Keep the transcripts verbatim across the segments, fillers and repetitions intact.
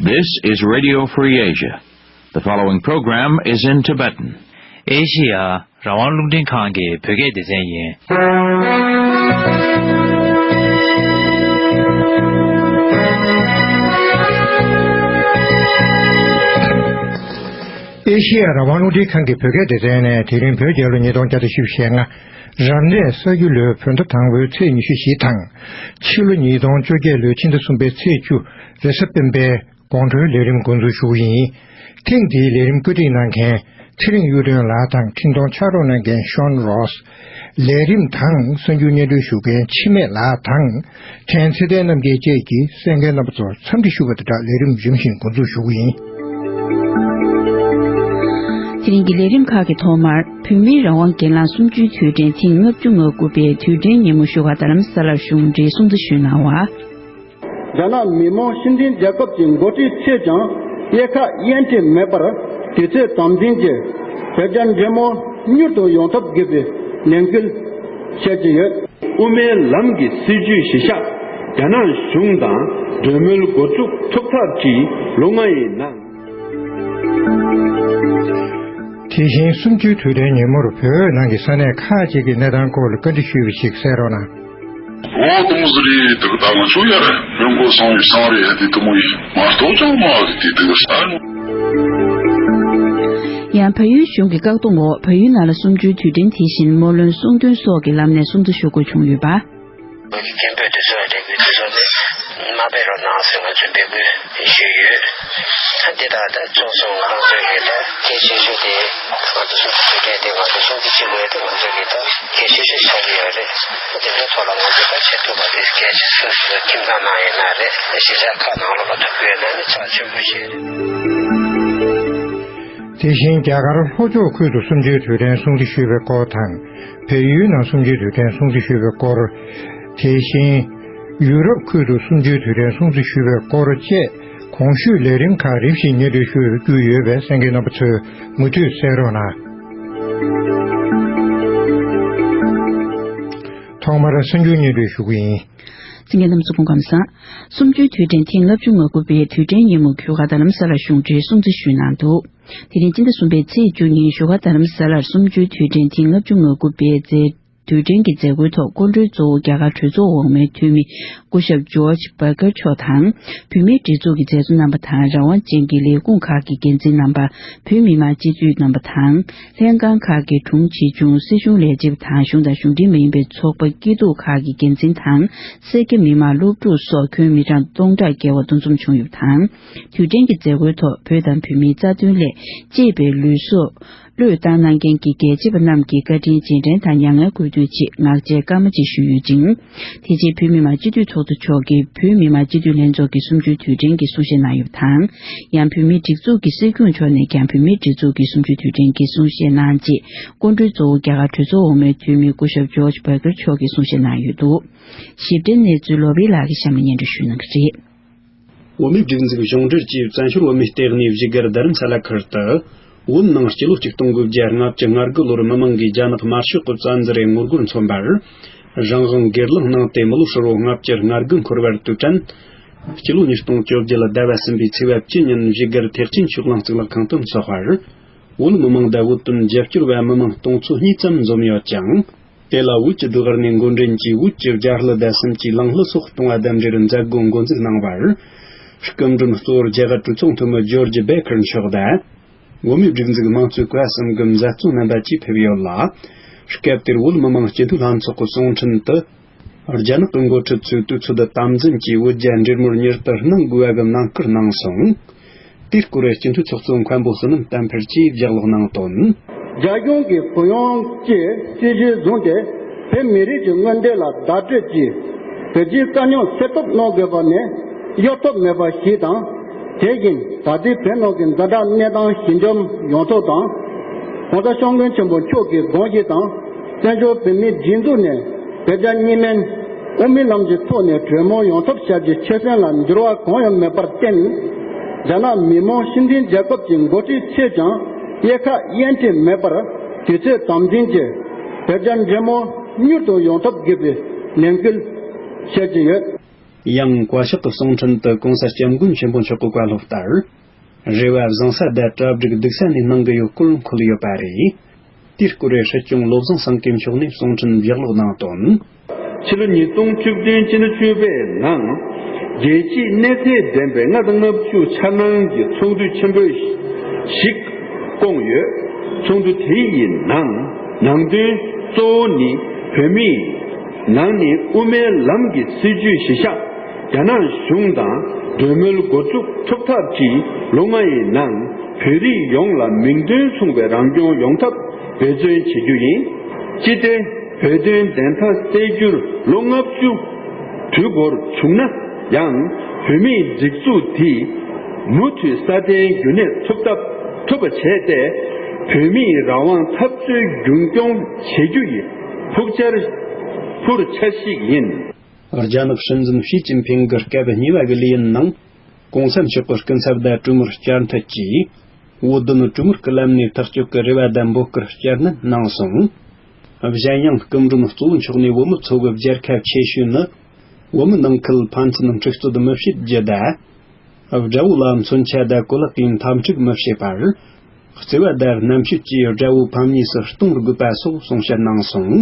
This is Radio Free Asia. The following program is in Tibetan. ཨེ་ཤི་ཡ་རང་དབང་རླུང་འཕྲིན་ཁང་གི་བོད་སྐད་སྡེ་ཚན་ཡིན། ཨེ་ཤི་ཡ་རང་དབང་རླུང་འཕྲིན་ཁང་གི་བོད་སྐད་སྡེ་ཚན་ནས་དེ་རིང་བོད་རྒྱལ་ལོ་ཉིས་སྟོང་བརྒྱ་དང་བཞི་བཅུ་ཞེ་ལྔ། རབ་གནས་ས་ཁྱི་ལོའི་བོད་ཟླ་དང་པོའི་ཚེས་ཉི་ཤུ་བཞི་དང་། ཕྱི་ལོ་ཉིས་སྟོང་བཅོ་བརྒྱད་ལོའི་ཕྱི་ཟླ་གསུམ་པའི་ཚེས་བཅུ། རེས་གཟའ་སྤེན་པའི་དགོང་དྲོའི་ལས་རིམ་འགོ་འཛུགས་ཞུ་གི་ཡིན། ཐེངས་འདིའི་ལས་རིམ་བཀོད་སྒྲིག་གནང་མཁན་ཚེ་རིང་གཡུ་སྒྲོན་ལགས་དང་འཕྲིན་གཏོང་ཕྱག་རོགས་གནང་མཁན་ཤོན་རོས། ལས་རིམ་དང་གསར་འགྱུར་སྙན་སྒྲོན་ཞུ་མཁན་འཆི་མེད་ལགས་དང་། ཕྲན་ཚེ་བརྟན་རྣམ་རྒྱལ་བཅས་ཀྱིས་གསན་མཁན་རྣམ་པ་ཚོར་འཚམས་འདྲི་ཞུ་བ་དང་སྦྲགས་ལས་རིམ་རིམ་བཞིན་འགོ་འཛུགས་ཞུ་གི་ཡིན། དེ་རིང་གི་ལས་རིམ་ཁག་གི་ཐོག་མར་བོད་མིའི་རང་དབང་སྒེར་ལངས་གསུམ་བཅུའི་དུས་དྲན་ཐེངས་ལྔ་བཅུ་ང་དགུ་པའི་དུས་དྲན་ཉིན་མོ་བཞུགས་སྒར་རྡ་རམ་ས་ལར་གཞུང་འབྲེལ་སྲུང་བརྩི་ཞུས་གནང་བ། རྒྱ་ནག་མི་དམངས་སྤྱི་མཐུན་རྒྱལ་ཁབ་ཀྱི་འགོ་ཁྲིད་ཚོས་ཀྱང་དབྱེ་ཁག་དབྱེ་འབྱེད་མེད་པར་དུས་ཚོད་དམ་འཛིན་གྱིས་བོད་རྒྱ་འབྲེལ་མོལ་མྱུར་དུ་ཡོང་ཐབས་དགོས་པའི་ནན་སྐུལ་བྱེད་ཀྱི་ཡོད། དབུ་མའི་ལམ་གྱི་སྲིད་བྱུས་གཞི་བཞག་རྒྱ་ནག་གཞུང་དང་གྲོས་མོལ་འགོ་འཛུགས་ཐུབ་ཐབས་ཀྱིས་ལོ་ལྔ་ཡི་ནང་། དེ་བཞིན་གསུམ་བཅུའི་དུས་དྲན་ཉིན་མོར་བོད་ནང་གི་ས་གནས་ཁག་ཅིག་གི་གནས་སྟངས་སྐོར་ལ་བཀའ་འདྲི་ཞུས་པ་ཞིག་གསན་རོགས་གནང་། འོ་དུང་ཟི་རི་དུ་ད་ང་ཚོ་ཡར་མོན་གོ་སོང་ཡི་སང་རེད་དེ་དུ་མོ་ཡི་མ་གཏོགས་ཅང་མ་གི་དེ་དུ་ས། ཡང་བལ་ཡུལ་གཞུང་གི་བཀག་སྡོམ་འོག་བལ་ཡུལ་ནང་ལ་གསུམ་བཅུའི་དུས་དྲན་དེ་བཞིན་སྨོན་ལམ་གསུང་འདོན་སོགས་ཀྱི་ལམ་ནས་སྲུང་བརྩི་ཞུ་དགོས་བྱུང་ཡོད་པ། སྐད་འབོད་དེ་ཚོ་ལ་འབྲས་བུ་དེ་ཚོ་ནི་མ་སྤེལ་རོགས་གནང་ཟེར་ང་ཚོས་འབོད་སྐུལ་ཞུས་ཡོད། ད་འདི་དག་ད་ཚོགས་གཙོ་ང་རང་ཚོའི་གི་ད་གལ་ཆེ་ཤོས་དེ་ང་ཚོ་སྲུང་བརྩི་ཞུ་མཁན་དེ་ང་ཚོ་སྲུང་བརྩི་ཞུ་དགོས་དེ་ང་ཚོའི་གི་ད་གལ་ཆེ་ཤོས་ཆགས་ཀྱི་ཡོད་རེད། འདི་འདྲའི་ཐོག་ལ་ང་ཚོས་ད་བྱེད་ཐུབ་པ་དེ་གལ་ཆེ་སུད་སི་ཁྱིམ་ཚང་ནང་ཡིན་ན་རེད། གཞིས་ཆགས་ཁག་ནང་ལོགས་ལ་ཐུག་གི་ཡོད་ན་ནི་ཚགས་ཆེན་པོ་ཞིག་རེད། དེ་བཞིན་རྒྱ་གར་ལྷོ་ཕྱོགས་ཁུལ་དུ་གསུམ་བཅུའི་དུས་དྲན་སྲུང་བརྩི་ཞུས་པའི་སྐོར་དང་། བལ་ཡུལ་ནང་གསུམ་བཅུའི་དུས་དྲན་སྲུང་བརྩི་ཞུས་པའི་སྐོར། དེ་བཞིན་ཡུ་རོབ་ཁུལ་དུ་གསུམ་བཅུའི་དུས་དྲན་སྲུང་བརྩི་ཞུས་པའི་སྐོར་བཅས་གོང་ཞུས་ལས་རིམ་ཁག་རིམ་བཞིན་སྙན་སྒྲོན་ཞུ་རྒྱུ་ཡོད་པས་གསན་མཁན་རྣམ་པ་ཚོས་མུ་མཐུད་གསན་རོགས་གནང་། ཐོག་མར་གསར་འགྱུར་སྙན་སྒྲོན་ཞུ་གི་ཡིན། གསན་མཁན་རྣམ་པ་ཚོ་སྐུ་ཁམས་བཟང་། གསུམ་བཅུའི་དུས་དྲན་ཐེངས་ལྔ་བཅུ་ང་དགུ་པའི་དུས་དྲན་ཉིན་མོ་བཞུགས་སྒར་རྡ་རམ་ས་ལར་གཞུང་འབྲེལ་སྲུང་བརྩི་ཞུས་གནང་འདུག་དེ་རིང་སྤྱི་ཟླ་གསུམ་པའི་ཚེས་བཅུ་ཉིན་བཞུགས་སྒར་རྡ་རམ་ས་ལར་གསུམ་བཅུའི་དུས་དྲན་ཐེངས་ལྔ་བཅུ་ང་དགུ་པའི་མཛད་དུས་དྲན་གྱི་མཛད་སྒོའི་ཐོག་སྐུ་མགྲོན་གཙོ་བོ་རྒྱ་གར་གྲོས་ཚོགས་འོག་མའི་འཐུས་མི་སྐུ་ཞབས་ཇོརྗ་བྷ་ཀར་མཆོག་དང་། བོད་མིའི་སྒྲིག་འཛུགས་ཀྱི་མཛད་གཙོ་རྣམ་པ་དང་རང་དབང་ཅན་གྱི་ལས་ཁུངས་ཁག་གི་འགན་འཛིན་རྣམ་པ། བོད་མི་མང་སྤྱི་འཐུས་རྣམ་པ་དང་། ལྷན་ཁང་ཁག་གི་དྲུང་ཆེ་ཆུང་། སྲིད་གཞུང་ལས་བྱེད་པ་དང་གཞུང་དང་གཞུང་འབྲེལ་མ་ཡིན་པའི་ཚོགས་པ་སྐྱིད་སྡུག་ཁག་གི་འགན་འཛིན་དང་། སེར་སྐྱ་མི་མང་སློབ་ཕྲུག་སོགས་ཁྱོན་མི་གྲངས་སྟོང་ཕྲག་བརྒལ་བ་འདུ་འཛོམས་བྱུང་ཡོད་པ་དང་། དུས་དྲན་གྱི་མཛད་སྒོའི་ཐོག་བོད་དང་བོད་མིའི་རྩ་དོན་སླད་གཅེས་པའི་ལུས་སྲོག་བློས་བཏང་གནང་མཁན་གྱི་རྒྱལ་གཅེས་པ་རྣམས་ཀྱི་བཀའ་དྲིན་རྗེས་དྲན་དང་མྱ་ངན་གུས་འདུད་ཆེད་ངག་བཅད་སྐར་མ་གཅིག་ཞུས་ཡོད་ཅིང་། དེ་རྗེས་བོད་མི་མང་སྤྱི་འཐུས་ཚོགས་གཙོ་མཆོག་གིས་བོད་མི་མང་སྤྱི་འཐུས་ལྷན་ཚོགས་ཀྱི་གསུམ་བཅུའི་དུས་དྲན་གྱི་གསུང་བཤད་གནང་ཡོད་པ་དང་། ཡང་བོད་མིའི་སྒྲིག་འཛུགས་ཀྱི་སྲིད་སྐྱོང་མཆོག་ནས་ཀྱང་བོད་མིའི་སྒྲིག་འཛུགས་ཀྱི་གསུམ་བཅུའི་དུས་དྲན་གྱི་གསུང་བཤད་གནང་རྗེས། སྐུ་མགྲོན་གཙོ་བོ་རྒྱ་གར་གྲོས་ཚོགས་འོག་མའི་འཐུས་མི་སྐུ་ཞབས་ཇོརྗ་བྷ་ཀར་མཆོག་གིས་གསུང་བཤད་གནང་ཡོད་འདུག་ཞིབ་ཕྲའི་གནས་ཚུལ་ལོ་བི་ལགས་ཀྱིས་གཤམ་ལ་སྙན་སྒྲོན་ཞུ་གནང་གི་རེད། བོད་མིའི་སྒྲིག་འཛུགས་གཞུང་འབྲེལ་གྱིས་བཙན་བྱོལ་བོད་མིའི་ལྟེ་གནས་བཞུགས་སྒར་རྡ་རམ་ས་ལ་ཁུལ་དུ། བོད་ནང་སྤྱི་ལོ་གཅིག་སྟོང་དགུ་བརྒྱ་ལྔ་བཅུ་ང་དགུ་ལོར་མི་མང་གིས་རྒྱ་ནག་དམར་ཤོག་གི་བཙན་འཛུལ་རེ་ངོ་རྒོལ་མཚོན་པར། རང་དབང་སྒེར་ལངས་གནང་སྟེ་མི་ལོ་ཧྲིལ་བོ་ལྔ་བཅུ་ང་དགུ་འཁོར་བར་དུས་དྲན། སྤྱི་ལོ་ཉིས་སྟོང་བཅོ་བརྒྱད་ཟླ་བ་གསུམ་པའི་ཚེས་པ་བཅུ་ཉིན་བཞུགས་སྒར་ཐེག་ཆེན་ཆོས་གླིང་གཙུག་ལག་ཁང་དུ་འཚོགས་པར། བོད་མི་མང་དང་བོད་དོན་རྒྱབ་སྐྱོར་བ་མི་མང་སྟོང་ཚོ་གཉིས་ཙམ་འཛོམས་ཡོད་ཅིང་། དེ་ལ་བོད་ཀྱི་བདག་གཉེར་འགོ་འདྲེན་གྱིས་བོད་ཀྱི་རྒྱ་ལྷུ་དང་གསུམ་གྱི་གླང་ལྷུ་སོགས་གཏོང་བ་དང་འབྲེལ་མཛད་སྒོ་འགོ་འཛུགས་གནང་བར། སྐུ་མགྲོན་གཙོ་བོ་རྒྱ་གར་གྲོས་ཚོགས་འཐུས་མི་ཇོརྗ་བྷེ་ཁར་མཆོག་དང་། བོད་མིའི་སྒྲིག་འཛུགས་དམངས་གཙོའི་བཀའ་གསུམ་གྱི་མཛད་གཙོ་རྣམ་པ་བཅས་ཕེབས་ཡོད་ལ། སྐབས་དེར་བོད་མི་མང་སྤྱི་འཐུས་ལྷན་ཚོགས་ཀྱི་གསུང་འཕྲིན་དུ། རྒྱ་ནག་གི་འགོ་ཁྲིད་ཚོས་དུས་ཚོད་དམ་འཛིན་གྱིས་བོད་རྒྱ་འབྲེལ་མོལ་མྱུར་དུ་གནང་དགོས་པ་གི་གནང་བཀུར་གནང་སོང་། དེའི་སྐོར་སྤྱི་འཐུས་ཚོགས་གཙོ་མཁན་པོ་བསོད་ནམས་བསྟན་འཕེལ་གྱིས་ལྗགས་ཀློག་གནང་དོན། རྒྱ་གཞུང་གིས་གུ་ཡངས་ཀྱི་སྲིད་བྱུས་བཟུང་སྟེ་བོད་མི་རིགས་ཀྱི་མངོན་འདོད་ལ་བརྡ་སྤྲོད་ཀྱིས་བོད་རྒྱའི་དཀའ་རྙོག་སེལ་ཐབས་གནང་དགོས་པ་ནི་གཡོལ་ཐབས་མེད་པ་ཞིག་དང་། དེ་བཞིན་ད་ལྟའི་བོད་ནང་གི་འཛིན་གྲྭ་གནས་སྟངས་ཞི་འཇམ་ཡོང་ཐབས་དང་། ༸གོང་ས་༸སྐྱབས་མགོན་ཆེན་པོ་མཆོག་གི་དགོངས་གཞི་དང་། བཙན་བྱོལ་བོད་མིའི་སྒྲིག་འཛུགས་ནས་བོད་རྒྱ་གཉིས་སྨན་དབུ་མའི་ལམ་གྱི་ཐོག་ནས་གྲོས་མོལ་ཡོང་ཐབས་བྱ་རྒྱུའི་ཆོད་སེམས་ལ་འགྱུར་བ་གང་ཡང་མེད་པར་བརྟེན། རྒྱ་ནག་མི་དམངས་སྤྱི་མཐུན་རྒྱལ་ཁབ་ཀྱི་འགོ་ཁྲིད་ཚོས་ཀྱང་དབྱེ་ཁག་དབྱེ་འབྱེད་མེད་པར་དུས་ཚོད་དམ་འཛིན་གྱིས་བོད་རྒྱ་འབྲེལ་མོལ་མྱུར་དུ་ཡོང་ཐབས་དགོས་པའི་ནན་སྐུལ་བྱེད་ཀྱི་ཡོད། ཡང་བཀའ་ཤག་གི་གསུང་འཕྲིན་དུ་གོང་ས་སྐྱབས་མགོན་ཆེན་པོ་མཆོག་གི་བཀའ་སློབ་ལྟར། རེ་བ་བཟང་ས་དང་གྲ་སྒྲིག་སྡུག་ས་ནས་གནང་གི་ཡོད་སྐོར་འཁོད་ཡོད་པ་རེད། དེའི་སྐོར་སྲིད་སྐྱོང་བློ་བཟང་སེང་གེ་མཆོག་ནས་གསུང་འཕྲིན་ལྗགས་ཀློག་གནང་དོན། ཕྱི་ལོ་ཉིས་སྟོང་བཅུ་བདུན་སྤྱི་ཟླ་བཅུ་པའི་ནང་། རྒྱལ་སྤྱིའི་གནས་ཚད་ལྡན་པའི་ལྔ་དང་ལྔ་བཅུ་འཆར་སྣང་གི་ཚོགས་འདུ་ཆེན་པོ་ཞིག་བསྐོངས་ཡོད། ཚོགས་འདུ་དེ་ཡི་ནང་། ནང་དོན་གཙོ་བོ་ནི་བོད་མིས་ནང་ནས་དབུ་མའི་ལམ་གྱི་སྲིད་བྱུས་གཞི་བཞག་རྒྱ་ནག་གཞུང་དང་གྲོས་མོལ་འགོ་འཛུགས་ཐུབ་ཐབས་ཀྱིས་ལོ་ལྔ་ཡི་ནང་བོད་རིགས་ཡོངས་ལ་མིང་དོན་མཚུངས་པའི་རང་སྐྱོང་ཡོང་ཐབས་འབད་བརྩོན་བྱེད་རྒྱུ་ཡིན། ཅི་སྟེ་བོད་དོན་བདེན་མཐའ་གསལ་རྒྱུར་ལོ་ལྔ་བཅུ་དུས་འགོར་བྱུང་ན་ཡང་། བོད་མིའི་སྒྲིག་འཛུགས་དེས་མུ་མཐུད་སྲ་བརྟན་རྒྱུན་གནས་ཐུབ་ཐབས་ཐུབ་པ་བྱས་ཏེ། བོད་མིའི་རང་དབང་འཐབ་རྩོད་རྒྱུན་སྐྱོང་བྱེད་རྒྱུ་ཡི་ཕུགས་འཆར་ཕུར་འཆར་གཞི་ཞིག་ཡིན། རྒྱ་ནག་སྲིད་འཛིན་ཞི་ཅིན་ཕིང་གི་སྐབས་གཉིས་པ་གི་ལས་ཡུན་ནང་། གོང་ས་མཆོག་གི་སྐུ་ཚབ་དང་གྲོས་མོལ་བསྐྱར་མཐུད་ཀྱིས། བོད་དོན་གྲོས་མོལ་གྱི་ལམ་ནས་ཐག་གཅོད་ཀྱི་རེ་བ་དང་འབོད་སྐུལ་བསྐྱར་ནན་གནང་སོང་། གཞན་ཡང་སྐུ་མགྲོན་གཙོ་བོ་མཆོག་ནས་བོད་མི་ཚོ་གི་བརྗེ་ཁ་ཆེ་ཤོས་ནི། བོད་མི་ནང་ཁུལ་ཕན་ཚུན་འཁྲུག་རྩོད་མི་བྱེད་རྒྱུ་དང་། དགྲ་བོ་ལ་མཚོན་ཆ་དང་གོ་ལག་གིས་འཐབ་འཁྲུག་མི་བྱེད་པར། བརྩེ་བ་དང་རྣམ་དཔྱོད་ཀྱིས་དགྲ་བོ་ཕམ་ཉེས་སུ་གཏོང་དགོས་པ་སོགས་གསུང་བཤད་གནང་སོང་།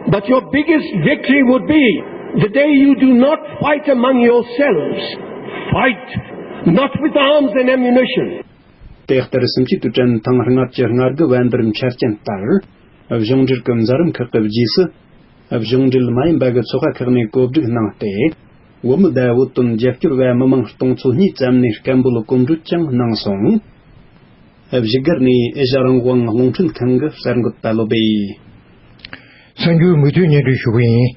But your biggest victory would be the day you do not fight among yourselves. Fight not with arms and ammunition. དེ་ལྟར་སུམ་ཅུ་དུས་དྲན་ཐེངས་ལྔ་བཅུ་ང་དགུ་བན་དར་འཆར་ཅན་ལྟར། གཞུང་འབྲེལ་གྱི་མཛད་རིམ་ཁག་གི་རྗེས་སུ། གཞུང་འབྲེལ་མ་ཡིན་པ་གི་ཚོགས་པ་ཁག་ནས་གོ་སྒྲིག་གནང་སྟེ། བོད་མི་དང་བོད་དོན་རྒྱབ་སྐྱོར་བ་མི་མང་སྟོང་ཚོ་གཉིས་ཙམ་ནས་སྐད་འབོད་གོམ་བགྲོད་ཀྱང་གནང་སོང་། བཞུགས་སྒར་ནས་ཨེ་ཤ་རང་དབང་རླུང་འཕྲིན་ཁང་གི་གསར་འགོད་པ་བློ་བྷེ། གསར་འགྱུར་མུ་མཐུད་སྙན་སྒྲོན་ཞུ་གི་ཡིན།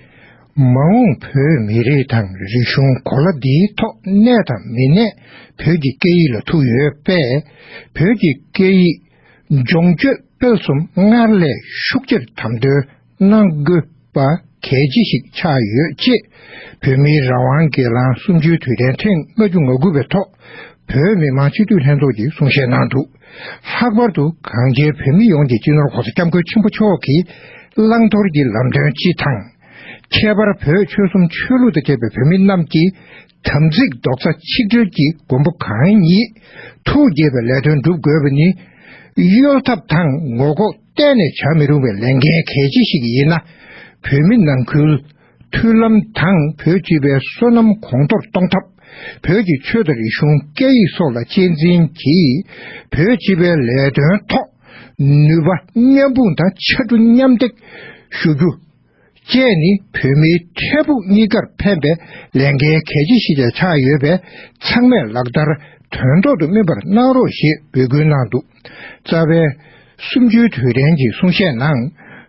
མ་འོངས་བོད་མི་རིགས་དང་རིག་གཞུང་གོ་ལ་འདིའི་ཐོག་གནས་དང་མི་གནས་བོད་ཀྱི་སྐད་ཡིག་ལ་ཐུག་ཡོད་པས། བོད་ཀྱི་སྐད་ཡིག་སྦྱོང་སྤྱོད་སྤེལ་གསུམ་སྔར་ལས་ཤུགས་ཆེར་དམ་དོན་གནང་དགོས་པ་གལ་ཆེ་ཞིག་ཆགས་ཡོད་ཅེས། བོད་མིའི་རང་དབང་སྒེར་ལངས་གསུམ་བཅུའི་དུས་དྲན་ཐེངས་ལྔ་བཅུ་ང་དགུ་པའི་ཐོག་བོད་མི་མང་སྤྱི་འཐུས་ལྷན་ཚོགས་ཀྱིས་གསུང་བཤད་གནང་འདུག་ལྷག་པར་དུ་གངས་ཅན་བོད་མི་ཡོངས་ཀྱི་སྤྱི་ནོར་༸གོང་ས་༸སྐྱབས་མགོན་ཆེན་པོ་མཆོག་གི་བླང་དོར་གྱི་ལམ་སྟོན་སྤྱི་དང་། ཁྱད་པར་བོད་ཆོལ་གསུམ་ཆོས་ལུགས་དང་བཅས་པའི་བོད་མི་རྣམས་ཀྱིས་དམ་ཚིག་རྡོག་རྩ་ཆིག་སྒྲིལ་གྱིས་མགོན་པོ་གང་ཉིད་ཐུགས་དགྱེས་པའི་ལས་དོན་སྒྲུབ་དགོས་པ་ནི། གཡོལ་ཐབས་དང་ངོ་ལྐོག་གཏན་ནས་བྱ་མི་རུང་བའི་ལས་འགན་གལ་ཆེ་ཞིག་ཡིན་ན། བོད་མི་ནང་ཁུལ་མཐུན་ལམ་དང་བོད་སྤྱི་པའི་བསོད་ནམས་གོང་མཐོར་གཏོང་ཐབས། བོད་ཀྱི་ཆོས་དང་རིག་གཞུང་སྐད་ཡིག་སོགས་ལ་གཅེས་འཛིན་གྱིས་བོད་སྤྱི་པའི་ལས་དོན་ཐོག་ནུས་པ་མཉམ་སྤུངས་དང་ཕྱར་གྲུ་མཉམ་འདེགས་ཞུ་རྒྱུ། བཅས་ནི་བོད་མིའི་འཕྲལ་ཕུགས་གཉིས་ཀར་ཕན་པའི་ལས་འགན་གལ་ཆེ་ཞིག་ཀྱང་ཆགས་ཡོད་པས། ཚང་མས་ལག་བསྟར་དོན་ཐོག་ཏུ་སྨིན་པར་གནང་རོགས་ཞེས་འབོད་སྐུལ་གནང་འདུག་རྩ་བའི་གསུམ་བཅུའི་དུས་དྲན་གྱི་གསུང་བཤད་ནང་།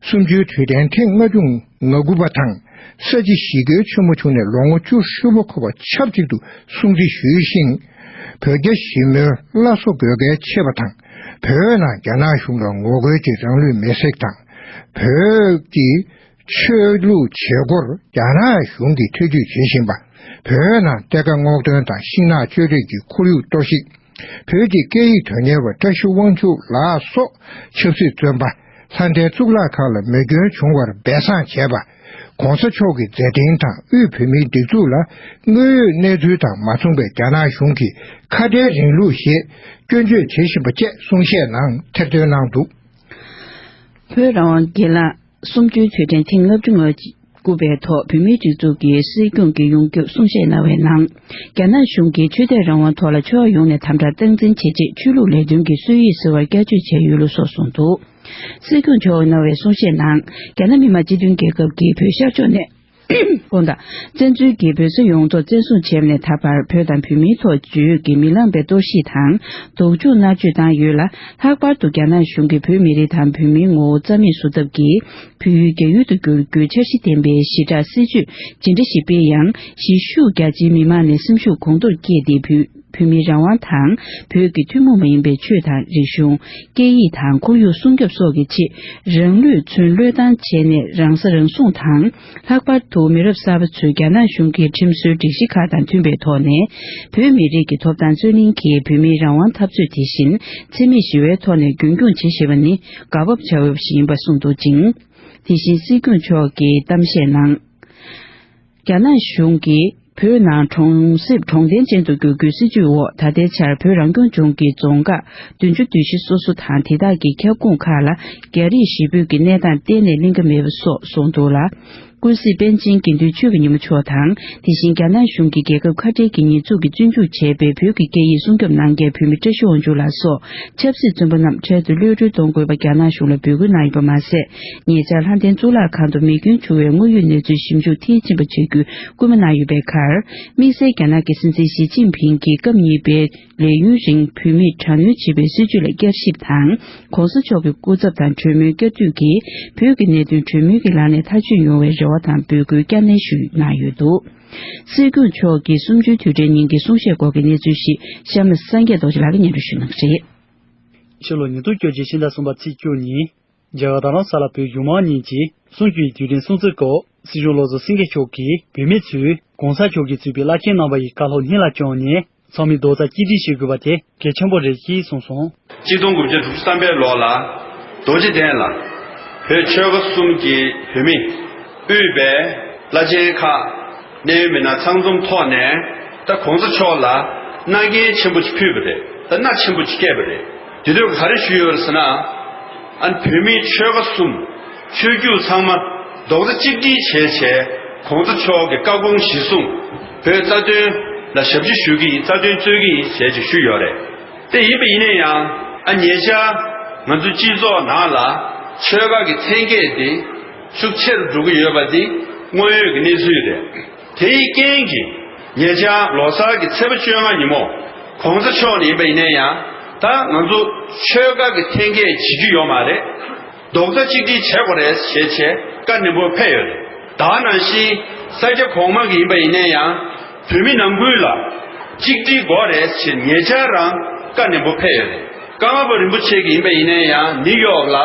གསུམ་བཅུའི་དུས་དྲན་ཐེངས་ལྔ་བཅུ་ང་དགུ་པ་དང་། ས་བྱི་ཞི་རྒོལ་ཆེན་མོ་བྱུང་ནས་ལོ་ངོ་བཅུ་བཞི་པ་འཁོར་བ་ཆབས་ཅིག་ཏུ་སྲུང་བརྩི་ཞུས་ཤིང་། བོད་རྒྱ་ཞི་མོལ་སླར་གསོ་དགོས་གལ་ཆེ་བ་དང་། བོད་ནང་རྒྱ་ནག་གཞུང་ལ་ངོ་རྒོལ་གྱི་རང་ལུས་མེར་བསྲེགས་དང་། བོད་ཀྱི་ཆོས་ལུགས་བྱེད་སྒོར་རྒྱ་ནག་གཞུང་གིས་ཐེ་ཇུས་བྱེད་བཞིན་པ། བོད་ནང་གཏེར་ཁ་སྔོག་འདོན་དང་ཤིང་ནགས་གཅོད་འབྲེག་གི་ཁོར་ཡུག་གཏོར་བཤིག་བོད་ཀྱི་སྐད་ཡིག་དོན་གཉེར་བ་བཀྲ་ཤིས་དབང་ཕྱུག་ལགས་སོགས་ཆབ་སྲིད་བཙོན་པ། ལྷ་ལྡན་གཙུག་ལག་ཁང་ལ་མེ་སྐྱོན་བྱུང་བར་སྦས་གསང་བྱས་པ། ༸གོང་ས་མཆོག་གི་མཛད་འཕྲིན་དང་དབུས་བོད་མིའི་སྒྲིག་འཛུགས་ལ་དངོས་ཡོད་གནས་ཚུལ་དང་མ་མཚུངས་པའི་རྒྱ་ནག་གཞུང་གི་ཁ་བྲལ་རིང་ལུགས་ཞེས་སྐྱོན་བརྗོད་བྱེད་བཞིན་པ་བཅས་གསུང་བཤད་ནང་ཐེར་འདོན་གནང་འདུག་བོད་རང་དབང་སྒེར་ལངས་གསུམ་བཅུའི་དུས་དྲན་ཐེངས་ལྔ་བཅུ་ང་དགུ་པའི་ཐོག་བོད་མིའི་སྒྲིག་འཛུགས་ཀྱི་སྲིད་སྐྱོང་གི་ཡོངས་ཁྱབ་གསུང་བཤད་གནང་བའི་ནང་། རྒྱ་ནག་གཞུང་གིས་ཆོས་དད་རང་དབང་ཐོག་ལ་ཕྱོགས་ཡོངས་ནས་དམ་དྲག་སྟངས་འཛིན་བྱེད་ཆེད་ཆོས་ལུགས་ལས་དོན་གྱི་སྲོལ་ཡིག་ཟེར་བར་བསྐྱར་བཅོས་བྱས་ཡོད་ལུགས་སོགས་གསུངས་འདུག་སྲིད་སྐྱོང་མཆོག་གནང་བའི་གསུང་བཤད་ནང་། རྒྱ་ནག་མི་དམངས་སྤྱི་མཐུན་རྒྱལ་ཁབ་ཀྱིས་བོད་ཤར་ཕྱོགས་ནས། དགོངས་དག་བཙན་འཛུལ་གྱིས་བོད་ས་ཡོངས་རྫོགས་བཙན་བཟུང་བྱས་པ་ནས་ད་བར་བོད་དང་བོད་མིའི་ཐོག་བརྗོད་ཀྱིས་མི་ལངས་པའི་གཏོར་བཤིག་དང་། སྡུག་སྦྱོང་མནར་གཅོད་བཏང་ཡོད་ལ། ལྷག་པར་དུ་རྒྱ་ནག་གཞུང་གིས་བོད་མི་རིགས་དང་བོད་མིའི་ངོ་བོ་རྩ་མེད་བཟོ་ཐབས་ཀྱིས། བོད་ཡུལ་རྒྱ་ཡུལ་དུ་བསྒྱུར་རྒྱུའི་འཆར་གཞི་ལྡན་པའི་ཞི་དྲག་སྲིད་བྱུས་ཇི་འདྲ་ཞིག་སྤེལ་ཡང་། གཞིས་བཞུགས་རྒྱ་ཆེའི་མི་མང་ནས་སེམས་ཤུགས་གོང་མཐོར་བསྐྱེད་དེ། བོད་བོད་མིའི་རང་དབང་དང་། བོད་ཀྱི་ཐུན་མོང་མ་ཡིན་པའི་ཆོས་དང་རིག་གཞུང་། སྐད་ཡིག་དང་ཁོར་ཡུག་སྲུང་སྐྱོབ་སོགས་ཀྱི་ཆེད། རང་ལུས་ཚུན་བློས་བཏང་བྱས་ནས་རང་ས་རང་སྲུང་དང་། ལྷག་པར་དུ་མི་རབས་གསར་པ་ཚོས་རྒྱ་ནག་གཞུང་གི་ཁྲིམས་སྲོལ་སྒྲིག་གཞི་ཁག་དང་མཐུན་པའི་ཐོག་ནས། བོད་མི་རིགས་ཀྱི་ཐོབ་ཐང་རྩོད་ལེན་གྱིས་བོད་མིའི་རང་དབང་འཐབ་རྩོད་དེ་བཞིན་འཚེ་མེད་ཞི་བའི་ཐོག་ནས་རྒྱུན་འཁྱོངས་བྱེད་བཞིན་པ་ནི་དགའ་འབབ་བྱ་འོས་པ་ཞིག་ཡིན་པ་གསུངས་འདུག་ཅིང་། དེ་བཞིན་སྲིད་སྐྱོང་མཆོག་གིས་གཏམ་བཤད་ནང་། རྒྱ་ནག་གཞུང་གིས་ བོད་ནང་གྲོང་གསེབ་གྲོང་རྡལ་ཅན་དུ་བསྒྱུར་རྒྱུའི་སྲིད་ཇུས་འོག་ད་ལྟའི་ཆར་བོད་རང་སྐྱོང་ལྗོངས་ཀྱི་རྫོང་ཁག་བདུན་ཅུ་དོན་བཞི་སོ་སོ་དང་དེ་དག་གི་ཁྱབ་ཁོངས་ཁག་ལ་རྒྱ་རིགས་གཞིས་སྤོས་ཀྱི་གནས་སྟངས་གཏན་ནས་ལེན་གྱི་མེད་པ་སོགས་གསུངས་འདུག་ལ། ཀུན་གཟིགས་པཎ་ཆེན་དགེ་འདུན་ཆོས་ཀྱི་ཉི་མ་མཆོག་དང་། དེ་བཞིན་རྒྱ་ནག་གཞུང་གི་རྒྱལ་ཁབ་ཁ་བྲལ་གྱི་ཉེས་འཛུགས་ཀྱིས་བཙོན་འཇུག་བྱས་པའི་བོད་ཀྱི་སྐད་ཡིག་སྲུང་སྐྱོབ་གནང་མཁན་བོད་མི་བཀྲ་ཤིས་དབང་ཕྱུག་ལགས་སོགས་ཆབ་སྲིད་བཙོན་པ་རྣམས་འཕྲལ་དུ་གློད་གྲོལ་གཏོང་དགོས་པ་རྒྱ་ནག་གཞུང་ལ་འབོད་སྐུལ་གནང་ཡོད་པ་མ་ཟད། ཉེ་ཆར་ལྷ་ལྡན་གཙུག་ལག་ཁང་དུ་མེ་སྐྱོན་བྱུང་བའི་དངོས་ཡོད་གནས་ཚུལ་ཞིབ་འཇུག་མཐིལ་ཕྱིན་པ་བྱེད་རྒྱུའི་སྐུལ་མ་གནང་ཡོད་པའི་ཁར། དམིགས་བསལ་རྒྱ་ནག་གི་སྲིད་འཛིན་ཞི་ཅིན་ཕིང་གིས་སྐབས་གཉིས་པའི་ལས་ཡུན་རིང་བོད་མིས་དྲག་གནོན་བྱེད་པའི་སྲིད་བྱུས་ལ་བསྐྱར་ཞིབ་དང་། ྋགོང་ས་མཆོག་གི་སྐུ་ཚབ་དང་གྲོས་མོལ་བསྐྱར་ཟློས་ཀྱིས་བོད་ཀྱི་གནད་དོན་གྲོས་མོལ་གྱི་ལམ་ནས་ཐག་གཅོད་ཡོང་བའི་རེ་བ་དང་འབོད་སྐུལ་བསྐྱར་ནན་ཞུས་གནང་ཡོད་འདུག། སྲིད་སྐྱོང་མཆོག་གི་གསུམ་བཅུའི་དུས་དྲན་ཉིན་གྱི་གསུང་བཤད་སྐོར་གྱི་གནས་ཚུལ་ཞིག་གཤམ་ལ་སངས་རྒྱས་རྡོ་རྗེ་ལགས་ཀྱིས་སྙན་སྒྲོན་ཞུ་གནང་གི་རེད། ཕྱི་ལོ་ཉིས་སྟོང་བཅོ་བརྒྱད་ཕྱི་ཟླ་གསུམ་པ་ཚེས་བཅུ་ཉིན། རྒྱ་གར་རྡ་རམ་ས་ལ་བོད་གཞུང་མང་གཉིས་ཀྱི་གསུམ་བཅུའི་དུས་དྲན་སྲུང་བརྩི་སྐོར་སྲིད་སྐྱོང་བློ་བཟང་སེང་གེ་མཆོག་གིས་བོད་མི་ཚོས་ྋགོང་ས་མཆོག་གིས་གཙོས་པའི་བླ་ཆེན་རྣམ་པ་ཡི་བཀའ་སློབ་སྙིང་ལ་བཅངས་ནས་ཚང་མས་རྡོག་རྩ་གཅིག་སྒྲིལ་བྱེད་དགོས་པ་དེ་གལ་ཆེན་པོ་རེད་ཅེས་གསུངས་སོང་། གཅིག་སྟོང་དགུ་བརྒྱ་དྲུག་ཅུ་ཐམ་པའི་ལོ་ལ་རྡོ་རྗེ་གདན་ལ་བོད་ཆོལ་ཁ་གསུམ་གྱི་བོད་མི་དབུས་པའི་བླ་ཆེན་ཁག་གནད་ཡོད་མི་སྣ་ཚང་འཛོམས་ཐོག་ནས་ད་ྋགོང་ས་མཆོག་ལ་མནའ་གན་ཆེན་པོ་ཅིག་ཕུལ་བ་རེད། ད་མནའ་ཆེན་པོ་ཅིག་བསྐྱལ་བ་རེད། དེ་དུས་ག་རེ་ཞུས་ཡོད་རེད་ཟེར་ན། ཨ་ནི་བོད་མིའི་ཆོལ་ཁ་གསུམ་ཆོས་བརྒྱུད་ཚང་མ་རྡོག་རྩ་གཅིག་སྒྲིལ་བྱས་བྱས་ྋགོང་ས་མཆོག་གི་བཀའ་དགོངས་གཞིར་བཟུང་བོད་རྩ་དོན་ལ་ཞབས་ཕྱི་ཞུ་གི་ཡིན། རྩ་དོན་རྩོད་ཀྱི་ཡིན་ཞེས་ཅིག་ཞུས་ཡོད་རེད། དེ་ཡིན་པ་ཡིན་ན་ཡང་ཨ་ཉེ་ཆར་ང་ཚོའི་སྤྱི་ཚོགས་ནང་ལ་ཆོལ་ཁ་གི་འཐེན་འཁྱེར་དེ་ཤུགས་ཆེ་རུ་འགྲོ་གི་ཡོད་པ་དེ་དངོས་ཡོད་ཀྱི་གནས་ཚུལ་རེད། དེའི་རྐྱེན་གྱིས་ཉེ་ཆར་ལོ་གསར་གྱི་ཚེས་པ་བཅོ་ལྔ་ཉིན་མོ་ྋགོང་ས་མཆོག་ནས་ཡིན་པ་ཡིན་ན་ཡང་ད་ང་ཚོ་ཆོལ་ཁ་གི་འཐེན་འཁྱེར་བྱེད་རྒྱུ་ཡོད་མ་རེད། རྡོག་རྩ་གཅིག་སྒྲིལ་བྱེད་དགོས་རེད་ཞེས་བྱས་བཀའ་ནན་པོ་ཕེབས་ཡོད་རེད། ད་ནང་བཞིན་ས་སྐྱ་གོང་མ་གི་ཡིན་པ་ཡིན་ན་ཡང་བོད་མི་ནང་ཁུལ་ལ་གཅིག་སྒྲིལ་དགོས་རེད་ཞེས་ཉེ་ཆར་རང་བཀའ་ནན་པོ་ཕེབས་ཡོད་རེད། ཀརྨ་པ་རིན་པོ་ཆེ་གི་ཡིན་པ་ཡིན་ན་ཡང་ནིའུ་ཡོག་ལ་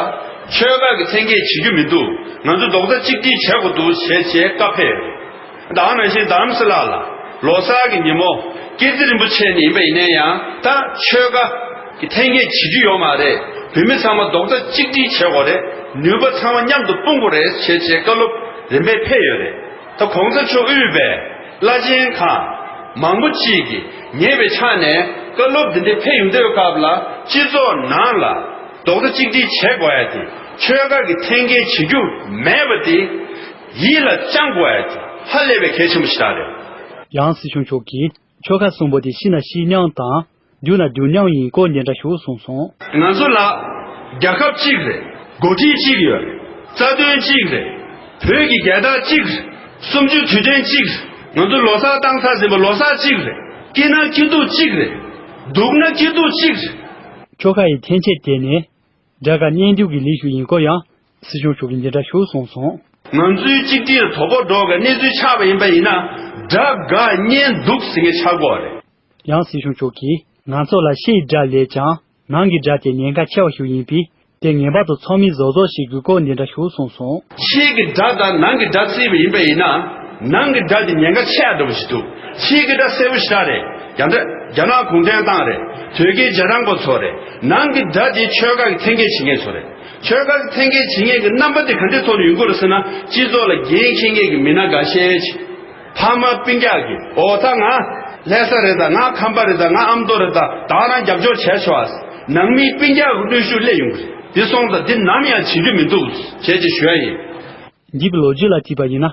ཆོལ་ཁ་གི་འཐེན་འཁྱེར་བྱེད་རྒྱུ་མི་འདུག། ང་ཚོ་རྡོག་རྩ་གཅིག་སྒྲིལ་བྱེད་དགོས་འདུག་ཞེས་བྱས་བཀའ་ཕེབས་ཡོད་རེད། ད་ནང་བཞིན་རྡ་རམ་ས་ལ་ལ་ལོ་གསར་གྱི་ཉིན་མོ་ཀིརྟི་རིན་པོ་ཆེ་ནས་ཡིན་པ་ཡིན་ན་ཡང་ད་ཆོལ་ཁ་གི་འཐེན་འཁྱེར་བྱེད་རྒྱུ་ཡོད་མ་རེད། བོད་མི་ཚང་མ་རྡོག་རྩ་གཅིག་སྒྲིལ་བྱེད་དགོས་རེད། ནུས་པ་ཚང་མ་མཉམ་དུ་སྤུངས་དགོས་རེད་ཞེས་བྱས་བཀའ་སློབ་རིམ་པས་ཕེབས་ཡོད་རེད། ད་གོང་ས་མཆོག་དབུས་པའི་བླ་ཆེན་ཁག་མང་པོ་ཅིག་གིས་ཉེ་བའི་ཆ་ནས་བཀའ་སློབ་འདི་འདྲ་ཕེབས་ཡོང་དུས་སྐབས་ལ་སྤྱི་ཚོགས་ནང་ལ་རྡོག་རྩ་གཅིག་སྒྲིལ་བྱེད་དགོས་ཡ་དེ་ཆོལ་ཁ་གི་འཐེན་འཁྱེར་བྱེད་རྒྱུ་མེད་པ་དེ་ཡིད་ལ་བཅངས་དགོས་ཡ་དེ་ཧ་ལས་པའི་གལ་ཆེན་པོ་ཞིག་རེད། ཡང་སྲིད་སྐྱོང་མཆོག་གིས། ཆོལ་ཁ་གསུམ་པོ་དེ་ཤི་ན་ཤི་མཉམ་དང་། རྒྱུག་ན་རྒྱུག་མཉམ་ཡིན་སྐོར་འདི་འདྲ་ཞིག་གསུངས་སོང་། ང་ཚོ་ལ་རྒྱལ་ཁབ་གཅིག་རེད། འགོ་ཁྲིད་གཅིག་ཡོད་རེད། རྩ་དོན་གཅིག་རེད། བོད་ཀྱི་རྒྱལ་དར་གཅིག་རེད། གསུམ་བཅུའི་དུས་དྲན་གཅིག་རེད། ང་ཚོ་ལོ་གསར་བཏང་ཚར་ཟིན་པ་ལོ་གསར་གཅིག་རེད། སྐྱིད་ན་སྐྱིད་སྡུག་གཅིག་རེད། སྡུག་ན་སྐྱིད་སྡུག་གཅིག་རེད། ཆོལ་ཁ་ཡི་འཐེན་འཁྱེར་དེ་ནི། དགྲ་དགའ་གཉེན་སྡུག་གི་ལས་ཤིག་ཡིན་སྐོར་ཡང་སྲིད་སྐྱོང་མཆོག་གིས་འདི་འདྲ་ཞིག་གསུངས་སོང་། ང་ཚོའི་གཅིག་སྒྲིལ་དོ་ཕོག་འགྲོ་བའི་གནས་ཚུལ་ཆགས་པ་ཡིན་པ་ཡིན་ན་དགྲ་དགའ་གཉེན་སྡུག་ཟེར་མཁན་ཆགས་ཀྱི་ཡོད་རེད། ཡང་སྲིད་སྐྱོང་མཆོག་གིས་ང་ཚོ་ལ་ཕྱི་ཡི་དགྲ་ལས་ཀྱང་ནང་གི་དགྲ་དེ་ཉེན་ཁ་ཆེ་བ་ཞིག་ཡིན་པས་དེ་ངེས་པར་དུ་ཚང་མས་བཟོ་བཟོ་ཞིག་དགོས་སྐོར་འདི་འདྲ་ཞིག་གསུངས་སོང་། ཕྱི་གི་དགྲ་དང་ནང་གི་དགྲ་བརྩིས་པ་ཡིན་པ་ཡིན་ན་ནང་གི་དགྲ་དེ་ཉེན་ཁ་ཆེ་བ་འདྲ་བོ་ཞིག་འདུག། ཕྱི་གི་དགྲ་གསལ་པོ་ཞེ་དྲག་རེད། རྒྱ་ནག་རྒྱ་ནག་གུང་ཁྲན་ཏང་རེད། དོལ་རྒྱལ་རྗེས་འབྲང་པ་ཚོ་རེད། ནང་གི་དགྲ་དེ་ཆོལ་ཁ་གི་འཐེན་འཁྱེར་བྱེད་མཁན་ཚོ་རེད། ཆོལ་ཁ་གི་འཐེན་འཁྱེར་བྱེད་མཁན་གྱི་རྣམ་པ་དེ་ག་འདྲའི་ཐོག་ནས་ཡོང་གི་རེད་ཟེར་ན་སྤྱི་ཚོགས་ལ་འགན་འཁྱེར་མཁན་གྱི་མི་སྣ་འགའ་ཤས་ཅིག། ཕ་མ་སྤུན་ཀྱག་གིས་འོ་ད་ང་ལྷ་ས་རེད་ད་ང་ཁམས་པ་རེད་ད་ང་ཨ་མདོ་རེད་ད་ད་རང་རྒྱབ་སྐྱོར་བྱས་ཆོག་ཨ། ནང་མི་སྤུན་ཀྱག་གི་གནོན་ཤུགས་སླེབས་ཡོང་གི་རེད། དེ་སོང་ཙང་འདི་ནམ་ཡང་བྱེད་རྒྱུ་མི་འདུག་ཅེས་ཅིག་ཞུ་ཡ་ཡིན། འདི་པའི་ལོ་རྒྱུས་ལ་བལྟས་པ་ཡིན་ན་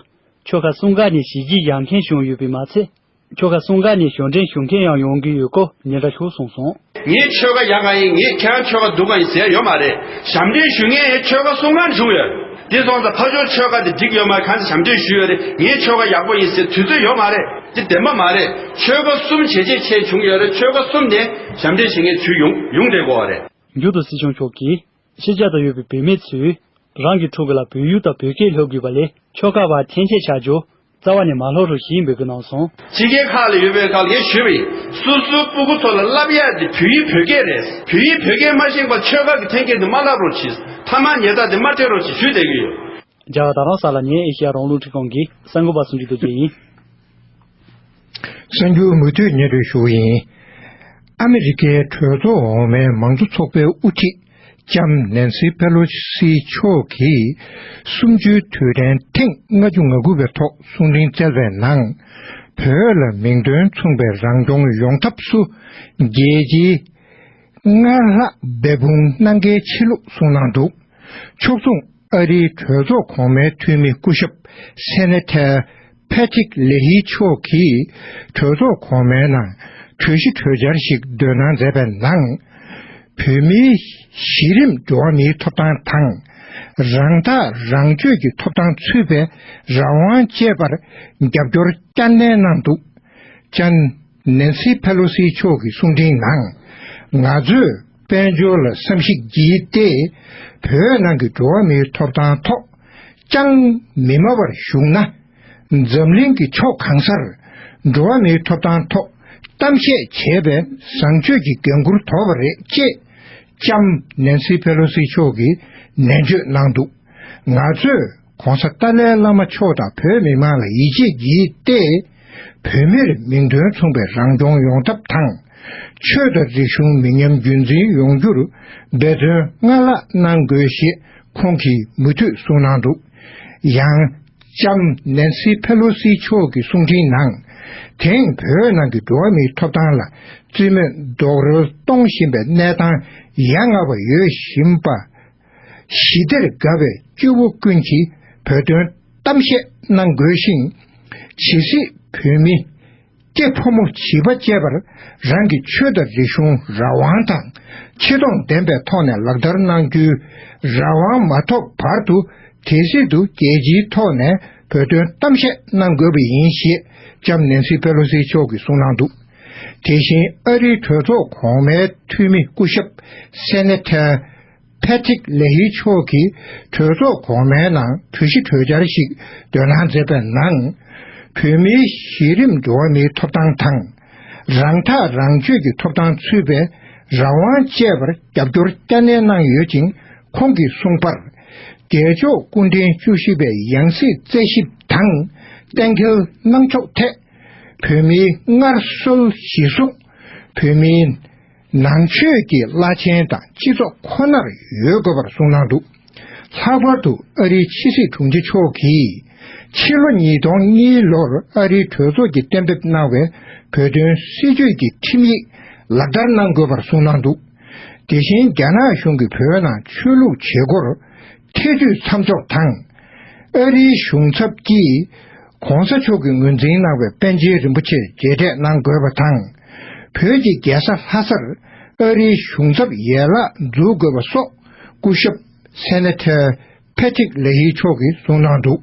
ཆོལ་ཁ་གསུམ་ཀ་ནས་གཞི་རྒྱས་ཡར་འཕེལ་བྱུང་ཡོད་པས་མ་ཚད། ཆོལ་ཁ་གསུམ་ཀ་ནས་གཞུང་འབྲེལ་ཞུ་མཁན་ཡང་ཡོང་གི་ཡོད་སྐོར་ཉེ་དྲ་ཞིག་གསུངས་སོང་། ངའི་ཆོལ་ཁ་ཡག་ག་ཡིན་ངའི་ཁྱེད་རང་ཆོལ་ཁ་སྡུག་ག་ཡིན་ཟེར་ཡོད་མ་རེད། ཞབས་འདྲེན་ཞུ་མཁན་ཆོལ་ཁ་གསུམ་ཀ་ནས་བྱུང་ཡོད། དེ་སོང་ཙང་ཕ་ཆོས་ཆོལ་ཁ་དེ་འགྲིག་ཡོད་མ་རེད། གང་ཚེ་ཞབས་འདྲེན་ཞུས་ཡོད་རེད། ངའི་ཆོལ་ཁ་ཡག་པོ་ཡིན་ཟེར་དུས་ཚོད་ཡོད་མ་རེད། དེ་བདེན་པ་མ་རེད། ཆོལ་ཁ་གསུམ་བྱས་རྗེས་ཆེ་བྱུང་ཡོད་རེད། ཆོལ་ཁ་གསུམ་ནས་ཞབས་འདྲེན་བྱེད་མཁན་ཚུར་ཡོང་ཡོང་བསྡད་ཀྱི་ཡོད་རེད། མཇུག་ཏུ་སྲིད་སྐྱོང་མཆོག་གིས་ཕྱི་རྒྱལ་དུ་ཡོད་པའི་བོད་མི་ཚོས་རང་གི་ཕྲུ་གུ་ལ་བོད་ཡིག་དང་བོད་སྐད་སློབ་དགོས་པ་ལས་ཆོལ་ཁ་བར་འཐེན་འཁྱེར་བྱ་རྒྱུ་རྩ་བ་ནས་མ་སློབ་རོགས་ཞེས་འབོད་སྐུལ་གནང་སོང་། ཕྱི་རྒྱལ་ཁག་ལ་ཡོད་པའི་སྐབས་ངས་ཞུས་པ་ཡིན། སོ་སོའི་སྤུ་གུ་ཚོ་ལ་བསླབ་ཡ་དེ་བོད་ཡིག་བོད་སྐད་རེད། བོད་ཡིག་བོད་སྐད་མ་ཤེས་པར་ཆོལ་ཁ་གི་འཐེན་འཁྱེར་དེ་མ་བསླབ་རོགས་གྱིས། ཐ་མག་ཉལ་ཐ་དེ་མ་སྤྲད་རོགས་གྱིས་ཞུས་བསྡད་ཀྱི་ཡོད། རྒྱ་གར་རྡ་རམ་ས་ལ་ནས་ཨེ་ཤེ་ཡ་རང་དབང་རླུང་འཕྲིན་ཁང་གི་གསར་འགོད་པ་སུ་འདྲི་རྡོ་རྗེ་ཡིན། གསར་འགྱུར་མུ་མཐུད་སྙན་སྒྲོན་ཞུ་གི་ཡིན། ཨ་མི་རི་ཀའི་གྲོས་ཚོགས་འོག་མའི་མང་གཙོ་ཚོགས་པའི་དབུ་ཁྲིད་ལྕམ་ནན་སི་ཕེ་ལོ་སི་མཆོག་གིས་གསུམ་བཅུའི་དུས་དྲན་ཐེངས་ལྔ་བཅུ་ང་དགུ་པའི་ཐོག་གསུང་འཕྲིན་བསྩལ་བའི་ནང་། བོད་ལ་མིང་དོན་མཚུངས་པའི་རང་སྐྱོང་ཡོང་ཐབས་སུ་རྒྱལ་སྤྱིའི་སྔར་ལྷག་འབད་འབུངས་གནང་གལ་ཆེ་ལུགས་གསུངས་གནང་འདུག་ཕྱོགས་མཚུངས་ཨ་རིའི་གྲོས་ཚོགས་གོང་མའི་འཐུས་མི་སྐུ་ཞབས་སེ་ནེ་ཐར་ཕེ་ཐིག་ལེ་ཧི་མཆོག་གིས་གྲོས་ཚོགས་གོང་མའི་ནང་གྲོས་གཞི་གྲོས་འཆར་ཞིག་འདོན་གནང་མཛད་པའི་ནང་། བོད་མིའི་གཞི་རིམ་འགྲོ་བ་མིའི་ཐོབ་ཐང་དང་། རང་ཐག་རང་གཅོད་ཀྱི་ཐོབ་ཐང་ཚུད་པའི་རང་དབང་བཅས་པར་རྒྱབ་སྐྱོར་བསྐྱར་ནན་གནང་འདུག་ལྕམ་ནན་སི་ཕེ་ལོ་སི་མཆོག་གི་གསུང་འཕྲིན་ནང་། ང་ཚོས་དཔལ་འབྱོར་ལ་བསམ་གཞིག་བགྱིས་ཏེ། བོད་ནང་གི་འགྲོ་བ་མིའི་ཐོབ་ཐང་ཐོག་ཅང་མི་སྨྲ་བར་བཞུགས་ན། འཛམ་གླིང་གི་ཕྱོགས་གང་སར་འགྲོ་བ་མིའི་ཐོབ་ཐང་ཐོག་གཏམ་བཤད་བྱེད་པའི་བཟང་སྤྱོད་ཀྱི་འགན་ཁུར་དོར་བ་རེད་ཅེས་ལྕམ་ནན་སི་ཕེ་ལོ་སི་མཆོག་གིས་ནན་བརྗོད་གནང་འདུག་ང་ཚོས་༸གོང་ས་ཏཱ་ལའི་བླ་མ་མཆོག་དང་བོད་མི་མང་ལ་ཡིད་ཆེས་བགྱིས་ཏེ། བོད་མིར་མིང་དོན་མཚུངས་པའི་རང་སྐྱོང་ཡོང་ཐབས་དང་། ཆོས་དང་རིག་གཞུང་མི་ཉམས་རྒྱུན་འཛིན་ཡོང་རྒྱུར་འབད་བརྩོན་སྔར་ལྷག་གནང་དགོས་ཞེས་ཁོང་གིས་མུ་མཐུད་གསུངས་གནང་འདུག་ཡང་། ལྕམ་ནན་སི་ཕེ་ལོ་སི་མཆོག་གི་གསུང་འཕྲིན་ནང་། དེང་བོད་ནང་གི་འགྲོ་བ་མིའི་ཐོབ་ཐང་ལ་རྩིས་མེད་རྡོག་རོལ་གཏོང་བཞིན་པའི་གནས་སྟངས་ཡ་ང་བ་ཡོད་བཞིན་པ། ཞི་བདེར་དགའ་བའི་སྐྱེ་བོ་ཀུན་གྱིས་བོད་དོན་གཏམ་བཤད་གནང་དགོས་ཤིང་། ཇི་སྲིད་བོད་མི། སྐྱེ་ཕོ་མོ་བྱིས་པ་བཅས་པར་རང་གི་ཆོས་དང་རིག་གཞུང་རང་དབང་དང་ཆེ་མཐོང་ལྡན་པའི་ཐོག་ནས་ལག་བསྟར་གནང་རྒྱུའི་རང་དབང་མ་ཐོབ་བར་དུ་དེ་སྲིད་དུ་རྒྱལ་སྤྱིའི་ཐོག་ནས་བོད་དོན་གཏམ་བཤད་གནང་དགོས་པ་ཡིན་ཞེས་ལྕམ་ནན་སི་ཕེ་ལོ་སི་མཆོག་གིས་གསུངས་གནང་འདུག་དེ་བཞིན་ཨ་རིའི་གྲོས་ཚོགས་གོང་མའི་འཐུས་མི་སྐུ་ཞབས་སེ་ནེ་ཐར་ཕེ་ཐིག་ལེ་ཧི་མཆོག་གིས་གྲོས་ཚོགས་གོང་མའི་ནང་གྲོས་གཞི་གྲོས་འཆར་ཞིག་འདོན་གནང་མཛད་པའི་ནང་། བོད་མིའི་གཞི་རིམ་འགྲོ་བ་མིའི་ཐོབ་ཐང་དང་། རང་ཐག་རང་གཅོད་ཀྱི་ཐོབ་ཐང་ཚུད་པའི་རང་དབང་བཅས་པར་རྒྱབ་སྐྱོར་བསྐྱར་ནན་གནང་ཡོད་ཅིང་། ཁོང་གིས་གསུངས་པར། རྒྱལ་མཆོག་སྐུ་ཕྲེང་བཅུ་བཞི་པའི་ཡང་སྲིད་རྩད་ཞིབ་དང་གཏན་འཁེལ་གནང་ཕྱོགས་ཐད། བོད་མིའི་སྔར་སྲོལ་གཞིར་བཟུང་། བོད་མིའི་ནང་ཆོས་ཀྱི་བླ་ཆེན་དང་སྤྱི་ཚོགས་ཁོ་ནར་ཡོད་དགོས་པར་གསུངས་གནང་འདུག་ལྷག་པར་དུ་ཨ་རིའི་ཕྱི་སྲིད་དྲུང་ཆེ་མཆོག་གིས། ཕྱི་ལོ་ཉིས་སྟོང་གཉིས་ལོར་ཨ་རིའི་གྲོས་ཚོགས་ཀྱིས་གཏན་འབེབས་གནང་བའི་བོད་དོན་སྲིད་བྱུས་ཀྱི་ཁྲིམས་ཡིག་ལག་བསྟར་གནང་དགོས་པར་གསུངས་གནང་འདུག་དེ་བཞིན་རྒྱ་ནག་གཞུང་གིས་བོད་ནང་ཆོས་ལུགས་བྱེད་སྒོར་ཐེ་ཇུས་མཚམས་འཇོག་དང་། ཨ་རིའི་གཞུང་ཚབ་ཀྱིས་༸གོང་ས་མཆོག་གིས་ངོས་འཛིན་གནང་བའི་པཎ་ཆེན་རིན་པོ་ཆེ་མཇལ་འཕྲད་གནང་དགོས་པ་དང་། བོད་ཀྱི་རྒྱལ་ས་ལྷ་སར་ཨ་རིའི་གཞུང་ཚབ་ཡན་ལག་འཛུགས་དགོས་པ་སོགས་སྐུ་ཞབས་སེ་ནེ་ཐར་ཕེ་ཐིག་ལེ་ཧི་མཆོག་གིས་གསུངས་གནང་འདུག་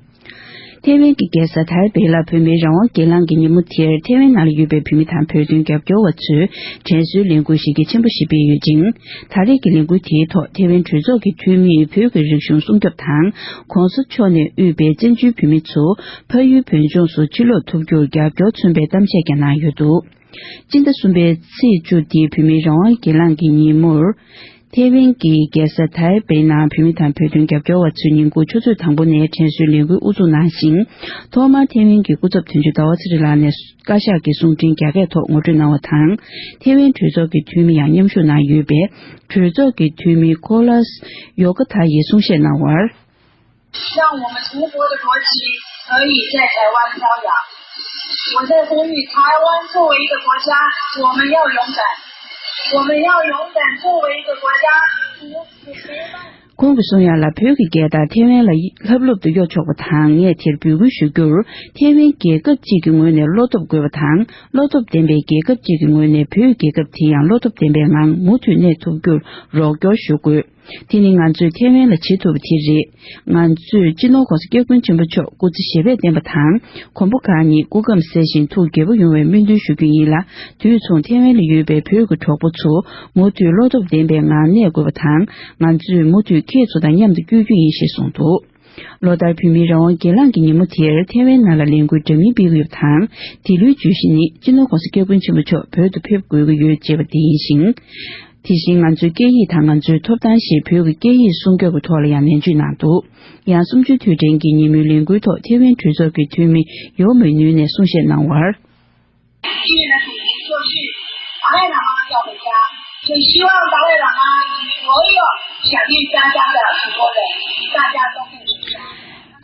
ཐེ་ཝན་གྱི་རྒྱལ་ས་ཐའེ་པེ་ལ་བོད་མིའི་རང་དབང་སྒེར་ལངས་ཀྱི་ཉིན་མོ་དེར་ཐེ་ཝན་ནང་ལ་ཡོད་པའི་བོད་མི་དང་བོད་དོན་རྒྱབ་སྐྱོར་བ་ཚོས་དྲན་གསོའི་ལས་འགུལ་ཞིག་གི་ཆེན་པོ་ཞིག་སྤེལ་ཡོད་ཅིང་། ད་རེས་ཀྱི་ལས་འགུལ་དེའི་ཐོག་ཐེ་ཝན་གྲོས་ཚོགས་ཀྱི་འཐུས་མིས་བོད་ཀྱི་རིག་གཞུང་སྲུང་སྐྱོབ་དང་། ༸གོང་ས་མཆོག་ནས་དབུས་པའི་བཙན་བྱོལ་བོད་མི་ཚོ་ཕ་ཡུལ་བོད་ལྗོངས་སུ་ཕྱིར་ལོག་ཐུབ་རྒྱུར་རྒྱབ་སྐྱོར་མཚོན་པའི་གཏམ་བཤད་ཀྱང་གནང་ཡོད་འདུག་སྤྱི་ཟླ་གསུམ་པའི་ཚེས་བཅུ་འདིའི་བོད་མིའི་རང་དབང་སྒེར་ལངས་ཀྱི་ཉིན་མོར། ཐེ་ཝན་གྱི་རྒྱལ་ས་ཐའེ་པེ་ནང་བོད་མི་དང་བོད་དོན་རྒྱབ་སྐྱོར་བ་ཚོས་ཉིན་གུང་ཆུ་ཚོད་དང་པོ་ནས་དྲན་གསོའི་ལས་འགུལ་དབུ་འཛུགས་གནང་ཞིང་། ཐོག་མར་ཐེ་ཝན་གྱི་སྐུ་ཚབ་དོན་གཅོད་ཟླ་བ་ཚེ་རིང་ལགས་ནས་བཀའ་ཤག་གི་གསུང་འཕྲིན་རྒྱ་སྐད་ཐོག་ངོ་སྤྲོད་གནང་བ་དང་། ཐེ་ཝན་གྲོས་ཚོགས་ཀྱི་འཐུས་མི་ཡང་མཉམ་ཞུགས་གནང་ཡོད་པས། གྲོས་ཚོགས་ཀྱི་འཐུས་མི་ཁོ་ལཱས་ཡོ་ཀ་ཐ་ཡིས་གསུང་བཤད་གནང་བར། 让我们祖国的国旗可以在台湾飘扬。我在呼吁台湾作为一个国家，我们要勇敢，我们要勇敢作为一个国家，不，不，不要 ཁོང་གིས་གསུངས་ཡ་ལ། བོད་ཀྱི་རྒྱལ་དར་ཐེ་ཝན་ལ་ལྷབ་ལྷུབ་ཏུ་གཡོ་ཆོག་པ་དང་། ངས་དེར་འབོད་སྐུལ་ཞུ་རྒྱུར། ཐེ་ཝན་རྒྱལ་ཁབ་ཅིག་གི་ངོས་ནས་བློ་སྟོབས་དགོས་པ་དང་། བློ་སྟོབས་ལྡན་པའི་རྒྱལ་ཁབ་ཅིག་གི་ངོས་ནས་བོད་རྒྱལ་ཁབ་དེ་ཡང་བློ་སྟོབས་ལྡན་པའི་ངང་མུ་མཐུད་གནས་ཐུབ་རྒྱུར་རོགས་སྐྱོར་ཞུ་དགོས། དེ་ནི་ང་ཚོས་ཐེ་ཝན་ལ་བྱེད་ཐུབ་པ་དེ་རེད། ང་ཚོས་སྤྱི་ནོར་༸གོང་ས་༸སྐྱབས་མགོན་ཆེན་པོ་མཆོག་སྐུ་ཚེ་ཞབས་པད་བརྟན་པ་དང་། གོང་བུ་གང་ཉིད་སྐུ་ཁམས་གསལ་ཞིང་ཐུགས་དགྱེས་པོ་ཡོང་བའི་སྨོན་འདུན་ཞུ་རྒྱུ་ཡིན་ལ། དུས་མཚུངས་ཐེ་ཝན་ལ་ཡོད་པའི་བོད་ཀྱི་གྲོགས་པོ་ཚོ་མུ་མཐུད་བློ་སྟོབས་ལྡན་པའི་ངང་གནས་དགོས་པ་དང་། ང་ཚོས་མུ་མཐུད་ཁྱེད་ཚོ་དང་མཉམ་དུ་བསྐྱོད་རྒྱུ་ཡིན་ཞེས་གསུངས་འདུག་ལོ་ལྟར་བོད་མིའི་རང་དབང་སྒེར་ལངས་ཀྱི་ཉིན་མོ་དེར་ཐེ་ཝན་ནང་ལ་ལས་འགུལ་འདྲ་མིན་སྤེལ་གྱི་ཡོད་པ་དང་། དེ་ལོའི་བརྗོད་གཞི་ནི་སྤྱི་ནོར་༸གོང་ས་༸སྐྱབས་མགོན་ཆེན་པོ་མཆོག་བོད་དུ་ཕེབས་དགོས་ཀྱི་ཡོད་ཅེས་པ་དེ་ཡིན་ཞིང་། དེ་བཞིན་ང་ཚོའི་སྐད་ཡིག་དང་ང་ཚོའི་ཐོབ་ཐང་ཞེས་བོད་ཀྱི་སྐད་ཡིག་སྲུང་སྐྱོབ་ཀྱི་ཐོག་ལ་ཡང་ནན་བརྗོད་གནང་འདུག་ཡང་གསུམ་བཅུའི་དུས་དྲན་གྱི་ཉིན་མོའི་ལས་འགུལ་ཐོག་ཐེ་ཝན་གྲོས་ཚོགས་ཀྱི་འཐུས་མི་ཡོ་མོས་ནུས་ནས་གསུང་བཤད་གནང་བར། 今年的主题就是“把爱妈妈叫回家”，所以希望达赖喇嘛与所有想念家乡的许多人，大家都可以回家。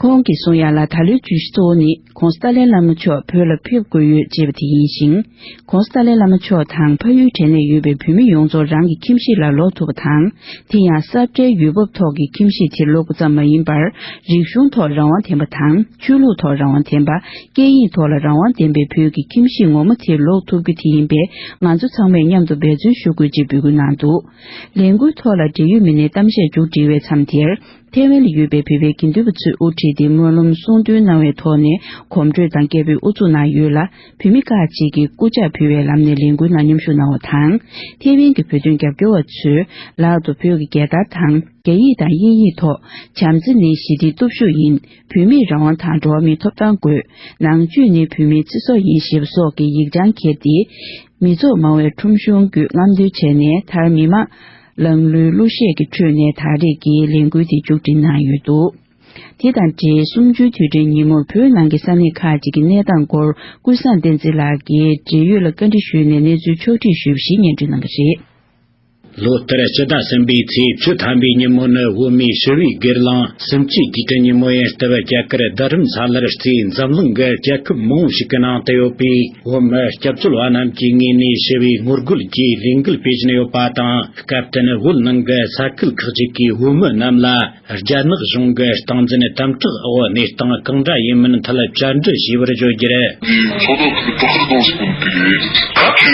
ཁོང་གིས་གསུངས་ཡ་ལ། ད་ལོའི་བརྗོད་གཞི་གཙོ་བོ་ནི་༧གོང་ས་ཏཱ་ལའི་བླ་མ་མཆོག་བོད་ལ་ཕེབས་དགོས་ཡོད་ཅེས་པ་དེ་ཡིན་ཞིང་། ༧གོང་ས་ཏཱ་ལའི་བླ་མ་མཆོག་དང་ཕ་ཡུལ་གྲས་ནས་ཡོད་པའི་བོད་མི་ཡོངས་རྫོགས་རང་གི་ཁྱིམ་གཞིས་ལ་ལོག་ཐུབ་པ་དང་། དེ་ཡང་ས་བཀྲའི་ཡུལ་བབ་ཐོག་གི་ཁྱིམ་གཞིས་དེར་ལོག་པ་ཙམ་མ་ཡིན་པར། རིག་གཞུང་ཐོག་རང་དབང་ལྡན་པ་དང་། ཆོས་ལུགས་ཐོག་རང་དབང་ལྡན་པ། སྐད་ཡིག་ཐོག་ལ་རང་དབང་ལྡན་པའི་བོད་ཀྱི་ཁྱིམ་གཞིས་ངོ་མ་དེར་ལོག་ཐུབ་རྒྱུ་དེ་ཡིན་པས། ང་ཚོ་ཚང་མས་མཉམ་དུ་འབད་བརྩོན་ཞུ་དགོས་ཅེས་འབོད་སྐུལ་གནང་འདུག། ལས་འགུལ་ཐོག་ལ་འབྲེལ་ཡོད་མི་སྣས་གཏམ་བཤད་མཇུག་སྒྲིལ་བའི་མཚམས་དེར། ཐའེ་ཝན་ལ་ཡོད་པའི་བོད་པའི་དགེ་འདུན་པ་ཚོས་དབུ་ཁྲིད་དེ་སྨོན་ལམ་གསུང་འདོན་གནང་བའི་ཐོག་ནས་གོམ་བགྲོད་དང་བརྒྱད་པོའི་དབུ་འཛུགས་གནང་ཡོད་ལ། བོད་མི་ཁག་ཅིག་གིས་སྐུ་ཕྱག་ཕུལ་བའི་ལམ་ནས་ལས་འགུལ་ནང་མཉམ་ཞུགས་གནང་བ་དང་། ཐའེ་ཝན་གྱི་བོད་དོན་རྒྱབ་སྐྱོར་བ་ཚོས་ལག་ཏུ་བོད་ཀྱི་རྒྱལ་དར་དང་། རྒྱ་ཡིག་དང་དབྱིན་ཡིག་ཐོག་བྱམས་བརྩེ་ནི་ཞི་བདེའི་སྟོབས་ཤུགས་ཡིན། བོད་མིས་རང་དབང་དང་འགྲོ་བ་མིའི་ཐོབ་ཐང་དགོས། ནང་ཆོས་ནི་བོད་མིའི་ཚེ་སྲོག་ཡིན་ཞེས་པ་སོགས་ཀྱི་ཡིག་བྱང་འཁྱེར་ཏེ། མི་ཚོགས་མང་བས་ཁྲོམ་གཞུང་བརྒྱུད་རྔམ་སྟོན་བྱས་ནས། མཐར་མི་མང་ལང་ལུའི་གླུ་གཞས་ཀྱི་ཁྲོད་ནས་ད་རེས་ཀྱི་ལས་འགུལ་དེ་མཇུག་སྒྲིལ་གནང་ཡོད་འདུག། དེ་དང་འབྲེལ། གསུམ་བཅུའི་དུས་དྲན་ཉིན་མོར་བོད་ནང་གི་ས་གནས་ཁག་ཅིག་གི་གནས་སྟངས་སྐོར་ཀུན་བཟང་བསྟན་འཛིན་ལགས་ཀྱིས་འབྲེལ་ཡོད་ལ་བཀའ་འདྲི་ཞུས་ནས་གནས་ཚུལ་ཕྱོགས་སྒྲིག་ཞུས་པ་ཞིག་སྙན་སྒྲོན་གནང་གི་རེད། ལོ་ལྟར་སྤྱི་ཟླ་གསུམ་པའི་ཚེས་བཅུ་ཐམ་པའི་ཉིན་མོ་ནི་བོད་མིའི་ཞི་བའི་སྒེར་ལངས་གསུམ་བཅུའི་དུས་དྲན་ཉིན་མོ་ཡིན་སྟབས། རྒྱ་གར་རྡ་རམ་ས་ལར་རྩིས་འཛམ་གླིང་གི་རྒྱལ་ཁབ་མང་བོ་ཞིག་གི་ནང་དུ་ཡོད་པའི་བོད་མི་སྐྱབས་བཅོལ་བ་རྣམས་ཀྱི་ངོས་ནས་ཞི་བའི་ངོ་རྒོལ་གྱི་ལས་འགུལ་སྤེལ་བཞིན་ཡོད་པ་དང་། སྐབས་དེར་བོད་ནང་གི་ས་ཁུལ་ཁག་ཅིག་གི་བོད་མི་རྣམས་ལ་རྒྱ་ནག་གཞུང་གི་སྟངས་འཛིན་དམ་དྲག་འོག་གནས་སྟངས་གང་འདྲ་ཡིན་མིན་ཐད་བཅར་འདྲི་ཞུས་པར་བརྗོད་རྒྱུར། 你说到这个不可动是问题，他去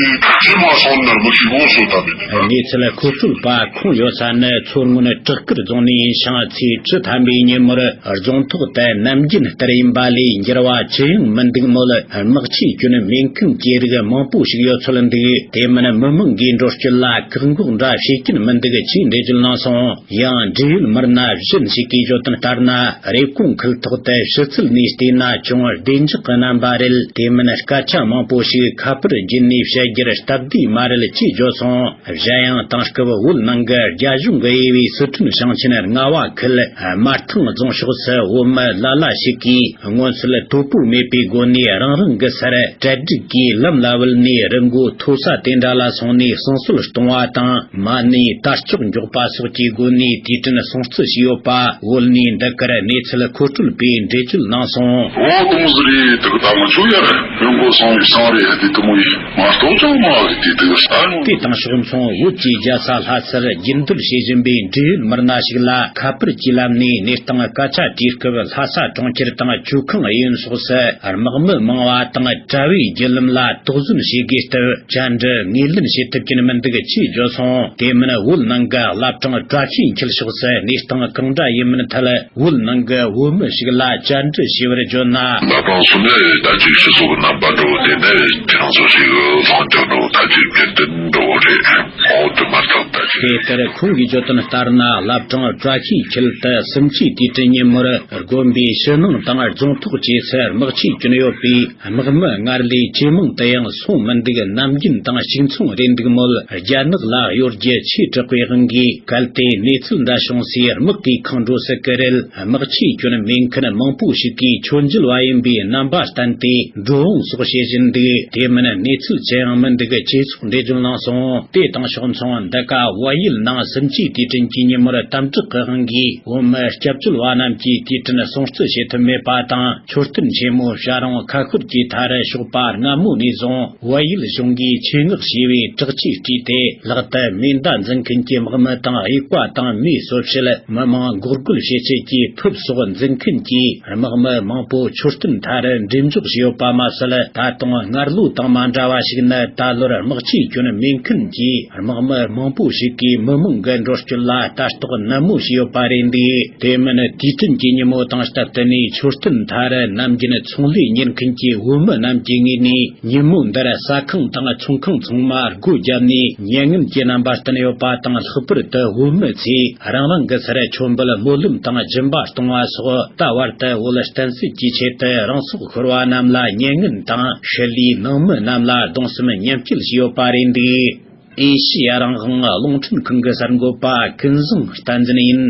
干嘛上那儿么去摸索他们的？ གནས་ཚུལ་མཁོ་སྤྲོད་པ་ཁོང་ཡོད་ས་ནི་མཚོ་སྔོན་བྲག་དཀར་རྫོང་ནས་ཡིན་ཞིང་། ཚེས་བཅུ་ཐམ་པའི་ཉིན་མོར་རྫོང་ཐོག་ཏུ་ནམ་རྒྱུན་ལྟར་ཡིན་པ་ལས་འགྱུར་བ་ཅི་ཡང་མི་འདུག་མོད། དམག་ཆས་གྱོན་མེད་མཁན་གྱི་རིགས་མང་པོ་ཞིག་ཡོད་ཚུལ་འདུག། དེ་མིན་མི་མང་གིས་འགྲོ་སྐྱོད་ལ་བཀག་འགོག་འདྲ་བྱེད་ཀྱིན་མི་འདུག་ཅེས་འགྲེལ་བརྗོད་གནང་སོང་། ཡང་འབྲེལ་ཡོད་མི་སྣ་གཞན་ཞིག་གིས་བརྗོད་དོན་ལྟར་ན། རེབ་གོང་ཁུལ་ཐོག་ཏུ་ཕྱི་ཚུལ་ནས་བལྟས་ན་ཅུང་བདེ་འཇགས་ཀྱི་རྣམ་པ་རེད། དེ་མིན་སྐད་ཆ་མང་པོ་ཞིག་ཁ་པར་བརྒྱུད་ནས་བཤད་རྒྱུར་སྟབས་བདེ་མ་རེད་ཅེས་བརྗོད་སོང་། གཞན་ཡང་དེང་སྐབས་བོད་ནང་གི་རྒྱ་གཞུང་གི་དབྱེ་བའི་སི་ཁྲོན་ཞིང་ཆེན་རྔ་བ་ཁུལ་སྨར་ཐང་རྫོང་ཕྱོགས་སུ་བོད་མི་ལ་ལ་ཞིག་གིས་མངོན་གསལ་དོད་པོ་མེད་པའི་སྒོ་ནས་རང་རང་གི་སར་གྲལ་སྒྲིག་གིས་ལམ་ལ་བུད་ནས་རི་མགོ་མཐོ་ས་དེ་འདྲ་ལ་སོང་ནས་བསང་གསོལ་གཏོང་བ་དང་། མ་ཎི་དར་ལྕོག་འཇོག་པ་སོགས་ཀྱི་སྒོ་ནས་དུས་དྲན་སྲུང་བརྩི་བྱས་ཡོད་པ། བོད་ནས་འདི་གར་གནས་ཚུལ་མཁོ་སྤྲོད་པས་འགྲེལ་བརྗོད་གནང་སོང་། འོ་དུང་ཟི་རེད། དུ་ད་མ་ཆོ་ཡར་མི་མགོ་སོང་བའི་སང་རེད། དེ་དུ་མོ་ཡིན་མ་གཏོགས་ཅང་མ་རེད། དེ་དུ་ས་ནོ། དེ་དང་ཕྱོགས་མཚུངས་བོད་ཀྱི་རྒྱལ་ས་ལྷ་སར་རྒྱུན་སྡོད་བྱེད་བཞིན་པའི་འབྲེལ་ཡོད་མི་སྣ་ཞིག་ལ་ཁ་པར་གྱི་ལམ་ནས་གནས་སྟངས་སྐད་ཆ་དྲིས་སྐབས། ལྷ་ས་གྲོང་ཁྱེར་དང་ཇོ་ཁང་གཡས་གཡོན་སོགས་སུ་དམག་མི་མང་བ་དང་། གྲྭ་བའི་བརྒྱུད་ལམ་ལ་དོགས་ཟོན་བྱེད་དགོས་སྟབས། བཅར་འདྲི་ངོས་ལེན་བྱེད་ཐུབ་ཀྱིན་མི་འདུག་ཅེས་བརྗོད་སོང་། དེ་མིན་བོད་ནང་གི་བླ་བྲང་བཀྲ་ཤིས་འཁྱིལ་ཕྱོགས་སུ་གནས་སྟངས་གང་འདྲ་ཡིན་མིན་ཐད། བོད་ནང་གི་བོད་མི་ཞིག་ལ་བཅར་འདྲི་བྱས་པར་བརྗོད་ན། ལ་དྭགས་སུ་ནི་ད་ཅིག་སྤྱི་ཚོགས་ཀྱི་རྣམ་པ་འགྲོ་དེ་ནི་ཁྱེད་རང་ཚོ་ཞིག་ལྷོང་རྒྱག་འགྲོ་ད་ཅིག་རྒྱུན་ལྡན་འགྲོ་རེད། འོ་དེ་མ་ཐག་ད་ཅིག། དེ་ལྟར་ཁོང་གིས་བརྗོད་དོན་ལྟར་ན། བླ་བྲང་བཀྲ་ཤིས་འཁྱིལ་དུ་གསུམ་བཅུའི་དུས་དྲན་ཉིན་མོར་དགོན་པའི་ཕྱི་ནང་དང་རྫོང་ཐོག་བཅས་སུ་དམག་ཆས་གྱོན་ཡོད་པའི་དམག་མི་སྔར་ལས་ཇེ་མང་དུ་ཡང་སོང་མི་འདུག། ནམ་རྒྱུན་དང་གཅིག་མཚུངས་རེད་འདུག་མོད། རྒྱ་ནག་ལ་གཡོ་སྒྱུ་ཆེ་དྲགས་པའི་དབང་གིས། གལ་ཏེ་གནས་ཚུལ་འདྲ་བྱུང་ཚེ་དམག་གིས་ཁེངས་འགྲོ་སྲིད་ཀྱི་རེད། དམག་ཆས་གྱོན་མེད་མཁན་མང་པོ་ཞིག་གིས་ཆོས་འབྱེད་པ་ཡིན་པའི་རྣམ་པ་བསྟན་ཏེ་འགྲོ་འོང་སོགས་བྱེད་བཞིན་འདུག། དེ་མིན་གནས་ཚུལ་ཅི་ཡང་མི་འདུག་ཅེས་སོགས་འགྲེལ་བརྗོད་གནང་སོང་། དེ་དང་ཕྱོགས་མཚུངས་འདི་ག་བལ་ཡུལ་ནང་གསུམ་བཅུའི་དུས་དྲན་གྱི་ཉིན་མོར་དམ་དྲག་གི་དབང་གིས་བོད་མི་སྐྱབས་བཅོལ་བ་རྣམས་ཀྱིས་དུས་དྲན་སྲུང་བརྩི་བྱེད་ཐུབ་མེད་པ་དང་། མཆོད་རྟེན་ཆེན་མོ་བྱ་རུང་ཁ་ཤོར་གྱི་མཐར་ཞོགས་པ་སྔ་མོ་ནས་བཟུང་བལ་ཡུལ་གཞུང་གིས་ཆེད་མངགས་བྱས་པའི་དྲག་ཆས་སྤྲས་ཏེ། ལག་ཏུ་མེ་མདའ་འཛིན་མཁན་གྱི་དམག་མི་དང་། དབྱུག་པ་དང་མེ་གསོ་བྱེད། མི་མང་འགོག་རྒོལ་བྱེད་ཆེད་ཀྱི་ཕུབ་སོགས་འཛིན་མཁན་གྱི་དམག་མི་མང་པོ་མཆོད་རྟེན་མཐར་འགྲེམས་འཇོག་བྱས་ཡོད་པ་མ་ཟད། ད་དུང་སྔར་ལོ་དང་མ་འདྲ་བ་ཞིག་ནི། ད་ལོར་དམག་ཆས་གྱོན་མེད་མཁན་གྱི་དམག་མི་མང་པོ་ཞིག་གིས་མི་མང་གི་འགྲོ་སྐྱོད་ལ་ལྟ་རྟོག་ནན་མོ་བྱས་ཡོད་པ་རེད་འདུག། དེ་མིན་དུས་དྲན་གྱི་ཉིན་མོ་དང་སྟབས་བསྟུན་ནས་མཆོད་རྟེན་མཐར་ནམ་རྒྱུན་ཚོང་ལས་གཉེར་མཁན་གྱི་བོད་མི་རྣམས་ཀྱི་ངོས་ནས། ཉིན་མོ་འདིར་ཟ་ཁང་དང་ཚོང་ཁང་ཚང་མ་སྒོ་བརྒྱབ་ནས་ཉེས་ངན་གྱི་རྣམ་པ་བསྟན་ཡོད་པ་དང་། ལྷག་པར་དུ་བོད་མི་ཚོས་རང་རང་གི་སར་མཆོད་འབུལ་སྨོན་ལམ་དང་སྦྱིན་པ་གཏོང་བ་སོགས་ད་བར་དུ་བོད་བསྟན་སྲིད་ཀྱི་ཆེད་དུ་རང་སྲོག་ཤོར་བ་རྣམས་ལ་ཉེས་ངན་དང་། ཕྱི་ལུས་ནང་མི་རྣམས་ལ་གདུང་སེམས་མཉམ་སྐྱེད་བྱས་ཡོད་པ་རེད་འདུག། ཨེ་ཤི་ཡ་རང་དབང་རླུང་འཕྲིན་ཁང་གི་གསར་འགོད་པ་ཀུན་བཟང་བསྟན་འཛིན་ཡིན།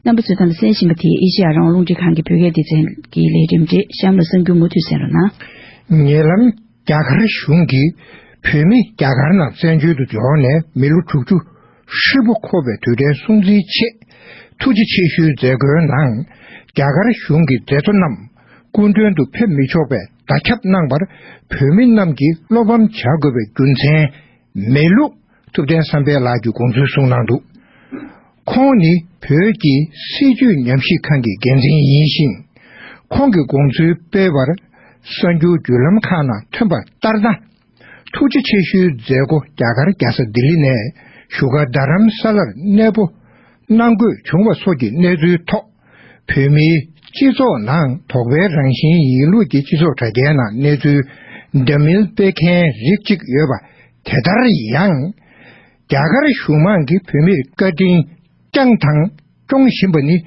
རྣམ་པ་ཚོས་དེ་ལ་གསན་བཞིན་པ་དེ་ཨེ་ཤི་ཡ་རང་དབང་རླུང་འཕྲིན་ཁང་གི་བོད་སྐད་སྡེ་ཚན་གྱི་ལས་རིམ་རེད། གཤམ་ལ་གསར་འགྱུར་མུ་མཐུད་གསན་རོགས་གནང་། ཉེ་ལམ་རྒྱ་གར་གཞུང་གིས་བོད་མི་རྒྱ་གར་ནང་བཙན་བྱོལ་དུ་ཡོང་ནས་མི་ལོ་དྲུག་ཅུ་ཧྲིལ་པོ་འཁོར་བའི་དུས་དྲན་སྲུང་བརྩིའི་ཆེད་ཐུགས་རྗེ་ཆེ་ཞུའི་མཛད་སྒོའི་ནང་ རྒྱ་གར་གཞུང་གི་མཛད་གཙོ་རྣམས་སྐུ་མགྲོན་དུ་ཕེབས་མི་ཆོག་པའི་བརྡ་ཁྱབ་གནང་བར་བོད་མི་རྣམས་ཀྱིས་བློ་ཕམ་བྱ་དགོས་པའི་རྒྱུ་མཚན་མེད་ལུགས། ཐུབ་བསྟན་བསམ་འཕེལ་ལགས་ཀྱིས་དགོངས་ཚུལ་གསུངས་གནང་འདུག་ཁོང་ནི་བོད་ཀྱི་སྲིད་བྱུས་ཉམས་ཞིབ་ཁང་གི་འགན་འཛིན་ཡིན་ཞིང་། ཁོང་གི་དགོངས་ཚུལ་སྤེལ་བར་གསར་འགྱུར་བརྒྱུད་ལམ་ཁག་ནང་ཐོན་པ་ལྟར་ན། ཐུགས་རྗེ་ཆེ་ཞུའི་མཛད་སྒོ་རྒྱ་གར་རྒྱལ་ས་ལྡི་ལི་ནས་བཞུགས་སྒར་རྡ་རམ་ས་ལར་གནས་སྤོ་གནང་དགོས་བྱུང་བ་སོགས་ཀྱི་གནས་ཚུལ་ཐོག་བོད་མིའི་སྤྱི་ཚོགས་ནང་དོགས་པའི་རང་བཞིན་ཡིན་ལུགས་ཀྱི་སྤྱི་ཚོགས་དྲ་རྒྱའི་ནང་གནས་ཚུལ་འདྲ་མིན་སྤེལ་མཁན་རིགས་གཅིག་ཡོད་པ། དེ་ལྟར་ཡང་། རྒྱ་གར་གཞུང་མང་གིས་བོད་མིར་བཀའ་དྲིན་བསྐྱངས་དང་སྐྱོང་བཞིན་པ་ནི་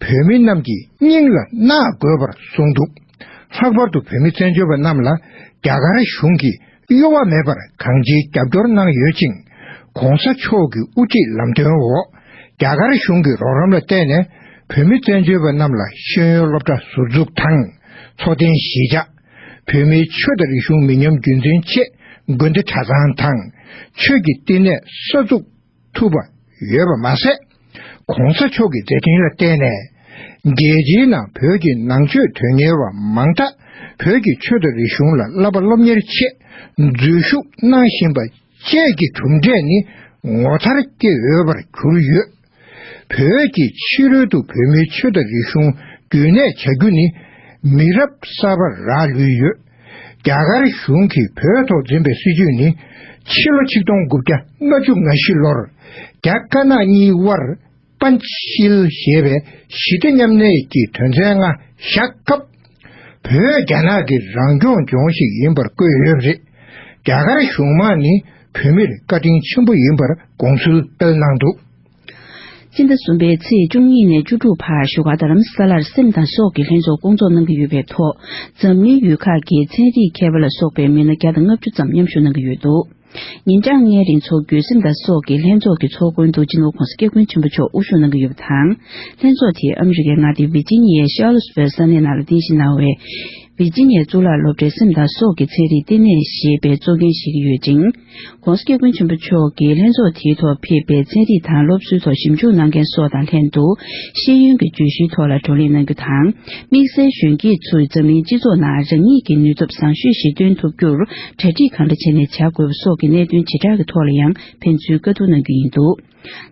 བོད་མི་རྣམས་ཀྱི་སྙིང་ལ་བརྣག་དགོས་པར་གསུངས་འདུག་ལྷག་པར་དུ་བོད་མི་བཙན་བྱོལ་བ་རྣམས་ལ་རྒྱ་གར་གཞུང་གིས་གཡོ་བ་མེད་པར་གང་ཅིའི་རྒྱབ་སྐྱོར་གནང་ཡོད་ཅིང་། ྋགོང་ས་མཆོག་གི་དབུ་ཁྲིད་ལམ་སྟོན་འོག་རྒྱ་གར་གཞུང་གི་རོགས་རམ་ལ་བརྟེན་ནས་བོད་མི་བཙན་བྱོལ་བ་རྣམས་ལ་ཤེས་ཡོན་སློབ་གྲྭ་ཟུར་འཛུགས་དང་། འཚོ་རྟེན་གཞིས་ཆགས། བོད་མིའི་ཆོས་དང་རིག་གཞུང་མི་ཉམས་རྒྱུན་འཛིན་ཆེད་དགོན་སྡེ་གྲྭ་ཚང་དང་། ཆོས་ཀྱི་བསྟི་གནས་གསར་འཛུགས་ཐུབ་པ་ཡོད་པ་མ་ཟད། ྋགོང་ས་མཆོག་གི་མཛད་འཕྲིན་ལ་བརྟེན་ནས། རྒྱལ་སྤྱིའི་ནང་བོད་ཀྱི་ནང་ཆོས་དོན་གཉེར་བ་མང་དག་བོད་ཀྱི་ཆོས་དང་རིག་གཞུང་ལ་བསླབ་པ་སློབ་གཉེར་ཆེད་འཛུལ་ཞུགས་གནང་བཞིན་པ་བཅས་ཀྱི་གྲུབ་འབྲས་ནི་ངོ་མཚར་སྐྱེ་འོས་པར་གྱུར་ཡོད། བོད་ཀྱི་ཕྱི་རོལ་དུ་བོད་མིའི་ཆོས་དང་རིག་གཞུང་རྒྱུན་གནས་བྱ་རྒྱུ་ནི་མི་རབས་གསར་པར་རག་ལུས་ཡོད། རྒྱ་གར་གཞུང་གིས་བོད་ཐོག་འཛིན་པའི་སྲིད་བྱུས་ནི་ཕྱི་ལོ་ཆིག་སྟོང་དགུ་བརྒྱ་ལྔ་བཅུ་ང་བཞི་ལོར་རྒྱ་དཀར་ནག་གཉིས་དབར་པན་ཤིལ་ཞེས་པའི་ཞི་བདེ་མཉམ་གནས་ཀྱི་དོན་ཚན་ལྔ་བཞག་སྐབས། བོད་རྒྱ་ནག་གི་རང་སྐྱོང་ལྗོངས་ཤིག་ཡིན་པར་བཀོད་ཡོད་པ་རེད། རྒྱ་གར་གཞུང་མང་ནི་བོད་མིར་བཀའ་དྲིན་ཆེན་པོ་ཡིན་པར་དགོངས་ཚུལ་སྤེལ་གནང་འདུག་སྤྱི་ཟླ་གསུམ་པའི་ཚེས་བཅུ་གཉིས་ནས་བཅུ་དྲུག་བར་བཞུགས་སྒར་རྡ་རམ་ས་ལར་སེམས་དང་སྲོག་གི་ལྷན་ཚོགས་བསྐོང་ཚོགས་གནང་གི་ཡོད་པའི་ཐོག་འཛམ་གླིང་ཡུལ་ཁག་གི་ཚན་རིག་མཁས་པ་ལ་སོགས་པའི་མི་སྣ་བརྒྱ་དང་ལྔ་བཅུ་ཙམ་མཉམ་ཞུགས་གནང་གི་ཡོད་འདུག་ཉིན་གྲངས་ལྔའི་རིང་འཚོགས་རྒྱུའི་སེམས་དང་སྲོག་གི་ལྷན་ཚོགས་ཀྱི་ཚོགས་མགོན་དུ་སྤྱི་ནོར་༧གོང་ས་༧སྐྱབས་མགོན་ཆེན་པོ་མཆོག་དབུ་བཞུགས་གནང་གི་ཡོད་པ་དང་། ལྷན་ཚོགས་དེས་ཨ་མི་རི་ཀའི་མངའ་སྡེ་ཝི་ཇི་ནི་ཡའི་ཤར་ལོ་སི་བྷིལ་ས་གནས་ནང་ལ་རྟེན་གཞི་གནང་བའི་ཝི་ཇི་ནི་ཡའི་གཙུག་ལག་སློབ་གྲྭའི་སེམས་དང་སྲོག་གི་ཚན་རིག་ལྟེ་གནས་ཞེས་པའི་གཙོ་འགན་བཞེས་ཀྱི་ཡོད་ཅིང་། ྋགོང་ས་ྋསྐྱབས་མགོན་ཆེན་པོ་མཆོག་གིས་ལྷན་ཚོགས་དེའི་ཐོག་ཕེབས་པའི་ཚན་རིག་དང་སློབ་གསོའི་ཐོག་ཞིབ་འཇུག་གནང་མཁན་སོགས་དང་ལྷན་དུ། ཤེས་ཡོན་གྱི་བརྗོད་གཞིའི་ཐོག་ལ་བགྲོ་གླེང་གནང་རྒྱུ་དང་། དམིགས་བསལ་གཞོན་སྐྱེས་ཚོས་འཛམ་གླིང་སྤྱི་ཚོགས་ནང་རང་ཉིད་ཀྱི་ནུས་སྟོབས་བཟང་ཤོས་ཤིག་སྟོན་ཐུབ་རྒྱུར་གྲ་སྒྲིག་གང་འདྲ་བྱས་ནས་བྱ་དགོས་པ་སོགས་ཀྱི་གནད་དོན་བྱེ་བྲག་གི་ཐོག་ལ་ཡང་ཕན་ཚུན་བཀའ་བསྡུར་གནང་རྒྱུ་ཡིན་འདུག་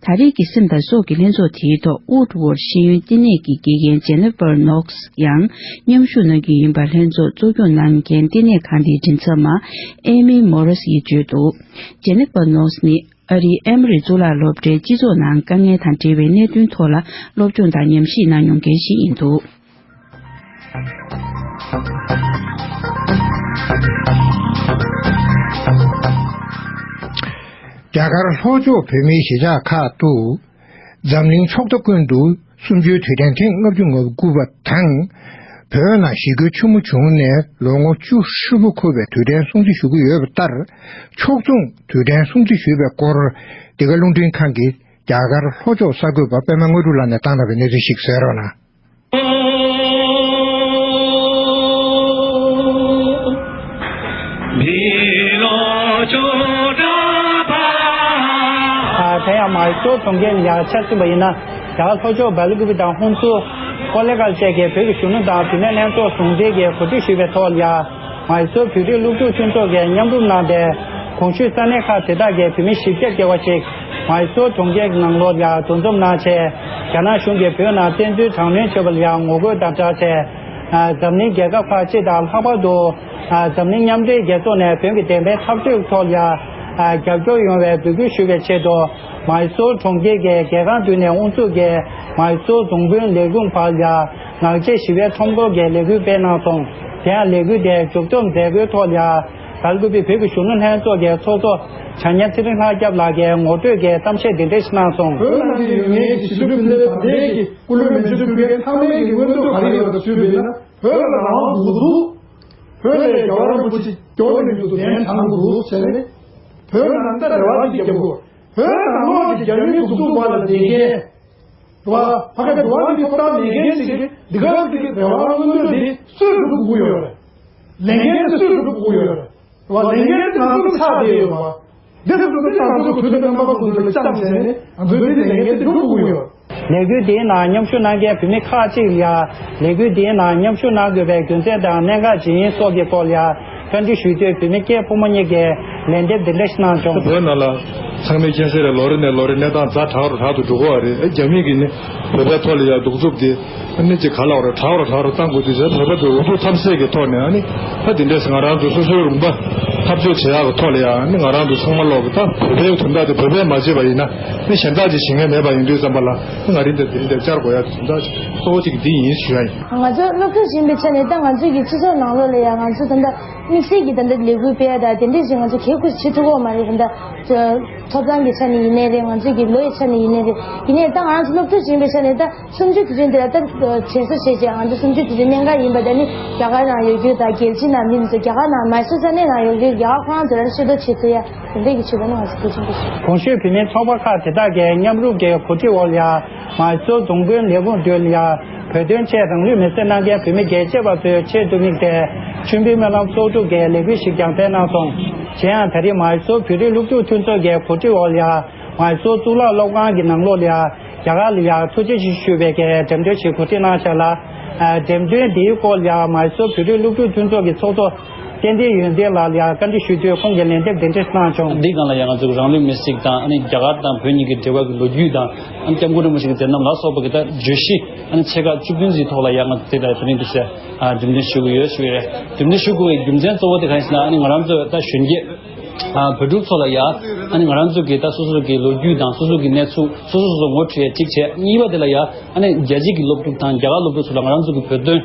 ད་རེས་ཀྱི་སེམས་དང་སྲོག་གི་ལྷན་ཚོགས་དེའི་ཐོག་ཨུཌ་ཝོར་ཤེས་ཡོན་ལྟེ་གནས་ཀྱི་དགེ་རྒན་ཇེ་ནི་ཕར་ནོག་སི་ཡང་མཉམ་ཞུགས་གནང་རྒྱུ་ཡིན་པ། ལྷན་ཚོགས་གཙོ་སྐྱོང་གནང་མཁན་ལྟེ་གནས་ཁང་དེའི་མགྲིན་ཚབ་མ་ཨེ་མི་མོ་རི་སི་ཡིས་བརྗོད་འདུག་ཇེ་ནི་ཕར་ནོག་སི་ནི་ཨ་རིའི་ཨེ་མོ་རི་གཙུག་ལག་སློབ་གྲྭའི་སྤྱི་ཚོགས་ནང་དཀའ་ངལ་དང་འབྲེལ་བའི་གནད་དོན་ཐོག་ལ་སློབ་སྦྱོང་དང་ཉམས་ཞིབ་གནང་མྱོང་མཁན་ཞིག་ཡིན་འདུག་རྒྱ་གར་ལྷོ་ཕྱོགས་བོད་མིའི་གཞིས་ཆགས་ཁག་ཏུ། འཛམ་གླིང་ཕྱོགས་མཐའ་ཀུན་ཏུ་གསུམ་བཅུའི་དུས་དྲན་ཐེངས་ལྔ་བཅུ་ང་དགུ་པ་དང་། བོད་ནང་ཞི་རྒོལ་ཆེན་མོ་བྱུང་ནས་ལོ་ངོ་བཅུ་ཧྲིལ་པོ་འཁོར་བའི་དུས་དྲན་སྲུང་བརྩི་ཞུ་གི་ཡོད་པ་ལྟར། ཕྱོགས་མཚུངས་དུས་དྲན་སྲུང་བརྩི་ཞུས་པའི་སྐོར། འདི་ག་རླུང་འཕྲིན་ཁང་གི་རྒྱ་གར་ལྷོ་ཕྱོགས་གསར་འགོད་པ་པད་མ་དངོས་གྲུབ་ལགས་ནས་བཏང་གནང་བའི་གནས་ཚུལ་ཞིག་གསན་རོགས་གནང་། ཨ། དེ་ཡང་མའི་སོར་གྲོང་ཁྱེར་ལ་ཡ་ཆ་མཚོན་པ་ཡིན་ན། རྒྱ་གར་ལྷོ་ཕྱོགས་སྦེལ་ཀོབ་དང་ཧོན་སུར། ཀོ་ལེ་གྷལ་བཅས་ཀྱི་བོད་ཀྱི་གཞོན་ནུ་དང་བུད་མེད་ལྷན་ཚོགས་ཟུང་འབྲེལ་གྱིས་གོ་སྒྲིག་ཞུས་པའི་ཐོག་ལ་ཡ། མའི་སོར་བོད་རིགས་སློབ་ཕྲུག་མཐུན་ཚོགས་ཀྱིས་མཉམ་རུབ་གནང་སྟེ། གོང་ཞུས་ས་གནས་ཁག་དེ་དག་གི་བོད་མི་བཞི་བརྒྱ་བརྒལ་བ་ཞིག་མའི་སོར་གྲོང་ཁྱེར་གྱི་ནང་ལོགས་ལ་ཡ་འདུ་འཛོམས་གནང་བྱས། རྒྱ་ནག་གཞུང་གིས་བོད་ནང་བཙན་འཛུལ་དྲག་གནོན་བྱས་པ་ལ་ཡ་ངོ་རྒོལ་དང་སྦྲགས་བྱས། འཛམ་གླིང་རྒྱལ་ཁབ་ཁག་སྤྱི་དང་ལྷག་པར་དུ། འཛམ་གླིང་མཉམ་འབྲེལ་རྒྱལ་ཚོགས་ནས་བོད་ཀྱི་བདེན་པའི་འཐབ་རྩོད་ཐོག་ལ་ཡ། རྒྱབ་སྐྱོར་ཡོང་བའི་འབོད་སྐུལ་ཞུ་བའི་ཆེད་དུ། མའི་སོར་གྲོང་ཁྱེར་གྱི་རྒྱལ་ཁང་མདུན་ནས་དབུ་འཛུགས་ཀྱིས་མའི་སོར་རྫོང་དཔོན་ལས་ཁུངས་བར་ལ་ཡ། ངག་བཅད་ཞི་བའི་ཁྲོམ་སྐོར་གྱི་ལས་འགུལ་སྤེལ་གནང་སོང་། དེ་ཡང་ལས་འགུལ་དེ་མཇུག་སྡོམ་མཛད་སྒོའི་ཐོག་ལ་ཡ། སྦེལ་ཀོབ་བོད་ཀྱི་གཞོན་ནུ་ལྷན་ཚོགས་ཀྱི་ཚོགས་གཙོ་བྱང་ཉ་ཚེ་རིང་ལྷ་སྐྱབས་ལགས་ཀྱིས་ངོ་སྤྲོད་ཀྱི་གཏམ་བཤད་འདི་འདྲ་ཞིག་གནང་སོང་། བོད་ནང་དུ་ཡོད་མཁན་གྱི་ཞི་ལུ་སྤུན་ཟླ་དང་འབྲེལ་གྱི་སྐུ་ལུས་མེ་མཆོད་ཕུལ་མཁན་ཚང་མས་ཀྱི་མངོན་འདོད་ག་རེ་ཡོད་པ་ཞུས་པ་ཡིན་ན། བོད་ལ་རང་དབང་དགོས་འདུག་བོད་ལ་རྒྱལ་བ་རིན་པོ་ཆེ་མགྱོགས་ནས་མྱུར་དུ་གདན་དྲངས་དགོས་འདུག་ཟེར་ནས། བོད་ནང་ད་རེ་བ་འདི་རྒྱབ་དགོས། བོད་ནང་ལོགས་ཀྱི་རྒྱ་མིའི་གདུག་རྩུབ་བར་ལ་བསྡད་མཁན། རེད་བ། ཕ་གི་འགྲོ་བ་མིའི་ཐོབ་ཐང་མེད་མཁན་ཞིག་གིས་འདི་ག་གི་རེ་བ་མངོན་འདོད་འདི་སུས་སྒྲུབ་དགོས་ཡོད་རེད། ལས་འགན་འདི་སུས་སྒྲུབ་དགོས་ཡོད་རེད། རེད་བ། ལས་འགན་འདི་ང་ཚོ་ལ་ཆགས་བསྡད་ཡོད་རེད་བ། འདི་ཚོ་འདི་ང་ཚོ་གི་དུས་དང་རྣམ་པ་ཀུན་ཏུ་ལ་བཅངས་བྱས་ནས་ང་ཚོས་འདི་ལས་འགན་འདི་སྒྲུབ་དགོས་ཡོད། ལས་འགུལ་འདིའི་ནང་མཉམ་ཞུགས་གནང་མཁན་བོད་མི་ཁག་ཅིག་ལ་ཡང་ལས་འགུལ་འདིའི་ནང་མཉམ་ཞུགས་གནང་དགོས་པའི་རྒྱུ་མཚན་དང་གནད་འགག་ཇི་ཡིན་སོགས་ཀྱི་སྐོར་ལ་ཡང་བཀའ་འདྲི་ཞུས་དུས། བོད་མི་སྐྱེས་ཕོ་མོ་གཉིས་ཀས་ལན་འདེབས་འདི་འདྲ་ཞིག་གནང་བྱུང་། བོད་ནང་ལ་ཚང་མས་མཁྱེན་གསལ་རེད། ལོ་རེ་ནས་ལོ་རེ་གནས་སྟངས་ཛ་དྲག་རུ་དྲག་ཏུ་འགྲོ་གི་ཡོད་རེད། རྒྱ་མི་གིས་ནི་བོད་པའི་ཐོག་ལ་ཡང་གདུག་རྩུབ་དེ་ཨ་ནི་ཅིག་ག་ལ་བ་རེད། དྲག་རུ་དྲག་རུ་བཏང་དགོས་དུས་ཙང་བོད་པ་ཚོས་འུ་ཐུག་ཐབས་ཟད་ཀྱི་ཐོག་ནས་ཨ་ནི་ད་དེ་འདྲས་ང་རང་ཚོ་སོ་སོའི་རུམ་པ་འཐབ་རྩོད་བྱེད་ཡག་གི་ཐོག་ལ་ཡང་ཨ་ནི་ང་རང་ཚོ་ཚང་མ་ལོག་གི་ད་བོད་པའི་དོན་དག་དེ་བོད་པས་མ་བྱས་པ་ཡིན་ན་ཨ་ནི་གཞན་དག་ཅིག་བྱེད་མཁན་མེད་པ་ཡིན་དུས་ཙམ་པ་ལ་ཨ་ང་རང་ཚོ་དེ་འདྲས་བཅར་དགོས་ཡག་དོན་དག་གཙོ་བོ་གཅིག་འདི་ཡིན་ཞུ་ཡ་ཡིན། ང་ཚོ་སློབ་ཕྲུག་ཡིན་པའི་ཆ་ནས་ད་ང་ཚོ་གི་སྤྱི་ཚོགས་ནང་ལོགས་ལ་ཡང་ང་ཚོ་ད་ལྟ་དམིགས་བསལ་གྱི་ད་ལྟ་ལས་འགུལ་སྤེལ་ཡ་ད་དེ་འདྲས་ཞིག་ང་ཚོ་གལ་ཁུར་བྱེད་ཐུབ་ཀྱི་ཡོད་མ་རེད། ད་ལྟ་ཐོབ་ཐང་གི་ཆ་ནས་ཡིན་ནའི་རེད། ང་ཚོ་གི་ལོ་ཡི་ཆ་ནས་ཡིན་ནའི་རེད། ཡིན་ནའི་ད་ང་རང་ཚོ་སློབ་ཕྲུག་ཡིན་པའི་ཆ་ནས་ད། གསུམ་བཅུ་དུས་ཆེན་དེ་ལ་ད་བྱེད་ས་བྱེད་ཅེས་ང་ཚོ་གསུམ་བཅུ་དུས་ཆེན་གནད་འགག་ཡིན་པ་དེ་ནི་རྒྱ་གར་ནང་ཡོད་རྒྱུ་དང་རྒྱལ་སྤྱི་ནང་མི་མི་ཚོ་རྒྱ་གར་ནང་མ་ཤོད་ས་གནས་ནང་ཡོད་རྒྱུ་རྒྱ་གར་ཁོ་རང་ཚོ་ལ་ཤེས་རྟོགས་བྱེད་ཐུབ་ཡ་དེ་འདྲས་ཀྱི་ཆེད་དུ་ནི་ང་ཚོ་དུས་ཆེན་དེ་ཞུ། གོང་ཞུས་བོད་མིའི་ཚོགས་པ་ཁག་དེ་དག་གིས་མཉམ་རུབ་ཀྱི་གོ་སྒྲིག་འོག་ལ་མའི་སོར་རྫོང་དཔོན་ལས་ཁུངས་མདུན་ལ་བོད་དོན་ཆེད་རང་ལུས་མེར་སྲེག་གནང་མཁན་བོད་མི་རྒྱལ་གཅེས་པ་ཚོའི་ཆེད་དུ་དམིགས་ཏེ་མཆོད་འབུལ་སྨོན་ལམ་ཚོགས་སྒྲུབ་ཀྱི་ལས་འགུལ་ཞིག་ཀྱང་སྤེལ་གནང་སོང་། གཞན་ཡང་ད་རེས་མའི་སོར་བོད་རིགས་སློབ་ཕྲུག་མཐུན་ཚོགས་ཀྱི་གོ་སྒྲིག་འོག་ལ་མའི་སོར་གཙུག་ལག་སློབ་ཁང་གི་ནང་ལོགས་ལ། རྒྱ་གར་ལ་ཡང་ཐུགས་རྗེ་ཆེ་ཞུ་བའི་གི་འགྲེམས་སྟོན་ཞིག་གོ་སྒྲིག་གནང་བཞག་ལ། ཨ། འགྲེམས་སྟོན་འདིའི་སྐོར་ལ་ཡང་མའི་སོར་བོད་རིགས་སློབ་ཕྲུག་མཐུན་ཚོགས་ཀྱི་ཚོགས་གཙོ་བསྟན་འཛིན་ཡོན་ཏན་ལགས་ལ་ཡང་བཀའ་འདྲི་ཞུས་དུས་ཁོང་གིས་ལན་འདེབས་འདི་འདྲ་གནང་བྱུང་། འདི་སྒང་ལ་ཡང་ང་ཚོས་རང་ལུས་མེར་སྲེག་དང་ཨ་ནི་རྒྱ་གར་དང་བོད་གཉིས་ཀྱི་འབྲེལ་བ་གི་ལོ་རྒྱུས་དང་ཨ་ནི་སྐྱབས་མགོན་རིན་པོ་ཆེ་གི་མཛད་རྣམ་ལ་སོགས་པ་གི་ད་བརྗོད་གཞི་ཨ་ནི་ཆེ་ཁག་བཅུ་བདུན་ཙམ་ཐོག་ལ་ཡང་ང་ཚོས་དེ་ལ་དེ་རིང་འདི་ཟེར་ཨ་འགྲེམས་སྟོན་ཞུ་གི་ཡོད་ཞུ་ཡི་རེད། འགྲེམས་སྟོན་ཞུ་དགོས་པའི་རྒྱུ་མཚན་གཙོ་བོ་དེ་གང་ཡིན་ཟེར་ན་ཨ་ནི་ང་རང་ཚོ་ད་གཞོན་སྐྱེས། ཨ། བོད་ཕྲུག་ཚོ་ལ་ཡ། ཨ་ནི་ང་རང་ཚོ་གི་ད་སོ་སོ་གི་ལོ་རྒྱུས་དང་སོ་སོ་གི་གནས་ཚུལ་སོ་སོ་སོ་སོ་ངོ་འཕྲོད་ཡ་གཅིག་བྱས། གཉིས་པ་དེ་ལ་ཡ། ཨ་ནི་རྒྱལ་སྤྱི་གི་སློབ་ཕྲུག་དང་རྒྱ་གར་སློབ་ཕྲུག་ཚོ་ལ་ང་རང་ཚོ་གི་བོད་དོན་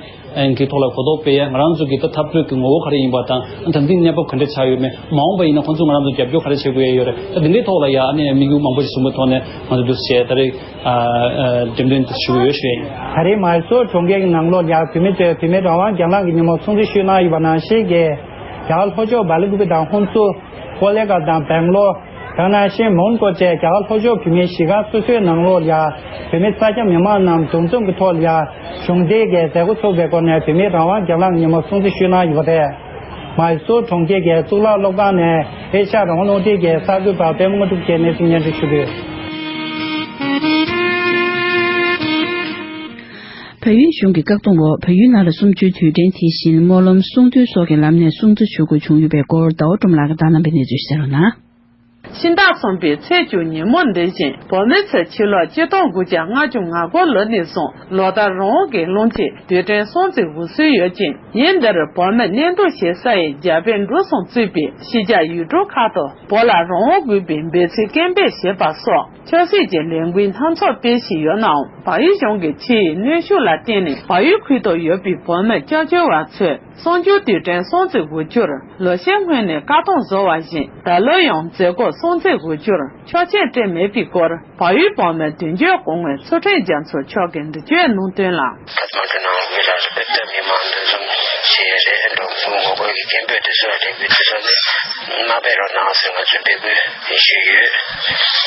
གི་ཐོག་ལ་གོ་རྟོགས་སྤེལ་ཡ། ང་རང་ཚོ་གི་ད་འཐབ་རྩོད་ཀྱི་ངོ་བོ་ག་རེ་ཡིན་པ་དང་། ཨ། ད་ལྟའི་གནས་བབ་ག་འདྲ་ཆགས་ཡོད་མེད། མ་འོངས་པ་ཡིན་ན་ཁོང་ཚོ་ང་རང་ཚོ་རྒྱབ་སྐྱོར་ག་རེ་བྱེད་དགོས་ཡ་ཡོད་རེད། ད་དེ་འདྲའི་ཐོག་ལ་ཡ་ཨ་ནི་དམིགས་ཡུལ་མང་པོ་ཞིག་བཟུང་བའི་ཐོག་ནས་ང་ཚོ་འདུག་སེ་ད་རེས་ཨ་ཨ་འགྲེམས་སྟོན་དེ་ཞུ་གི་ཡོད་ཞུ་ཡ་ཡིན། ད་རེས་མའི་སོར་གྲོང་ཁྱེར་གྱི་ནང་ལོགས་ལ་ཡ་བོད་མི་ཚོས་བོད་མིའི་རང་དབང་སྒེར་ལངས་ཀྱི་ཉིན་མོ་སྲུང་བརྩི་ཞུས་གནང་ཡོད་པ་ནང་བཞིན་གྱི། རྒྱ་གར་ལྷོ་ཕྱོགས་སྦེལ་ཀུ་པེ་དང་ཧོན་སུར། ཀོ་ལེ་གྷལ་དང་སྦེང་ལོར། དེ་ནང་བཞིན་མོན་གྷོ་བཅས་རྒྱ་གར་ལྷོ་ཕྱོགས་བོད་མིའི་གཞིས་སྒར་སོ་སོའི་ནང་ལོགས་ལ་ཡ། བོད་མི་ས་སྐྱ་མི་མང་རྣམས་འདུ་འཛོམས་ཀྱི་ཐོག་ལ་ཡ། གཞུང་འབྲེལ་གྱི་མཛད་སྒོ་ཚོགས་པའི་སྒོ་ནས་བོད་མིའི་རང་དབང་སྒེར་ལངས་ཉིན་མོ་སྲུང་བརྩི་ཞུས་གནང་ཡོད་པ་རེད། མའི་སོར་གྲོང་ཁྱེར་གྱི་གཙུག་ལག་སློབ་ཁང་ནས་ཨེ་ཤ་ཡ་རང་དབང་རླུང་འཕྲིན་གྱི་གསར་འགོད་པ་པད་མ་དངོས་གྲུབ་ཀྱིས་གནས་ཚུལ་སྙན་སྒྲོན་ཞུ་གི་ཡོད། བལ་ཡུལ་གཞུང་གི་བཀག་སྡོམ་འོག་བལ་ཡུལ་ནང་ལ་གསུམ་བཅུའི་དུས་དྲན་དེ་བཞིན་སྨོན་ལམ་གསུང་འདུན་སོགས་ཀྱི་ལམ་ནས་སྲུང་བརྩི་ཞུ་དགོས་བྱུང་ཡོད་པའི་སྐོར་ཟླ་བ་སྒྲོལ་མ་ལགས་ཀྱིས་བཏང་གནང་བའི་གནས་ཚུལ་གསན་རོགས་གནང་། ཕྱི་ཟླ་གསུམ་པའི་ཚེས་བཅུ་ཉིན་མོ་འདི་བཞིན་བོད་མི་ཚོས་ཕྱི་ལོ་ཆིག་སྟོང་དགུ་བརྒྱ་ལྔ་བཅུ་ང་དགུ་ལོ་ནས་བཟུང་ལོ་ལྟར་རང་དབང་གི་ལོ་གཅིག་དུས་དྲན་སྲུང་བརྩི་དགོས་སྲོལ་ཡོད་ཅིང་། ཉིན་འདིར་བོད་མི་གནས་སྡོད་བྱེད་ས་ཡི་རྒྱ་བལ་འབྲུག་གསུམ་གཙོས་པའི་ཕྱི་རྒྱལ་ཡུལ་གྲུ་ཁག་ཏུ་བོད་ལ་རང་དབང་དགོས་པའི་འབོད་ཚིག་སྐད་འབོད་བྱེད་པ་སོགས་ཆབ་སྲིད་ཀྱི་ལས་འགུལ་སྣ་ཚོགས་སྤེལ་བཞིན་ཡོད་ནའང་། བལ་ཡུལ་གཞུང་གི་ཕྱིའི་གནོན་ཤུགས་ལ་བརྟེན་ནས་བལ་ཡུལ་ཁུལ་དུ་ཡོད་པའི་བོད་མི་སྐྱབས་བཅོལ་བ་ཚོས་གསུམ་བཅུའི་དུས་དྲན་སྲུང་བརྩི་དགོས་རྒྱུར་ལོ་ཤས་སྔོན་ནས་བཀག་སྡོམ་བཟོ་བ་བཞིན། ད་ལོ་ཡང་མཛད་སྒོ་སྲུང་བརྩི་དགོས་རྒྱུར་ཆོག་མཆན་སྤྲད་མེད་པའི་སྐོར་བལ་ཡུལ་བོད་མིའི་མདུན་སྐྱོད་གོང་མའི་ཚུལ་ཁྲིམས་རྒྱ་མཚོ་མཆོག་གིས་འགྲེལ་བརྗོད་གནང་དོན་ལ། ཐད་མ་གི་ནང་མི་རབས་རེ་བོད་མི་མང་འདུ་འཛོམས་བྱས་རེད། འགྲོ་མགོན་ངོ་རྒོལ་གྱི་སྐད་འབོད་དེ་ཚོ་ལས་འགུལ་དེ་ཚོ་ནི་མ་སྤེལ་རོགས་གནང་ཟེར་ང་ཚོས་འབོད་སྐུལ་ཞུས་ཡོད།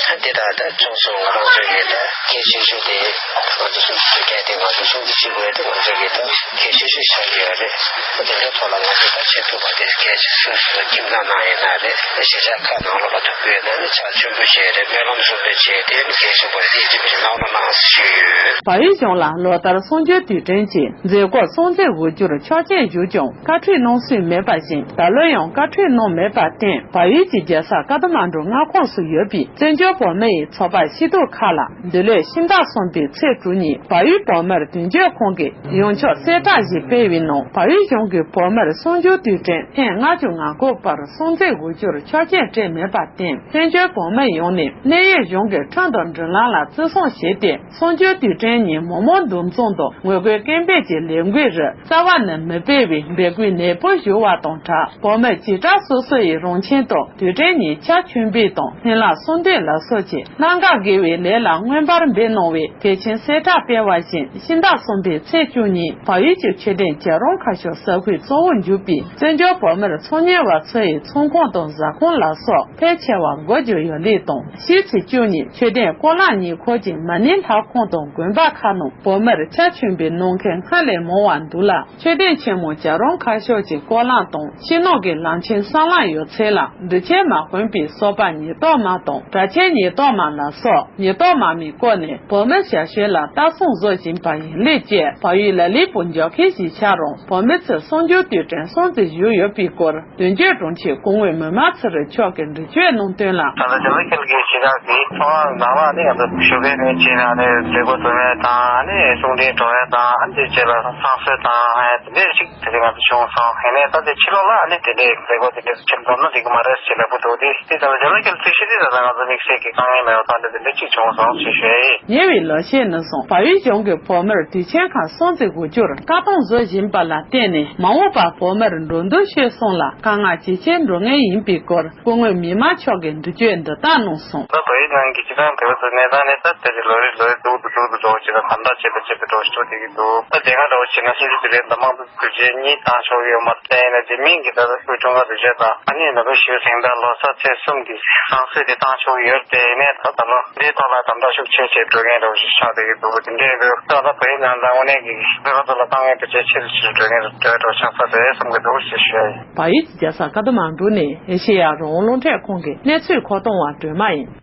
ད་འདི་དག་ད་ཚོགས་སོང་ང་རང་ཚོ་གི་ད་གལ་ཆེ་ཤོས་དེ་ང་ཚོ་སྲུང་བརྩི་ཞུ་མཁན་དེ་ང་ཚོ་སྲུང་བརྩི་བྱེད་དགོས་དེ་ང་ཚོ་གི་ད་གལ་ཆེ་ཤོས་ཆགས་ཀྱི་ཡོད་རེད། ད་དེ་འདྲའི་ཐོག་ལ་ང་ཚོ་ད་བྱེད་ཐུབ་པ་དེ་གལ་ཆེ་སོ་སོ་ཁྱིམ་ཚང་ནང་ཡིན་ན་རེད། གཞིས་ཆགས་ཁག་ནང་ལོགས་ལ་ཐུག་པའི་ནང་ནས་ཕྱག་མཆོད་འབུལ་བྱས་རེད། སྨོན་ལམ་གསུང་འདོན་བྱས་དེ་ནི་གལ་ཆེན་པོ་རེད། དེ་ཡིན་དུས་མི་ཞིག་གནང་རོགས་གནང་ཞུས་ཡོད། བལ་ཡུལ་གཞུང་ལ་ལོ་ལྟར་གསུམ་བཅུའི་དུས་དྲན་གྱི་མཛད་སྒོ་སྲུང་བརྩི་དགོས་རྒྱུར་ཆོག་མཆན་ཞུས་ཀྱང་བཀའ་འཁྲོལ་གནང་སྲོལ་མེད་པ་བཞིན། ད་ལོ་ཡང་བཀའ་འཁྲོལ་གནང་མེད་པར་བརྟེན། བལ་ཡུལ་གྱི་རྒྱལ་ས་ཀ་ཐ་མན་གྲུ་མངའ་ཁོངས་སུ་ཡོད་པའི་བཙན་བྱོལ་བོད་མི་ཡི་ཚོགས་པ་སྐྱིད་སྡུག་ཁག་ལ་འདི་ལོའི་ཕྱི་ཟླ་གསུམ་པའི་ཚེས་དྲུག་ཉིན་བལ་ཡུལ་བོད་མིའི་མདུན་སྐྱོད་ཁང་གིས་ཡོངས་ཁྱབ་གསལ་བསྒྲགས་ཤིག་སྤེལ་བའི་ནང་། བལ་ཡུལ་གཞུང་གིས་བོད་མིར་གསུམ་བཅུའི་དུས་དྲན་ཐེངས་ལྔ་བཅུ་ང་དགུ་པར་སྲུང་བརྩི་དགོས་རྒྱུར་ཆོག་མཆན་སྤྲད་མེད་པར་བརྟེན། བཙན་བྱོལ་བོད་མི་ཡོངས་ནས་གནད་ཡོད་གཞུང་གི་ཁྲིམས་དང་སྒྲིག་ལམ་ལ་བརྩི་སྲུང་བྱས་ཏེ། གསུམ་བཅུའི་དུས་དྲན་ཉིན་མི་མང་འདུ་འཛོམས་དང་ངོ་རྒོལ་སྐད་འབོད་ཀྱི་ལས་འགུལ་རིགས་རྩ་བ་ནས་མི་སྤེལ་བའི་འབོད་སྐུལ་ནན་པོ་ཞུ་བ་དང་སྦྲགས། བོད་མི་བྱེ་བྲག་སོ་སོ་ཡི་རང་ཁྱིམ་དུ་དུས་དྲན་ཉིན་ཕྱག་མཆོད་འབུལ་དང་སྨོན་ལམ་གསུང་འདོན་ལ་སོགས་ཀྱི་གནད་འགག་དགེ་བའི་ལས་ལ་མངོན་པར་འབད་གནང་བའི་གལ་ཆེན་གསལ་བསྒྲགས་སྤེལ་བ་བཞིན། ཕྱི་ཟླ་གསུམ་པའི་ཚེས་བཅུ་ཉིན་བལ་ཡུལ་གྱི་མཆོད་རྟེན་རྒྱལ་རོང་ཁ་ཤོར་ས་ཁུལ་གཙོ་བོར་གྱུར་པའི་བཙན་བྱོལ་བོད་མིར་ཚོང་གཉེར་བ་ཚོ་ཡི་ཚོང་ཁང་དང་ཟ་ཁང་ལ་སོགས་ཕལ་ཆེ་བ་སྒོ་རྒྱག་ཡོད་ལུགས་དང་། ཕྱི་ཚེས་བཅུ་ཉིན་མཆོད་རྟེན་ཀོ་ལ་ཉེ་འཁོར་གྱི་མ་ཎི་ལྷ་ཁང་དང་དགོན་པ་ཁག་ནང་བོད་མིར་ཕྱག་མཆོད་འབུལ་གནང་མཁན་སྔར་ལས་མང་བ་འདུག་ལ། མཆོད་རྟེན་ཆེན་མོ་རྒྱལ་རོང་ཁ་ཤོར་གྱི་ཀོ་ལ་ དང་། སྤྱི་ནོར་གྱི་ལམ་ཆེན་སྲང་ལམ་ཡོད་ཚད་ལ་འདུ་ཆེན་མ་དགོན་པའི་སོ་པ་ཉེན་རྟོག་མ་དང་། གྲྭ་ཆེན་ཉེན་རྟོག་མ་ལ་སོགས་ཉེན་རྟོག་མ་མིའི་སྐོར་ནས་བོད་མི་ཞབས་ཞུ་ལ་ལྟ་སྲུང་བཟོ་བཞིན་པ་ཡིན་ལུགས་བཅས་བལ་ཡུལ་ལ་ལུས་པོ་འཇོག་མཁན་ཞིག་ཆགས་རུང་བོད་མི་ཚོས་གསར་འགྱུར་དུས་དྲན་སྲུང་བརྩི་ཞུས་ཡོད་པའི་སྐོར། དོན་གཅོད་དྲུང་ཆེ་སྐུ་ངོ་མི་དམངས་ཚེ་རིང་མཆོག་གིས་འགྲེལ་བརྗོད་གནང་དོན་ལ། ད་ལྟ་རྒྱ་ནག་གི་ལས་ཀྱི་བྱེད་སྟངས་ཀྱི་ཚོགས་ཁང་ནང་ལ་ནི་ང་ཚོ་ཞུ་མཁན་ནས་བྱས་ན་ནི་མཛད་སྒོ་འཛོམས་ཡས་དང་ནི་གསུང་འཕྲིན་སྒྲོག་ཡས་དང་ཨ་ནི་དེ་རྗེས་ལ་བསང་གསོལ་དང་ཨ་དེ་འདྲས་ཞིག་དེ་རིང་ང་ཚོ་བྱུང་སོང་། ཡིན་ནའི་ད་དེ་ཕྱི་ལོགས་ལ་ནི་དེ་འདྲས་མཛད་སྒོ་དེ་འདྲས་ཕྱིར་འཛོམས་ན་འགྲིག་གི་མ་རེད་ཟེར་ལབ་ཀྱི་འདུག་དེ་དེ་ད་ལྟ་རྒྱ་ནག་གི་ཚོས་གཞི་དེ་ད་ལྟ་ང་ཚོ་དམིགས་བསལ་གྱི་དཀའ་ངལ་མེད་པ་ཙང་དེ་འདྲས་ཅིག་བྱུང་སོང་ཞེས་ཞུ་ཡས་ཡིན། ཉེ་བའི་ལོ་ཤས་ནས་བཟུང་བལ་ཡུལ་གཞུང་གིས་བོད་མིར་དུས་ཆེན་ཁག་སྲུང་བརྩི་དགོས་རྒྱུར་བཀག་སྡོམ་བཟོ་བཞིན་པ་ལ་བརྟེན་ནས་མ་འོངས་པར་བོད་མིར་འགྲོ་འདུག་སྤྱོད་གསུམ་ལ་དཀའ་ངལ་ཇེ་ཆེར་འགྲོ་ངེས་ཡིན་པའི་སྐོར་སྐུ་ངོ་མི་དམངས་མཆོག་གིས་འགྲེལ་བརྗོད་འདི་ལྟར་གནང་སོང་། ད་བལ་ཡུལ་ནང་གི་སྤྱི་བཏང་བོད་དུ་གནས་སྟངས་ནི་ད་དེ་རེད། ལོ་རེ་ལོ་རེ་སྡུག་ཏུ་སྡུག་ཏུ་འགྲོ་བཞིན་དང་དམ་དྲག་བྱེད་པ་བྱེད་པའི་འགྲོ་ཞིག་འགྲོ་བསྡད་ཀྱི་འདུག་ད་དེ་སྔ་འདྲ་བོ་བྱས་ན་སུམ་ཅུ་དུས་དྲན་དང་དམངས་གཙོ་དུས་ཆེན་གཉིས་བཏང་ཆོག་གི་ཡོད་མ་རེད། ཡིན་ན་དེ་མིན་གྱི་ད་ལྟ་དབུས་ཀྲུང་དཀར་དུས་ཆེན་དང་ཨ་ནི་ནོ་བེལ་ཞི་བའི་གཟེངས་རྟགས་ལོ་གསར་ཚེས་གསུམ་གྱི་བསང་གསོལ་དེ་བཏང་ཆོག་གི་ཡོད་རེད་དེ། ཡིན་ནའི་ད་ད་ལོ་འདིའི་ཐོག་ལ་དམ་དྲག་ཤུགས་ཆེ་བྱས་འགྲོ་མཁན་འདྲ་བོ་ཞིག་ཆགས་བསྡད་ཀྱི་འདུག་དེ་འདྲའི་འདུག་ད་ལྟ་བལ་ཡུལ་ནང་ལ་དངོས་གནས་ཀྱི་བོད་པ་ཚོ་ལ་དཀའ་ངལ་དེ་ཇེ་ཆེ་རུ་ཆེ་རུ་འགྲོ་མཁན་འདྲ་བོ་ཆགས་ཚར་རེད་བསམ་གྱི་འདུག་ཞེས་ཞུ་ཡ་ཡིན། བལ་ཡུལ་གྱི་རྒྱལ་ས་ཀ་ཐ་མན་གྲུ་ནས་ཨེ་ཤེ་ཡ་རང་དབང་རླུང་འཕྲིན་ཁང་གི་གནས་ཚུལ་མཁོ་གཏོང་བ་སྒྲོལ་མ་ཡིན།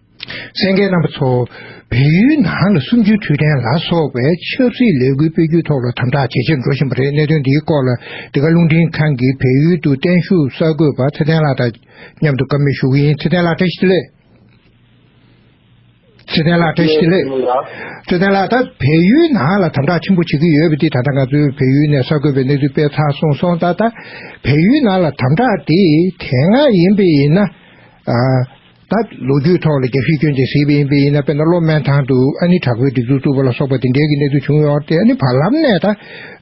གསན་མཁན་རྣམ་པ་ཚོ། བལ་ཡུལ་ནང་ལ་གསུམ་བཅུའི་དུས་དྲན་ལ་སོགས་པའི་ཆབ་སྲིད་ལས་འགུལ་སྤེལ་རྒྱུའི་ཐོག་ལ་དམ་དྲག་ཇེ་ཆེར་འགྲོ་བཞིན་པ་རེད། གནད་དོན་འདིའི་སྐོར་ལ་འདི་ག་རླུང་འཕྲིན་ཁང་གི་བལ་ཡུལ་དུ་བརྟན་བཞུགས་གསར་འགོད་པ་ཚེ་བརྟན་ལགས་དང་མཉམ་དུ་བཀའ་མོལ་ཞུ་གི་ཡིན། ཚེ་བརྟན་ལགས་བཀྲ་ཤིས་བདེ་ལེགས། ཚེ་བརྟན་ལགས་བཀྲ་ཤིས་བདེ་ལེགས། ཚེ་བརྟན་ལགས་ད་བལ་ཡུལ་ནང་ལ་དམ་དྲག་ཆེན་པོ་བྱེད་ཀྱི་ཡོད་པ་འདི་ད་ལྟ་ང་ཚོའི་བལ་ཡུལ་ནས་གསར་འགོད་པས་གནས་ཚུལ་སྤེལ་ཚར་སོང་སོང་། ད་ད་བལ་ཡུལ་ནང་ལ་དམ་དྲག་འདི་དེ་སྔ་ཡིན་པ་ཡིན་ན། ཨ། ད་ལོ་རྒྱུས་ཐོག་ལ་རྒྱབ་བཤུད་སྐྱོན་ཅིག་གཟིགས་པ་ཡིན་པ་ཡིན་ན། དཔེར་ན་གློ་སྨོན་ཐང་དུ་ཨ་ནི་དྲག་པོའི་སྒྲིག་འཛུགས་བཙུགས་པ་ལ་སོགས་པ་དེ་འདྲའི་གི་གནས་ཚུལ་བྱུང་ཡོད་རེད། ཨ་ནི་བར་ལམ་ནས་ད་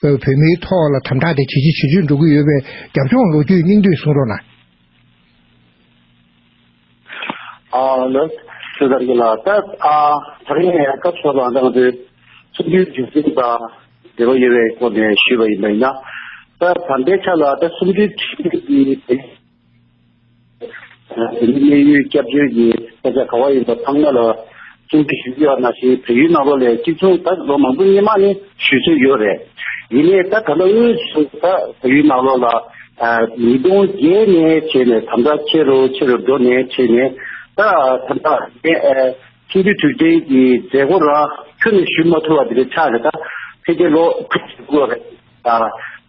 བོད་མིའི་ཐོག་ལ་དམ་དྲག་དེ་ཇེ་ཆེ་ཇེ་ཆེར་འགྲོ་གི་ཡོད་པའི་རྒྱབ་ལྗོངས་ལོ་རྒྱུས་སྙིང་བསྡུས་གསུང་རོགས་གནང་། ཨ་ལགས། ཚེ་བརྟན་ལགས་ད་ཨ་ད་རིང་ཡང་སྐབས་ཤོར་བ་འདང་དུ་ཚུགས་རྒྱུའི་རྒྱུ་མཚན་དང་འབྲེལ་བ་ཡོད་པའི་སྐོར་ནས་ཞུས་པ་ཡིན་པ་ཡིན་ན། ད་ད་ལྟའི་ཆ་ལ་ད་གསུམ་བཅུའི་དུས་དྲན་གྱི་དེ་ནི་དམིགས་ཡུལ་སྐྱབས་བཅོལ་གྱི་ས་ཆ་ག་བ་ཡིན་པ་ཚང་མ་ལ་གསུང་གི་ཞུ་གི་ཡོད་ནང་བཞིན་བལ་ཡུལ་ནང་ལོགས་ལ་གཅིག་མཚུངས་ད་ལོ་མང་པོ་སྔོན་མ་ནས་ཞུས་སྲོལ་ཡོད་རེད། ཡིན་ནའི་ད་ད་ལྟ་དངོས་སུ་ད་བལ་ཡུལ་ནང་ལོགས་ལ་ཉིས་སྟོང་བརྒྱད་ནས་བྱས་ནས་དམ་དྲག་ཆེ་རུ་ཆེ་རུ་འགྲོ་ནས་བྱས་ནས་ད་དམ་དྲག་ཨ་ཆིང་དུས་དུས་དྲན་གྱི་མཛད་སྒོ་རང་ཁྱོན་ནས་ཞུ་མ་ཐུབ་པ་དེ་འདྲ་ཆགས་རེད། ད་ཕལ་ཆེར་ལོ་དགུ་རེད། ཨ་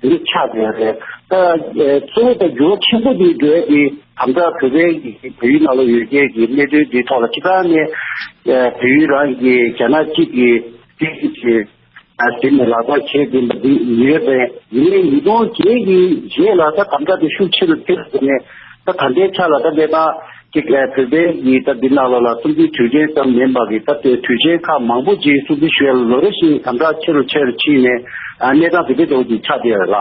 དེ་འདྲ་ཆགས་བསྡད་རེད། ད་ཨ་གཙོ་བོ་ད་འགྱུར་བ་ཆེན་པོ་དེ་འགྲོ་ཡ་དེ་དམ་དྲག་བོད་པའི་གི་བལ་ཡུལ་ནང་ལ་ཡོད་མཁན་གྱི་གནད་དོན་འདིའི་ཐོག་ལ་སྤྱིར་བཏང་ནས་ཨ་བལ་ཡུལ་རང་གི་རྒྱ་ནག་གཅིག་གི་སྲིད་ཇུས་ཀྱི་ཨ་དེ་ནས་ལག་བསྟར་བྱེད་དགོས་པ་འདི་ཡོད་པས། ཡིན་ནའི་ཉིས་སྟོང་བརྒྱད་ཀྱི་རྗེས་ལ་ད་དམ་དྲག་དེ་ཤུགས་ཆེ་རུ་ཕྱིན་ནས་ད་ད་ལྟའི་ཆ་ལ་ད་ལྟའི་ད་ཅིག་ཨ་བོད་པའི་གི་ད་འདི་ནང་ལོགས་ལ་གསུམ་བཅུའི་དུས་ཆེན་ཙམ་མིན་པ་གི་ད་ལྟའི་དུས་ཆེན་ཁག་མང་པོ་ཅིག་སྲུང་བརྩི་ཞུ་ཡ་ལ་ལོ་རེ་བཞིན་དམ་དྲག་ཆེ་རུ་ཆེ་རུ་ཕྱིན་ནས་ཨ་གནས་སྟངས་དེ་འདྲའི་འདྲ་བོ་ཅིག་ཆགས་བསྡད་ཡོད་རེད་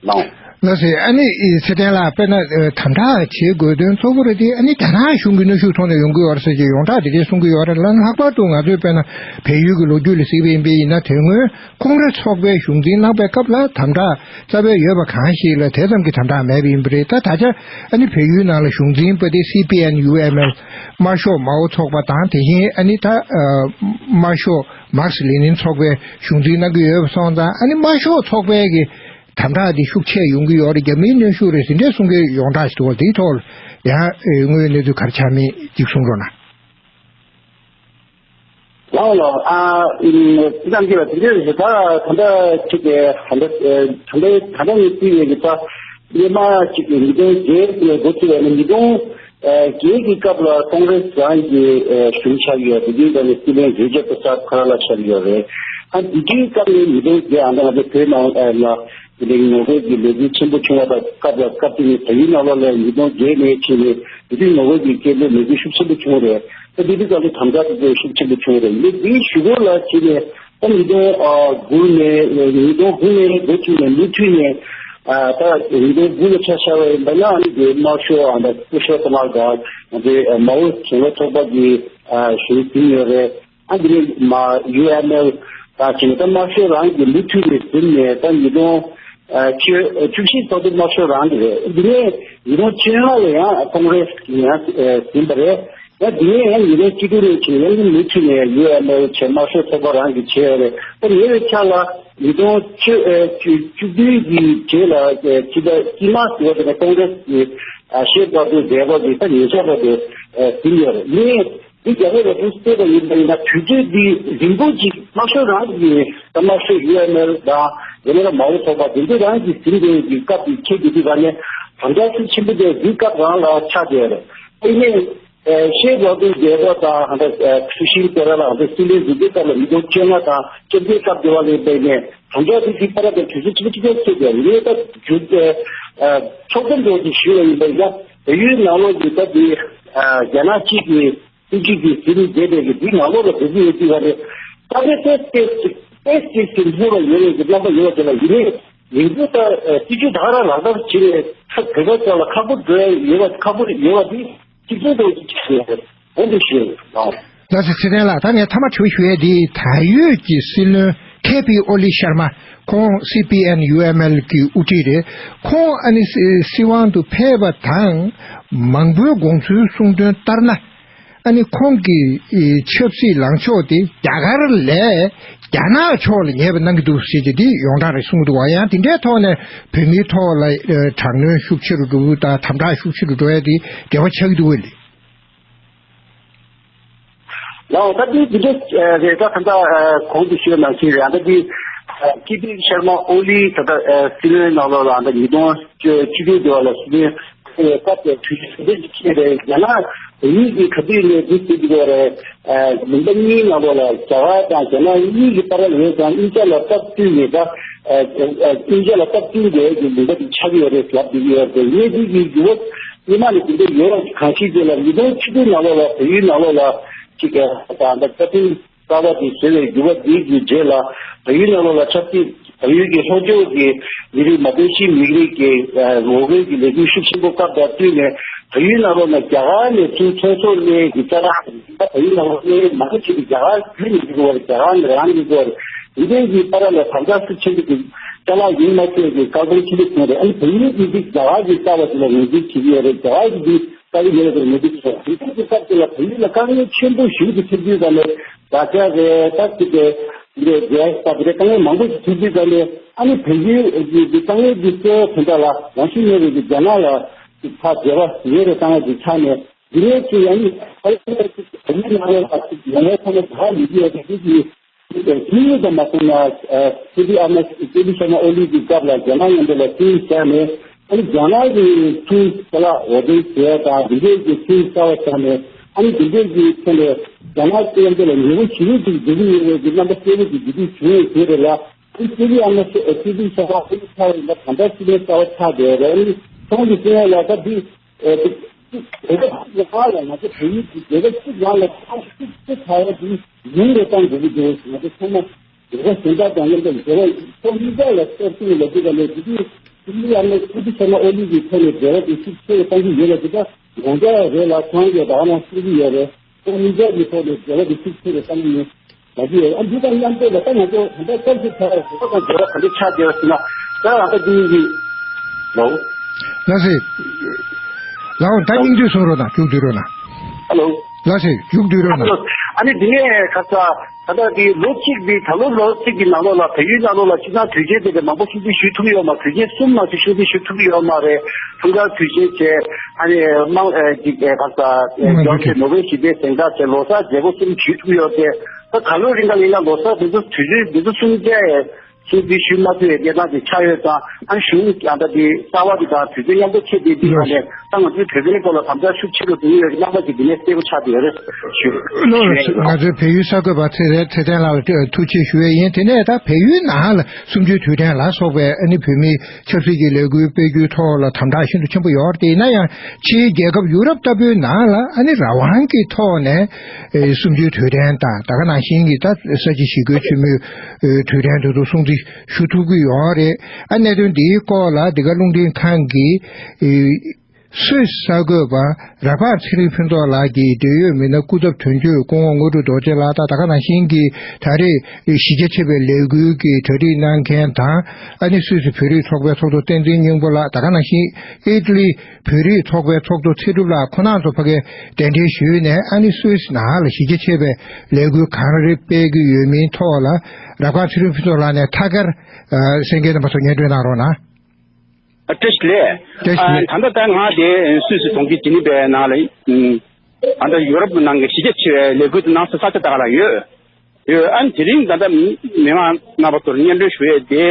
ལགས། ལགས་སེ། ཨ་ནི་ཚེ་བརྟན་ལགས་དཔེར་ན་ཨ་དམ་དྲག་བྱེད་དགོས་དོན་གཙོ་བོ་རེད་དེ། ཨ་ནི་རྒྱ་ནག་གཞུང་གི་གནོན་ཤུགས་ཐོག་ནས་ཡོང་གི་ཡོད་རེད་ཟེར་གྱི་ཡོངས་གྲགས་དེ་འདྲའི་གསུང་གི་ཡོད་རེད་ལ། ལྷག་པར་དུ་ང་ཚོས་དཔེར་ན་བལ་ཡུལ་གྱི་ལོ་རྒྱུས་ལ་གཟིགས་པ་ཡིན་པ་ཡིན་ན། དེ་སྔོན་ཀོང་རེ་ཚོགས་པའི་གཞུང་འཛིན་གནང་པའི་སྐབས་ལ་དམ་དྲག་རྩ་བའི་ཡོད་པ་གང་ཞིག་ལ་དེ་ཙམ་གྱི་དམ་དྲག་མེད་པ་ཡིན་པ་རེད། ད་ད་ཆ་ཨ་ནི་བལ་ཡུལ་ནང་ལ་གཞུང་འཛིན་པ་དེ་སི་པི་ཨེན་ཡུ་ཨེམ་ཨེལ་དམར་ཤོག་མའོ་ཚོགས་པ་དང་། དེ་བཞིན་ཨ་ནི་ད་ཨ་དམར་ཤོག་མཱར་ཁེ་སི་ལེ་ནིན་ཚོགས་པའི་གཞུང་འཛིན་གནང་གི་ཡོད་པ་སོང་ཙང་། ཨ་ནི་དམར་ཤོག་ཚོགས་པའི་གི་དམ་དྲག་འདི་ཤུགས་ཆེ་ཡོང་གི་ཡོད་རེད། རྒྱ་མིའི་གནོན་ཤུགས་རེད་ཟེར་འདྲ་གསུང་གི་ཡོངས་གྲགས་ཤིག་འདུག་བ། དེའི་ཐོག་ལ་ཡང་དངོས་ཡོད་གནས་ཚུལ་ག་རེ་ཆགས་མིན་ཅིག་གསུང་རོགས་གནང་། ལགས་ལགས། ཨ་ཨིན་ཙམ་གྱི་ལ་དེ་འདྲ་རེད། ད་ད་ལྟ་ཅིག་གི་ད་ལྟ་ད་ལྟ་ད་ལྟ་ངས་བལྟས་ཡོད་ཀྱི་ད་སྔོན་མ་ཅིག་གི་ཉིས་སྟོང་བརྒྱད་ལ་འགོ་བཙུགས་པ་ནས་ཉིས་སྟོང་བརྒྱད་ཀྱི་སྐབས་ལ་ཀོང་རེ་སི་རང་གི་གཞུང་ཆགས་ཡོད། དེ་དུས་ད་ནི་སྲིད་བློན་རེ་ཇབ་ཏ་སཱ་ཁ་ར་ལ་ཆགས་ཡོད་རེད། ཨ་དེ་དུས་སྐབས་ནས་ཉིས་སྟོང་བརྒྱད་ཨ་ད་ང་ཚོ་བོད་ནང་ལ་དེ་ནས་ངོ་རྒོལ་གྱི་ལས་འགུལ་ཆེན་པོ་བྱུང་བ་དང་། སྐབས་ལ་སྐབས་དེ་ནས་བལ་ཡུལ་ནང་ལོགས་ལ་ཉིས་སྟོང་བརྒྱད་ནས་ཕྱིན་ནས་དེ་དུས་ངོ་རྒོལ་གྱི་སྐད་འབོད་ལས་འགུལ་ཤུགས་ཆེན་པོ་བྱུང་རེད། ད་དེ་དུས་ཙམ་དུ་དམ་དྲག་དེ་ཚོ་ཤུགས་ཆེན་པོ་བྱུང་རེད། ཡིན་ནའི་དེའི་གཞུག་གུ་ལ་བྱས་ནས་ད་ཉིས་སྟོང་དགུ་ནས་ཉིས་སྟོང་དགུ་ནས་འགོ་བཙུགས་ནས་མུ་མཐུད་ནས་ཨ་ད་ཉིས་སྟོང་དགུ་ལ་ཆ་བཞག་པ་ཡིན་པ་ན། ཨ་ནི་དེ་དམར་ཤོག་ཨ་ད་སྐུ་ཞབས་ཐོག་མར་དང་ང་ཚོའི་མའོ་དགུང་ལོ་ཚོགས་པ་གི་གཞུང་ཟིན་ཡོད་རེད། ཨ་དེ་ནས་མ་ཡུ་ཨེན་ཨེལ་དང་བྱས་ནས་ད་དམར་ཤོག་རང་གིས་མུ་མཐུད་ནས་ཟིན་ནས། ད་ཉིས་སྟོང་བཅུ་བཅུ་བཞི་ཐོག་ཏུ་དམར་ཤོག་རང་གི་རེད། དེ་ནས་ཉིས་སྟོང་བཅོ་ལྔ་ལ་ཡང་ཀོང་རེ་སི་ཡང་ཟིན་པ་རེད། ཡང་དེ་ནས་ཡང་ཉིས་སྟོང་བཅུ་དྲུག་ནས་བྱས་ཡང་མུ་མཐུད་ནས་ཡུ་ཨེན་ཨེལ་བྱས་དམར་ཤོག་ཚོགས་པ་རང་གིས་བྱས་ཡོད་རེད། ད་ཉེ་བའི་ཆར་ལ་ ཉིས་སྟོང་བཅུ་ཨ་བཅུ་བཅུ་བདུན་གྱི་རྗེས་ལ་ཨ་ཕྱི་ཟླ་དཀྱིལ་མ་ཟེར་བ་དེ་ནས་ཀོང་རེས་ཀྱི་ཨ་ཤེས་རབ་ཏུ་མཛད་པ་གི་ད་ཉེ་ཆར་བ་དེ་ཨ་ཟིན་ཡོད་རེད། ཡིན་ནའི་འདི་རྒྱ་ནག་ལ་དུ་བལྟས་པ་ཡིན་པ་ཡིན་ན་དུས་ཚོད་འདི་རིང་པོ་ཅིག་དམར་ཤོག་རང་གི་དམར་ཤོག་ཡུ་ཨེན་ཨེལ་དང་ཡང་ན་མའོ་ཚོགས་པ་དེ་ཚོ་རང་གི་ཟིན་པའི་གི་སྐབས་ཀྱི་ཁྱེད་ཀྱི་དུས་ག་ནས་དམ་དྲག་ཤུགས་ཆེན་པོ་དེ་འདི་སྐབས་རང་ལ་ཆགས་བསྡད་ཡོད་རེད། ཡིན་ནའི། ཨེ་ཤེས་རབ་ཏུ་མཛད་པ་དང་ཧ་ད་ཨེ་ཁྲུ་ཤིན་ཏེ་ར་ལ་ཧ་ད་སྲིད་བློན་ཟུར་པོའི་སྐབས་ལ་ཉིས་སྟོང་བཅོ་ལྔ་དང་བཅོ་བརྒྱད་སྐབས་དེ་བ་ལས་པའི་ནས་དམ་དྲག་དེ་ཚིག་པ་ར་དང་དུས་ཚོད་གཅིག་པ་གཅིག་པ་ཚོད་ཀྱང་ངས་ད་རྒྱུ་ཨེ་ཕྱོགས་སྡོམ་འགྲོ་གི་ཞུ་བ་ཡིན་པ་ཡིན་ན་བལ་ཡུལ་ནང་ལོགས་ཀྱི་ད་དེ་ཨེ་རྒྱ་ནག་གཅིག་གི་སྲིད་ཇུས་ཀྱི་ཟིན་བསྡད་པའི་གི་དེ་ནང་ལོགས་ལ་འགྲོ་གི་ཡོད་དུས་བ་ནས་ད་ལྟའི་ཏེས་ཏེས་ཏེས་ཏེས་ཀྱི་ལྷོད་པ་ཡོད་པའི་གི་རྣམ་པ་ཡོད་པ་དེ་ལ་ཡིན་ནའི་ཡིན་རྒྱུ་ད་ཨེ་སྲིད་ཇུས་ད་ག་རང་ལག་བསྟར་བྱེད་པའི་ཐབས་བོད་པ་ཚོ་ལ་ཁག་པོ་འགྲོ་ཡ་ཡོད་པ་ཁག་པོ་ཡོད་པ་དེ། གཅིག་མཚུངས་དང་གཅིག་མཚུངས་ཡོད་རེད། འོ་འདི་ཞུས་ཡོད་རེད། ལགས་སོ་ཚེ་བརྟན་ལགས། ད་ངས་མཐའ་མ་དྲི་བ་ཞུ་ཡས་འདི་བལ་ཡུལ་གྱི་སྲིད་བློན་ཁེ་པི་ཨོ་ལི་ཤར་མ། ཁོང་སི་པི་ཨེན་ཡུ་ཨེམ་ཨེལ་གྱི་དབུ་ཁྲིད་རེད། ཁོང་ཨ་ནི་སྲི་སྲིད་དབང་དུ་ཕེབས་པ་དང་མང་པོའི་དགོངས་ཚུལ་གསུང་དོན་ལྟར་ན། ཨ་ནི་ཁོང་གི་ཨེ་ཆབ་སྲིད་ལངས་ཕྱོགས་དེ་རྒྱ་གར་ལས་རྒྱ་ནག་ཕྱོགས་ལ་ཉེ་བ་གནང་གི་འདུག་ཟེར་གྱི་འདི་ཡོངས་གྲགས་རེད་གསུང་གི་འདུག་བ། ཡང་དེ་འདྲའི་ཐོག་ནས་བོད་མིའི་ཐོག་ལ་ཨེ་དྲག་གནོན་ཤུགས་ཆེ་རུ་འགྲོ་དང་དམ་དྲག་ཤུགས་ཆེ་རུ་འགྲོ་ཡ་དེ་འབྲེལ་བ་ཆགས་ཀྱི་འདུག་བ་ལས། ལའོ་ད་དེ་དེ་འདྲ་རེད། ད་ད་ལྟ་གོང་དུ་ཞུས་ནང་བཞིན་རེད། ད་དེ་ཀི་པི་ཤར་མ་ཨོ་ལི་ད་ལྟ་སྲིད་བློན་ནང་ལོགས་ལ་ད་ཉིས་སྟོང་བཅུ་བདུན་དེ་བ་ལ་སྲིད་བློན་སྐབས་དེ་དུས་ཚོད་དེ་ཁྱེད་རེད། ཡང་ན་བོད་ཡིག་གི་ག་དུས་ནས་འདི་ཟེར་གྱི་ཡོད་རེད། ལུང་པ་གཉིས་ནང་ལོགས་ལ་རྒྱ་གར་དང་རྒྱ་ནག་གཉིས་ཀྱི་བར་ལ་ཡོད་ཙང་གཉིས་ཆ་ལ་སྟབས་བསྟུན་ནས་ད་གཉིས་ཆ་ལ་སྟབས་བསྟུན་དགོས་ཀྱི་ལུང་པ་དེ་ཆགས་ཀྱི་ཡོད་རེད་ལབ་བསྡད་ཀྱི་ཡོད་རེད། ངས་འདི་གི་འགྱུར་བ་སྔོན་མ་ནས་དེ་འདྲ་ཡོད་རེད། གང་ཞིག་དེ་ལ་ཉིས་སྟོང་བཅུ་དྲུག་ནང་ལོགས་ལ་བལ་ཡུལ་ནང་ལོགས་ལ་ཅིག་ད་ད་བཀའ་དྲིན་གསར་པ་དེ་བཟོས་པའི་འགྱུར་བ་འདི་གི་རྗེས་ལ་བལ་ཡུལ་ནང་ལོགས་ལ་ཆབ་སྲིད་བལ་ཡུལ་གྱི་ལྷོ་ཕྱོགས་ཀྱི་མི་རིགས་མ་དཔེ་ཤི་མི་རིགས་ཀྱི་ངོ་རྒོལ་གྱི་ལས་འགུལ་ཤུགས་ཆེན་པོ་སྐབས་དང་བསྟུན་ནས་བལ་ཡུལ་ནང་ལོགས་ལ་རྒྱ་གར་ནས་ཚུར་ཚོང་ཟོག་གནས་ཀྱི་ཅ་ལག་བལ་ཡུལ་ནང་ལོགས་གནས་མང་ཆེ་གི་རྒྱ་གར་བརྒྱུད་ནས་འགྲོ་བར་རྒྱ་གར་ནས་རང་གི་འགྲོ་བར་འདི་འདྲའི་གི་བར་ལ་དམ་དྲག་ཤུགས་ཆེན་པོ་གི་ཅ་ལག་ཡིན་མ་ཚད་ཀྱི་བཀག་སྡོམ་ཆེན་པོ་བྱུང་རེད། ཨ་ནི་བལ་ཡུལ་གྱི་འདི་རྒྱ་གར་གྱི་རྩ་བ་ཞིག་ལ་ངོས་འཛིན་བྱེད་ཀྱི་ཡོད་རེད། རྒྱ་གར་གྱི་འདི་ད་གི་ཡོད་པའི་མི་འདུག་ཟེར། དེ་ཚོ་གི་སྐབས་དེ་ལ་བོད་ཡིག་ལ་དཀའ་ངལ་ཆེན་པོ་ཞིག་ཏུ་ཐེབས་དུས་ཙམ་ནས་དྲ་རྒྱ་རེད། ད་ཅིག་གི་འདི་རྒྱལ་ས་དེ་རེད། དཀའ་ངལ་མང་པོ་ཞིག་ཐེབས་དུས་ཙམ་ནས་ཨ་ནི་བོད་ཡིག་གི་དཀའ་ངལ་འདི་གཙོ་བོ་དེ་འདྲ་ལ་རང་བཞིན་གནས་པའི་རྒྱ་ནག་ལ་ཅིག་ཕར་འབྲེལ་བ་ཡོད་རེད། དཀའ་ངལ་འདི་ཆགས་ནས་འདི་ནས་ཅིག་ཡང་ནི་བོད་ཡིག་ནང་ལ་ཅིག་ཡོང་བའི་ཐོག་ནས་ག་ལ་ཡོད་ཀྱི་ཡོད་རེད། དེ་ཅིག་དེ་ཡིན་ཙམ་མ་སོང་ན། ཀེ་པི་ཨ་མ་ཀེ་པི་ཤར་མ་ཨོ་ལི་གི་སྐབས་ལ་རྒྱ་ནག་མཉམ་དུ་ལ་ཚུར་བཞག་ནས་ཨ་ནི་རྒྱ་ནག་གི་ཚུར་ཅ་ལག་འོར་འདྲེན་བྱས་དང་འདི་འདྲའི་གི་ཚུར་གསར་བ་བཞག་ནས་ཨ་ནི་འདི་འདྲའི་གི་ཐད་ནས་རྒྱ་ནག་མཉམ་དུ་ལ་ཉེ་བོ་ཞེ་པོ་ཅིག་འགྲོ་གི་ཡོད་པའི་གི་རྣམ་པ་གསལ་པོ་ཅིག་འདི་དུས་བྱུང་ཡོད་དེ་རེད་ལ། ཨ་ནི་ཀེ་པི་ཨ་མ་ཀེ་པི་ཤར་མ་ཨོ་ལི་ཚར་བ་ཡིན་ན་གང་ལྟར་ཕྱི་ལས་གསར་བ་ཆགས་བསྡད་རེད། ཨ་ནི་ཁོང་གི་སེམས་ཡ་ལ་ད་འདི། ཨེ་དེ་དེ་ག་ཅིག་ཡང་ལ་ང་ཚོ་བོད་ཡིག་གི་དེ་ག་ཅིག་ཡང་ལ་ཐོག་ཅིག་ཅིག་ཁ་བ་དེ་ཡུན་རེ་བཏང་དགོས་ཀྱི་འདུག་ང་ཚོ་ཚང་མ་དེ་ག་གཞན་དག་དང་མཉམ་དུ་འབྲེལ་བ་ཐོག་གཉིས་ཀ་ལ་གཏོར་སྐྱོན་ལ་དེ་ག་ལས་དེ་དུས་ཀྲུང་ལི་ཨ་མའི་སྐུ་ཚེ་ཚང་མ་ཨོ་ལི་གི་ཐད་ནས་འབྲེལ་བ་དེ་ཤུགས་ཆེ་རུ་གཏང་གི་ཡོད་ལ་དེ་ག་དགོངས་འཆར་རེད་ལ་ཁོང་གིས་ད་ག་ནང་གསུང་གི་ཡོད་རེད། ཁོང་གཉིས་ཀ་གི་ཐོག་ནས་འབྲེལ་བ་དེ་ཤུགས་ཆེ་རུ་གཏང་གི་ཡོད། ལ་གི་ཨ་འདི་དང་མཉམ་དུ་ལ་ད་ང་ཚོ་ད་ལྟ་སྐབས་སུ་ཚར་བ་དེ་དང་འབྲེལ་བ་ག་འདྲ་ཆགས་བསྡད་པ་ཟེར་ན། ད་ང་ཚོ་འདི་གི་ལོ། ལགས་སེ། ལགས་འོང་ད་སྙིང་བསྡུས་གསུང་རོགས་གནང་། མཇུག་བསྡུ་རོགས་གནང་། ཧ་ལོ། ལགས་སེ་མཇུག་བསྡུ་རོགས་གནང་། ཨ་ནི་འདི་ནས་ཁ་ས་ད་ལྟ་འདི་ལོ་གཅིག་འདི་ད་ལོ་ལོ་གཅིག་གི་ནང་ལོགས་ལ་བལ་ཡུལ་ནང་ལོགས་ལ་སྤྱི་བཏང་དུས་ཆེན་དེ་འདྲ་མང་པོ་སྲུང་བརྩི་ཞུ་ཐུབ་ཡོད་མ། དུས་ཆེན་གསུམ་མ་ཞིག་སྲུང་བརྩི་ཞུ་ཐུབ་ཡོད་མ་རེད། འཁྲུངས་སྐར་དུས་ཆེན་བྱས། ཨ་ནི་དམངས་ཨ་ཅིག་ཨ་ཁ་ས་ཨ་ནི་ནོ་བེལ་ཞི་བདེའི་གཟེངས་རྟགས་བྱས། ལོ་གསར་མཛད་སྒོ་གསུམ་ཞུ་ཐུབ་ཡོད་དེ། ད་ད་ལོ་རིང་ག་ཡིན་ན་ལོ་གསར་དེ་ཚོ་དུས་ཚོད་དེ་ཚོ་གསུམ་བཅས་སྲུང་བརྩི་ཞུ་མ་ཐུབ་པའི་གནས་སྟངས་ཅིག་ཆགས་ཡོད་ཙང་། ཨ་གཞུང་ཡང་ད་དེ་རྩ་བ་དེ་དང་དུས་ཚོད་མཉམ་པོ་ཁྱེད་དེ་དེ་ཡོད་ནས་ད་ང་ཚོའི་བོད་པའི་སྐོར་ལ་དམ་དྲག་ཤུགས་ཆེ་རུ་འགྲོ་གི་ཡོད་ཀྱི་རྣམ་པ་ཅིག་འདི་ནས་གསལ་པོ་ཆགས་བསྡད་ཡོད་རེད་ཞུ། ལགས་ལགས་སོ། ང་ཚོའི་བལ་ཡུལ་གསར་འགོད་པ་ཚེ་རིང་ཚེ་བརྟན་ལགས་ལ་ཐུགས་རྗེ་ཆེ་ཞུ་ཡས་ཡིན། དེ་ནས་ད་བལ་ཡུལ་ནང་ལ་གསུམ་བཅུའི་དུས་དྲན་ལ་སོགས་པའི་ཨ་ནི་བོད་མིའི་ཆབ་སྲིད་ཀྱི་ལས་འགུལ་སྤེལ་རྒྱུའི་ཐོག་ལ་དམ་དྲག་ཤིན་ཏུ་ཆེན་པོ་ཡོད་རེད། དེ་ཡིན་ན་ཡང་ཕྱིའི་རྒྱལ་ཁབ་ཡུ་རོབ་ལྟ་བུའི་ནང་ལ་ཨ་ནི་རང་དབང་གི་ཐོག་ནས་ཨེ་གསུམ་བཅུའི་དུས་དྲན་དང་ད་ག་ནང་བཞིན་གྱི་ད་ས་བྱི་ཞི་རྒོལ་ཆེན་མོའི་ཨེ་དུས་དྲན་དེ་ཚོ་སྲུང་བརྩི་ཞུ་ཐུབ་ཀྱི་ཡོད་རེད། ཨ་གནད་དོན་འདིའི་སྐོར་ལ་འདི་ག་རླུང་འཕྲིན་ཁང་གི་ཨེ་ སུད་སི་གསར་འགོད་པ་རབ་དཀར་ཚེ་རིང་ཕུན་ཚོགས་ལགས་ཀྱིས་འབྲེལ་ཡོད་མི་སྣ་སྐུ་ཚབ་དོན་གཅོད་སྐུ་ངོ་དངོས་གྲུབ་རྡོ་རྗེ་ལགས་དང་། ད་ག་ནང་བཞིན་གྱི་ད་རེས་གཞི་རྒྱ་ཆེ་བའི་ལས་འགུལ་གྱི་གྲ་སྒྲིག་གནང་མཁན་དང་། ཨ་ནི་སུད་སི་བོད་རིགས་ཚོགས་པའི་ཚོགས་གཙོ་བསྟན་འཛིན་སྙིང་པོ་ལགས། ད་ག་ནང་བཞིན་ཨི་ཏ་ལི་བོད་རིགས་ཚོགས་པའི་ཚོགས་གཙོ་ཚེ་སྒྲུབ་ལགས། ཁོང་རྣམ་ཚོ་ཕ་གིར་གདན་འདྲེན་ཞུས་ནས། ཨ་ནི་སུད་སི་ནང་ལ་གཞི་རྒྱ་ཆེ་བའི་ལས་འགུལ་གང་རེ་སྤེལ་གྱི་ཡོད་མིན་ཐོག་ལ། རབ་དཀར་ཚེ་རིང་ཕུན་ཚོགས་ལགས་ནས་ཐད་ཀར་ཨ་གསན་མཁན་རྣམ་པ་ཚོ་སྙན་སྒྲོན་གནང་རོགས་གནང་། ཨ། བཀྲ་ཤིས་བདེ་ལེགས། བཀྲ་ཤིས་བདེ་ལེགས། ཨ། ད་ལྟ་ད་ང་དེ་སུད་སི་གྲོང་ཁྱེར་ཇི་ནི་ཝའི་ནང་ལ། ཨ། ད་ལྟ་ཡུ་རོབ་ནང་གི་གཞི་རྒྱ་ཆེ་བའི་ལས་འགུལ་དེ་གནང་ས་ས་ཆ་དེ་ག་ལ་ཡོད། ཡོད། ཨ་ནི་དེ་རིང་ད་ལྟ་མི་མང་རྣམ་པ་ཚོར་སྙན་སྒྲོན་ཞུ་ཡས་དེ།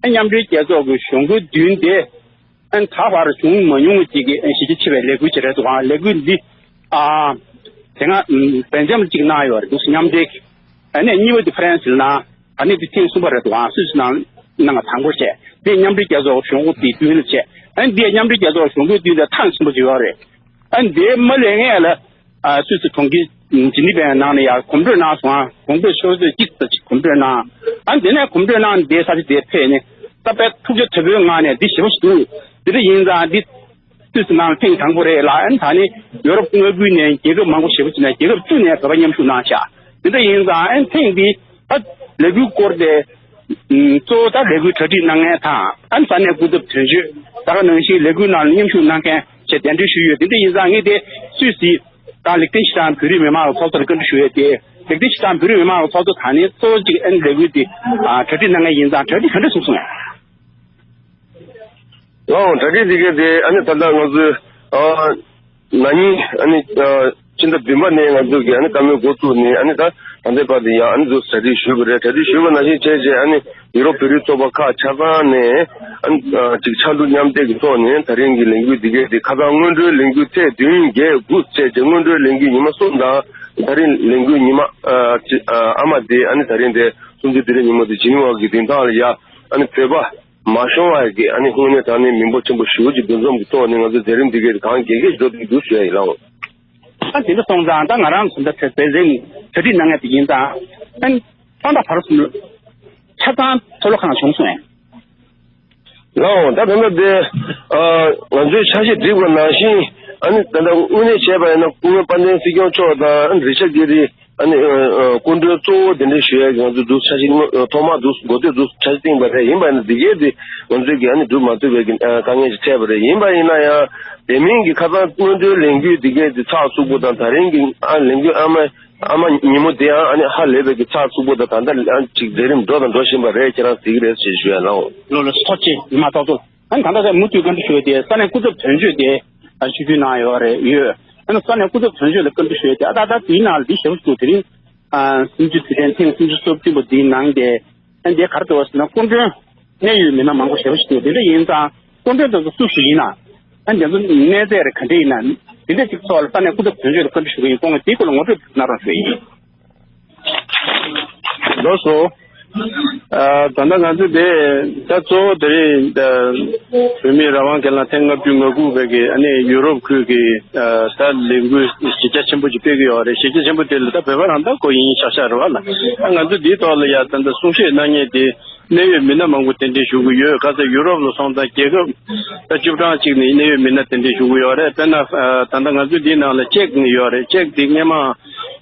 ཨ། མཉམ་འབྲེལ་རྒྱལ་ཚོགས་ཀྱི་གཞུང་སྒོ་མདུན་དེ། ཨ་ནི་ད་བར་བྱུང་མ་མྱོང་བ་ཅིག་གི་གཞི་རྒྱ་ཆེ་བའི་ལས་འགུལ་ཅིག་རེད་འདུག་ཨང་། ལས་འགུལ་འདི། ཨ། དེ་སྔ་སྦེལ་ཇམ་གཅིག་གནང་ཡོད་རེད་འདུག་མཉམ་འབྲེལ་གྱི། ཨ་ནི་གཉིས་པ་དེ་ཧྥ་རན་སི་ལ་གནང་། ཨ་ནི་འདི་ཐེངས་གསུམ་པ་རེད་འདུག་ཨང་། སུད་སི་ནང་གནང་བ་དང་པོ་བྱས། དེ་མཉམ་འབྲེལ་རྒྱལ་ཚོགས་གཞུང་སྒོ་དེའི་མདུན་ལ་བྱས། ཨ་ནི་འདི་མཉམ་འབྲེལ་རྒྱལ་ཚོགས་གཞུང་སྒོའི་མདུན་དེ་ཐེངས་གསུམ་པ་ཅིག་ཡོད་རེད། ཨ་ནི་དེ་མ་སླེབས་སྔོན་ལ། ཨ། སུད་སི་གྲོང་ཁྱེར་ཇི་ནི་ཝའི་ནང་ནས་ཡར་གོམ་བགྲོད་གནང་སོང་། ཨ། གོམ་བགྲོད་ཆུ་ཚོད་གཅིག་ཙམ་ཅིག་གོམ་བགྲོད་གནང་། ཨ། དེ་ནས་གོམ་བགྲོད་གནང་དེ་ས་ཆ་དེར་ཕེབས་ནས། ད་དཔེ་ཐུགས་རྗེ་དྲག་པོའི་ངང་ནས་འདི་ཞེ་པོ་ཞིག་འདུག་འདི་འདྲ་ཡིན་ཙང་འདི་སུད་སི་ནང་ཐེངས་དང་པོ་རེད་ལ། ཨ་ནི་ད་ནི་ཡོ་རོབ་མངའ་ཁུལ་ནས་རྒྱལ་ཁབ་མང་པོ་ཞེ་པོ་ཅིག་ནས། རྒྱལ་ཁབ་བཅུ་ནས་བོད་པ་མཉམ་ཞུགས་གནང་ཤག་འདི་འདྲ་ཡིན་ཙང་ཨ་ནི་ཐེངས་འདི་ད་ལས་འགུལ་སྐོར་དེ། ཨ། གཙོ་བོ་ད་ལས་འགུལ་གྲ་སྒྲིག་གནང་མཁན་དང་། ཨ་ནི་ས་གནས་སྐུ་ཚབ་དོན་གཅོད། ད་ག་ནང་བཞིན་ལས་འགུལ་ནང་ལ་མཉམ་ཞུགས་གནང་མཁན་བཅས་གདན་འདྲེན་ཞུས་ཡོད། དེ་འདྲ་ཡིན་ཙང་ངས་དེ་སུད་སི་དང་ལིག་ཏེན་ཤི་ཏན་བོད་རིགས་མི་མང་གི་ཚོགས་གཙོ་ལ་བཀའ་འདྲི་ཞུ་ཡས་དེ། ལིག་ཏེན་ཤི་ཏན་བོད་རིགས་མི་མང་གི་ཚོགས་གཙོ་དང་ནི་གཙོ་བོ་གཅིག་ཨ་ནི་ལས་འགུལ་འདི། ཨ། གྲ་སྒྲིག་གནང་མཁན་ཡིན་ཙང་གྲ་སྒྲིག་ག་འདྲ་གསུངས་སོང་ངས། ལགས་འོང་། གྲ་སྒྲིག་འདི་གས་དེ་ཨ་ནི་ད་ལྟ་ང་ཚོའི། ཨ། ན་ནིང་ཨ་ནི། ཨ། ཕྱི་ཟླ་བདུན་པ་ནས་ང་ཚོ་གིས་ཨ་ནི་བཀའ་མོལ་འགོ་བཙུགས་ནས། ཨ་ནི་ད་ད་ལྟའི་བར་དུ་ཡང་ཨ་ནི་ཚོ་གྲ་སྒྲིག་ཞུས་པ་རེད། གྲ་སྒྲིག་ཞུས་པ་ནང་བཞིན་བྱས་རྗེས། ཨ་ནི་ཡུ་རོབ་བོད་རིགས་ཚོགས་པ་ཁག་ཆ་ཚང་ནས་ཨ་ནི་ཨ་ཅིག་ཕྱར་གྲུ་མཉམ་འདེགས་ཀྱི་ཐོག་ནས་ད་རིང་གི་ལས་འགུལ་འདི་གས་དེ་ཁ་སང་སྔོན་འགྲོའི་ལས་འགུལ་ཚེས་བདུན་བརྒྱད་དགུ་བྱས་རྗེས། སྔོན་འགྲོའི་ལས་འགུལ་ཉི་མ་གསུམ་དང་། ད་རིང་ལས་འགུལ་ཉི་མ། ཨ་ཅིག་ཨ་ཨ་མ་དེ། ཨ་ནི་ད་རིང་དེ་གསུམ་བཅུ་དེ་རིང་ཉིན་མོ་དེ་ཇི་ནི་ཝ་གི་མདུན་ཐང་ལ་ཡ་ཨ་ནི་བོད་པ་མ་ཤོང་བ་གི་ཨ་ནི་དངོས་གནས་དྲང་གནས་མི་འབོར་ཆེན་པོ་ཞེ་པོ་ཅིག་འདུ་འཛོམས་ཀྱི་ཐོག་ནས་ང་ཚོ་མཛད་རིམ་འདི་གས་གང་རྒྱས་རྒྱས་འགྲོ་བསྡད་འདུག་ཞུ་ཡ་ཡིན་ལགས། ཨ། དེ་འདྲ་སོང་ཙང་ད་ང་རང་ཚོ་འདི་འདྲ་མཛད་རིམ་གྲ་སྒྲིག་གནང་མཁན་དེ་ཡིན་ཙང་། ཨ་ནི་ཐོག་མཐའ་བར་གསུམ་ཆ་ཚང་མཐོ་སློབ་ཁང་བྱུང་སོང་ངས། ལགས་འོང་། ད་ད་ལྟ་དེ། ཨ། ང་ཚོའི་འཆར་གཞི་བསྒྲིགས་པ་ནང་བཞིན། ཨ་ནི་ད་ལྟ་དངོས་གནས་བྱས་པ་ཡིན་ན་སྐུ་ངོ་དཔལ་ལྡན་སྲིད་སྐྱོང་མཆོག་དང་། ཨ་ནི་རི་ཆར་གྷེ་རི། ཨ་ནི་ཨ་ཨ་སྐུ་མགྲོན་གཙོ་བོ་དེ་འདྲ་ཞུ་ཡས་ཀྱི་ང་ཚོ་འདུག་འཆར་གཞི་ཐོག་མ་འདུག་འགོ་སྟོད་འདུག་འཆར་གཞི་བཏིང་པ་རེད། ཡིན་པ་ཡིན་ན་འདི་གས་དེ་ང་ཚོས་ཀྱི་ཨ་ནི་སྒྲུབ་མ་ཐུབ་པའི་གི་ཨ་དཀའ་ངལ་ཞིག་འཕྲད་པ་རེད། ཡིན་པ་ཡིན་ན་ཡང་དེ་མིན་གྱི་ཁ་སང་སྔོན་འགྲོའི་ལས་འགུལ་འདི་གས་དེ་ཚགས་ཚུད་པོ་དང་། ད་རིང་གི་ཨ་ལས་འགུལ་ཨ་མ་ཨ་མ་ཉིན་མོ་དེའང་ཨ་ནི་ཧ་ལས་པའི་གི་ཚགས་ཚུད་པོ་དང་། ད་ལྟ་ཨ་ཅིག་མཛད་རིམ་འགྲོ་དང་འགྲོ་བཞིན་པ་རེད། ཁྱེད་རང་གཟིགས་ཀྱི་རེད་ཞེས་ཞུ་ཡ་ལགས། ལོ་ལོ་ཐོག་ཆེ་མ་ཏོག་ཏོ། ཨ་ནི་ད་ལྟ་ད་མུ་མཐུད་བཀའ་འདྲི་ཞུ་ཡས་དེ་ས་གནས་སྐུ་ཚབ་དོན་གཅོད་དེ་ཨ་ཆིབས་བསྒྱུར་གནང་ཡོད་རེད། ཡོད། ཨ་ནི་ས་གནས་སྐུ་ཚབ་དོན་གཅོད་ལ་བཀའ་འདྲི་ཞུ་ཡས་དེ། ཨ། ད་ལྟ་དེའི་ནང་ལ་འདི་ཞེ་པོ་ཞིག་འདུག་དེ་རིང་ཨ་གསུམ་བཅུ་དུས་དྲན་ཐེངས་སུམ་ཅུ་སོ་བདུན་པ་འདིའི་ནང་དེ། ཨ་ནི་དེ་ག་རེ་འདུག་ཟེར་ན། སྐུ་མགྲོན་གནད་ཡོད་མི་སྣ་མང་པོ་ཞེ་པོ་ཞིག་འདུག་དེ་འདྲ་ཡིན་ཙང་སྐུ་མགྲོན་དེ་ཚོ་སུ་སུ་ཡིན་ན། ཨ་ནི་དེ་ཚོ་གནས་ཚད་རེ་ག་འདྲ་ཡིན་ན། དེ་འདྲ་ཅིག་ཐོག་ལ་ས་གནས་སྐུ་ཚབ་དོན་གཅོད་ལ་བཀའ་འདྲི་ཞུ་གི་ཡིན། ཁོང་གིས་དེའི་སྐོར་ལ་ངོ་སྤྲོད་གནང་རོགས་ཞུ་ཡ་ཡིན། ལགས་སོ། ཨ། ད་ལྟ་ང་ཚོ་དེ་ད་གཙོ་བོ་དེ་རིང་ད་བོད་མིའི་རང་དབང་སྒེར་ལངས་ཐེངས་ལྔ་བཅུ་ང་དགུ་པའི་གི་ཨ་ནི་ཡུ་རོབ་ཁུལ་གྱི་ཨ་ད་ལས་འགུལ་གཞི་རྒྱ་ཆེན་པོ་ཅིག་སྤེལ་གྱི་ཡོད་རེད། གཞི་རྒྱ་ཆེན་པོ་དེ་ལ་ད་བོད་པ་རང་ད་གོ་ཡིན་ཤག་ཤག་རེད་བ་ལ། ད་ང་ཚོ་འདིའི་ཐོག་ལ་ཡ་ད་ལྟ་གསུང་བཤད་གནང་མཁན་དེ་གནད་ཡོད་མི་སྣ་མང་པོ་གདན་འདྲེན་ཞུ་གི་ཡོད། ག་ཚོད་ཡུ་རོབ་ལ་སོང་ཙང་རྒྱལ་ཁབ་ད་བཅུ་གྲངས་ཅིག་ནས་གནད་ཡོད་མི་སྣ་གདན་འདྲེན་ཞུ་གི་ཡོད་རེད། དཔེར་ན་ཨ་ད་ལྟ་ང་ཚོ་འདིའི་ནང་ལ་ཅེཀ་ནས་ཡོད་རེད། ཅེཀ་དེ་སྔས་མ།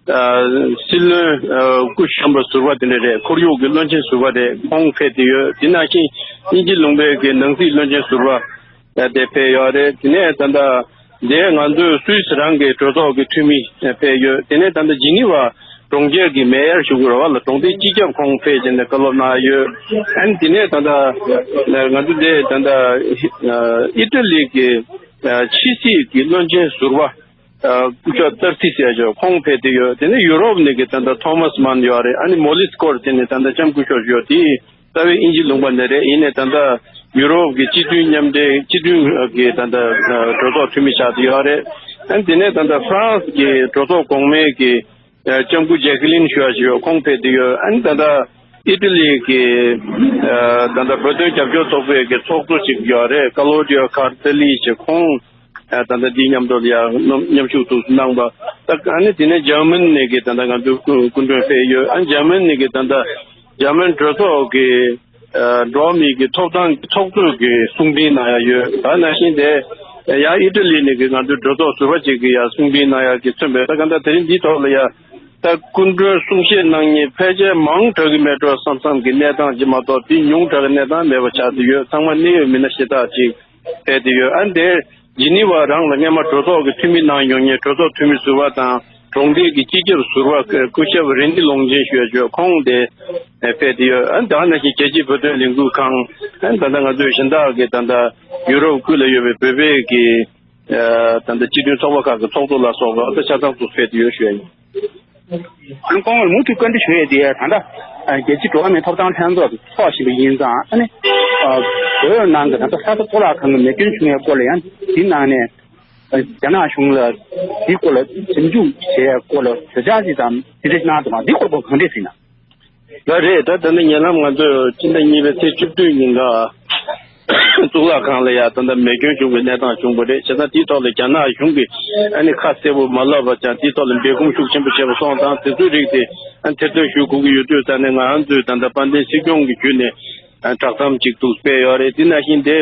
ཨ། སྲིད་བློན་ཨ་སྐུ་གཞོན་པ་ཟུར་པ་དེ་འདྲ་རེད། ཁོར་ཡུག་གི་བློན་ཆེན་ཟུར་པ་རེད། ཁོང་ཕེབས་བསྡད་ཡོད། དེ་ནང་བཞིན་དབྱིན་ཇི་ལུང་པའི་གི་ནང་སྲིད་བློན་ཆེན་ཟུར་པ་ཨ་དེ་ཕེབས་ཡོད་རེད། དེ་ནས་ད་ལྟ་དེ་ང་ཚོའི་སུད་སི་རང་གི་གྲོས་ཚོགས་ཀྱི་འཐུས་མི་ཨ་ཕེབས་ཡོད། དེ་ནས་ད་ལྟ་ཇི་ནི་ཝ་གྲོང་ཁྱེར་གྱི་མེ་ཡར་ཞུ་དགོས་རེད་བ་ལ། གྲོང་སྡེའི་སྤྱི་ཁྱབ་ཁོང་ཕེབས་བྱས་ནས་བཀའ་སློབ་གནང་ཡོད། ཨ་ནི་དེ་ནས་ད་ལྟ་ང་ཚོ་དེ་ད་ལྟ་ཨ་ཨི་ཏ་ལི་གི་ཨ་ཕྱི་སྲིད་ཀྱི་བློན་ཆེན་ཟུར་པ། ཨ་སྐུ་ཞབས་ཏར་སི་སི་ཨ་ཅོ་ཁོང་ཕེབས་བསྡད་ཡོད། དེ་ནས་ཡུ་རོབ་ནས་ཀྱི་ད་ལྟ་ཐོ་མཱས་མཱན་ཡོད་རེད། ཨ་ནི་མོ་ལི་སི་ཀོར་དེ་ནས་ད་ལྟ་ལྕམ་སྐུ་ཞབས་ཡོད། དེ་རྩ་བའི་དབྱིན་ཇི་ལུང་པ་ནས་རེད། ཡིན་ནའི་ད་ལྟ་ཡུ་རོབ་ཀྱི་སྤྱི་མཐུན་མཉམ་འབྲེལ་སྤྱི་མཐུན་གྱི་ད་ལྟ་གྲོས་ཚོགས་འཐུས་མི་ཆགས་བསྡད་ཡོད་རེད། ཨ་ནི་དེ་ནས་ད་ལྟ་ཧྥ་རན་སི་གི་གྲོས་ཚོགས་གོང་མའི་གི་ལྕམ་སྐུ་ཇེ་ཀི་ལིན་ཞུ་བ་ཞིག་ཡོད། ཁོང་ཕེབས་བསྡད་ཡོད། ཨ་ནི་ད་ལྟ་ཨི་ཏ་ལི་གི་ད་ལྟ་བོད་དོན་རྒྱབ་སྐྱོར་ཚོགས་པའི་གི་ཚོགས་གཙོ་ཞིག་ཡོད་རེད། ཀ་ལོ་ཌི་ཡོ་ཁར་ཏ་ལི་ཞེས། ཁོང་ཨ་ད་ལྟ་འདིའི་མཉམ་དུ་ཡང་མཉམ་ཞུགས་ཐུགས་གནང་པ། ད་ཨ་ནི་དེ་ནས་འཇར་མན་ནས་ཀྱི་ད་ལྟ་ང་ཚོའི་སྐུ་སྐུ་མགྲོན་ཕེབས་ཡོད། ཨ་ནི་འཇར་མན་ནས་ཀྱི་ད་ལྟ་འཇར་མན་གྲོས་ཚོགས་ཀྱི་ཨ་འགྲོ་བ་མིའི་གི་ཐོབ་ཐང་གི་ཚོགས་གཙོས་ཀྱི་གསུང་འཕྲིན་གནང་ཡ་ཡོད། ད་ནང་བཞིན་དེ་ ཡང་ཨི་ཊ་ལི་ནས་གི་ང་ཚོའི་གྲོས་ཚོགས་ཟུར་པ་ཅིག་གིས་ཡང་གསུང་འཕྲིན་གནང་ཡག་གི་མཚོན་པའི་ད་ག་འདྲ་དེ་རིང་འདིའི་ཐོག་ལ་ཡང་ད་སྐུ་མགྲོན་གསུང་བཤད་གནང་མཁན་ཕལ་ཆེར་མང་དྲགས་ཀྱི་མེད་འགྲོ་བསམ་བསམ་གྱི་གནས་སྟངས་ཅིག་མ་གཏོགས་དེ་ཉུང་དྲགས་ཀྱི་གནས་སྟངས་མེད་པ་ཆགས་བསྡད་ཡོད། ཚང་མ་གནད་ཡོད་མི་སྣ་ཤ་སྟག་ཅིག་ཕེབས་བསྡད་ཡོད། ཨ་འདིར་ཇི་ནི་ཝ་རང་ལ་སྔས་མ་གྲོས་ཚོགས་ཀྱི་འཐུས་མི་གནང་མྱོང་མཁན་གྲོས་ཚོགས་འཐུས་མི་ཟུར་པ་དང་གྲོང་སྡེ་གི་སྤྱི་ཁྱབ་ཟུར་པ་སྐུ་ཞབས་རིན་ལྡི་ལོང་ཆེན་ཞུ་ཡ་ཅོ་ཁོང་དེ་ཕེབས་བསྡད་ཡོད། ཨ་ད་ནང་བཞིན་རྒྱལ་སྤྱིའི་བོད་དོན་ལས་འགུལ་ཁང་ཨ་ད་ལྟ་ང་ཚོའི་གཞན་དག་གི་ད་ལྟ་ཡུ་རོབ་ཁུལ་ལ་ཡོད་པའི་བོད་པའི་གི་ཨ་ད་ལྟ་སྤྱི་མཐུན་ཚོགས་པ་ཁག་གི་ཚོགས་གཙོ་ལ་སོགས་པ་ཨ་ད་ཆ་ཚང་དུ་ཕེབས་བསྡད་ཡོད་ཞུ་ཡ་ཡིན། ཁོང་མུ་མཐུད་བཀའ་འདྲི་ཞུ་ཡས་དེ་ད་ལྟ་རྒྱལ་སྤྱིའི་འགྲོ་བ་མིའི་ཐོབ་ཐང་ལྷན་ཚོགས་ཀྱི་ཚོགས་བཞིན་པ་ཡིན་ཙང་ཨ་ནི་བོད་ནང་གི་ད་ལྟ་ས་མཐོ་གཙུག་ལག་ཁང་གི་མེ་སྐྱོན་བྱུང་ཡས་སྐོར་ལ་ཡང་དེའི་ནང་ནས་རྒྱ་ནག་གཞུང་ལ་དེའི་སྐོར་ལ་ཞིབ་འཇུག་བྱེད་ཡས་སྐོར་ལ་གྲོས་འཆར་ཅིག་དང་དེ་འདྲ་ཞིག་གནང་འདུག་ག་འདི་སྐོར་གོ་གང་འདྲས་ཟིན་ན། ལགས་རེད། ད་ད་ནི་ཉེ་ལམ་ང་ཚོས་སྤྱི་ཟླ་གཉིས་པའི་ཚེས་བཅུ་བདུན་ཉིན་ཀ་གཙུག་ལག་ཁང་ལ་ཡ་ད་ལྟ་མེ་སྐྱོན་བྱུང་བའི་གནས་སྟངས་བྱུང་བ་རེད། བྱས་ཙང་དེའི་ཐོག་ལ་རྒྱ་ནག་གཞུང་གིས་ཨ་ནི་ཁ་གསལ་པོ་མ་ལབ་པ་ཀྱང་དེའི་ཐོག་ལ་འབད་འབུངས་ཤུགས་ཆེན་པོ་བྱས་པ་སོང་ཙང་དེ་ཚོའི་རིགས་དེ་ཨ་ཐེར་འདོན་ཞུ་དགོས་ཀྱི་ཡོད་དུས་ཙང་ནས་ང་རང་ཚོས་ད་ལྟ་དཔལ་ལྡན་སྲིད་སྐྱོང་གི་བརྒྱུད་ནས་ཨ་བསྒྲགས་གཏམ་ཅིག་ཏུ་སྤེལ་ཡོད་རེད། དེ་ནང་བཞིན་དེ་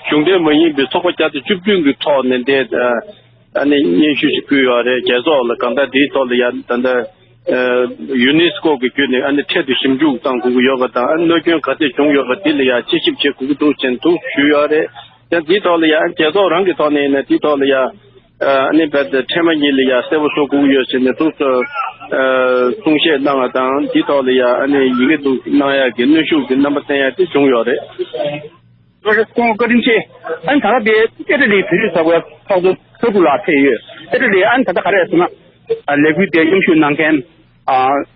གཞུང་འབྲེལ་མ་ཡིན་པའི་ཚོགས་པ་བརྒྱ་དང་བཅུ་བདུན་གི་ཐོག་ནས་དེ་ཨ་ནི་སྙན་ཞུ་ཞིག་ཕུལ་ཡོད་རེད། རྒྱལ་ཚོགས་ལ་གང་ལྟར་དེའི་ཐོག་ལ་ཡ་ད་ལྟ་ཡུ་ནེ་སི་ཀོ་གི་བརྒྱུད་ནས་ཨ་ནི་འཕྲལ་དུ་ཞིབ་འཇུག་གཏང་དགོས་ཀྱི་ཡོད་པ་དང་ཨ་ནི་གནོད་སྐྱོན་ག་ཚད་བྱུང་ཡོད་པ་དེ་ལ་ཡང་དཔྱད་ཞིབ་བྱེད་དགོས་ཀྱི་འདུག་ཅེས་འདུག་ཞུས་ཡོད་རེད། ཡང་དེའི་ཐོག་ལ་ཡང་རྒྱལ་ཚོགས་རང་གི་ཐོག་ནས་ཡིན་ན་དེའི་ཐོག་ལ་ཡང་ཨ་ནི་རྦད་དེ་ཕྲན་བུ་གཉིས་ལ་ཡང་གསལ་པོ་བཟོ་དགོས་ཀྱི་ཡོད་ཟེར་ནས་འདུག་གསུང་བཤད་གནང་བ་དང་དེའི་ཐོག་ལ་ཡང་ཨ་ནི་ཡི་གེ་འདུག་གནང་ཡག་གི་གནོན་ཤུགས་ཀྱི་རྣམ་པ་བསྟན་ཡག་དེ་བྱུང་ཡོད་རེད། ལགས་རེད། སྐུ་ངོ་བཀའ་དྲིན་ཆེ། ཨ་ནི་ད་ལྟ་དེ་ཨི་ཊ་ལིའི་བོད་རིགས་ཚོགས་པའི་ཚོགས་གཙོ་ཚུལ་ཁྲིམས་ལགས་ཕེབས་ཡོད། ཨི་ཊ་ལི་ཨ་ནི་ད་ལྟ་ག་རེ་ཟེར་ན། ལས་འགུལ་དེ་མཉམ་ཞུགས་གནང་མཁན་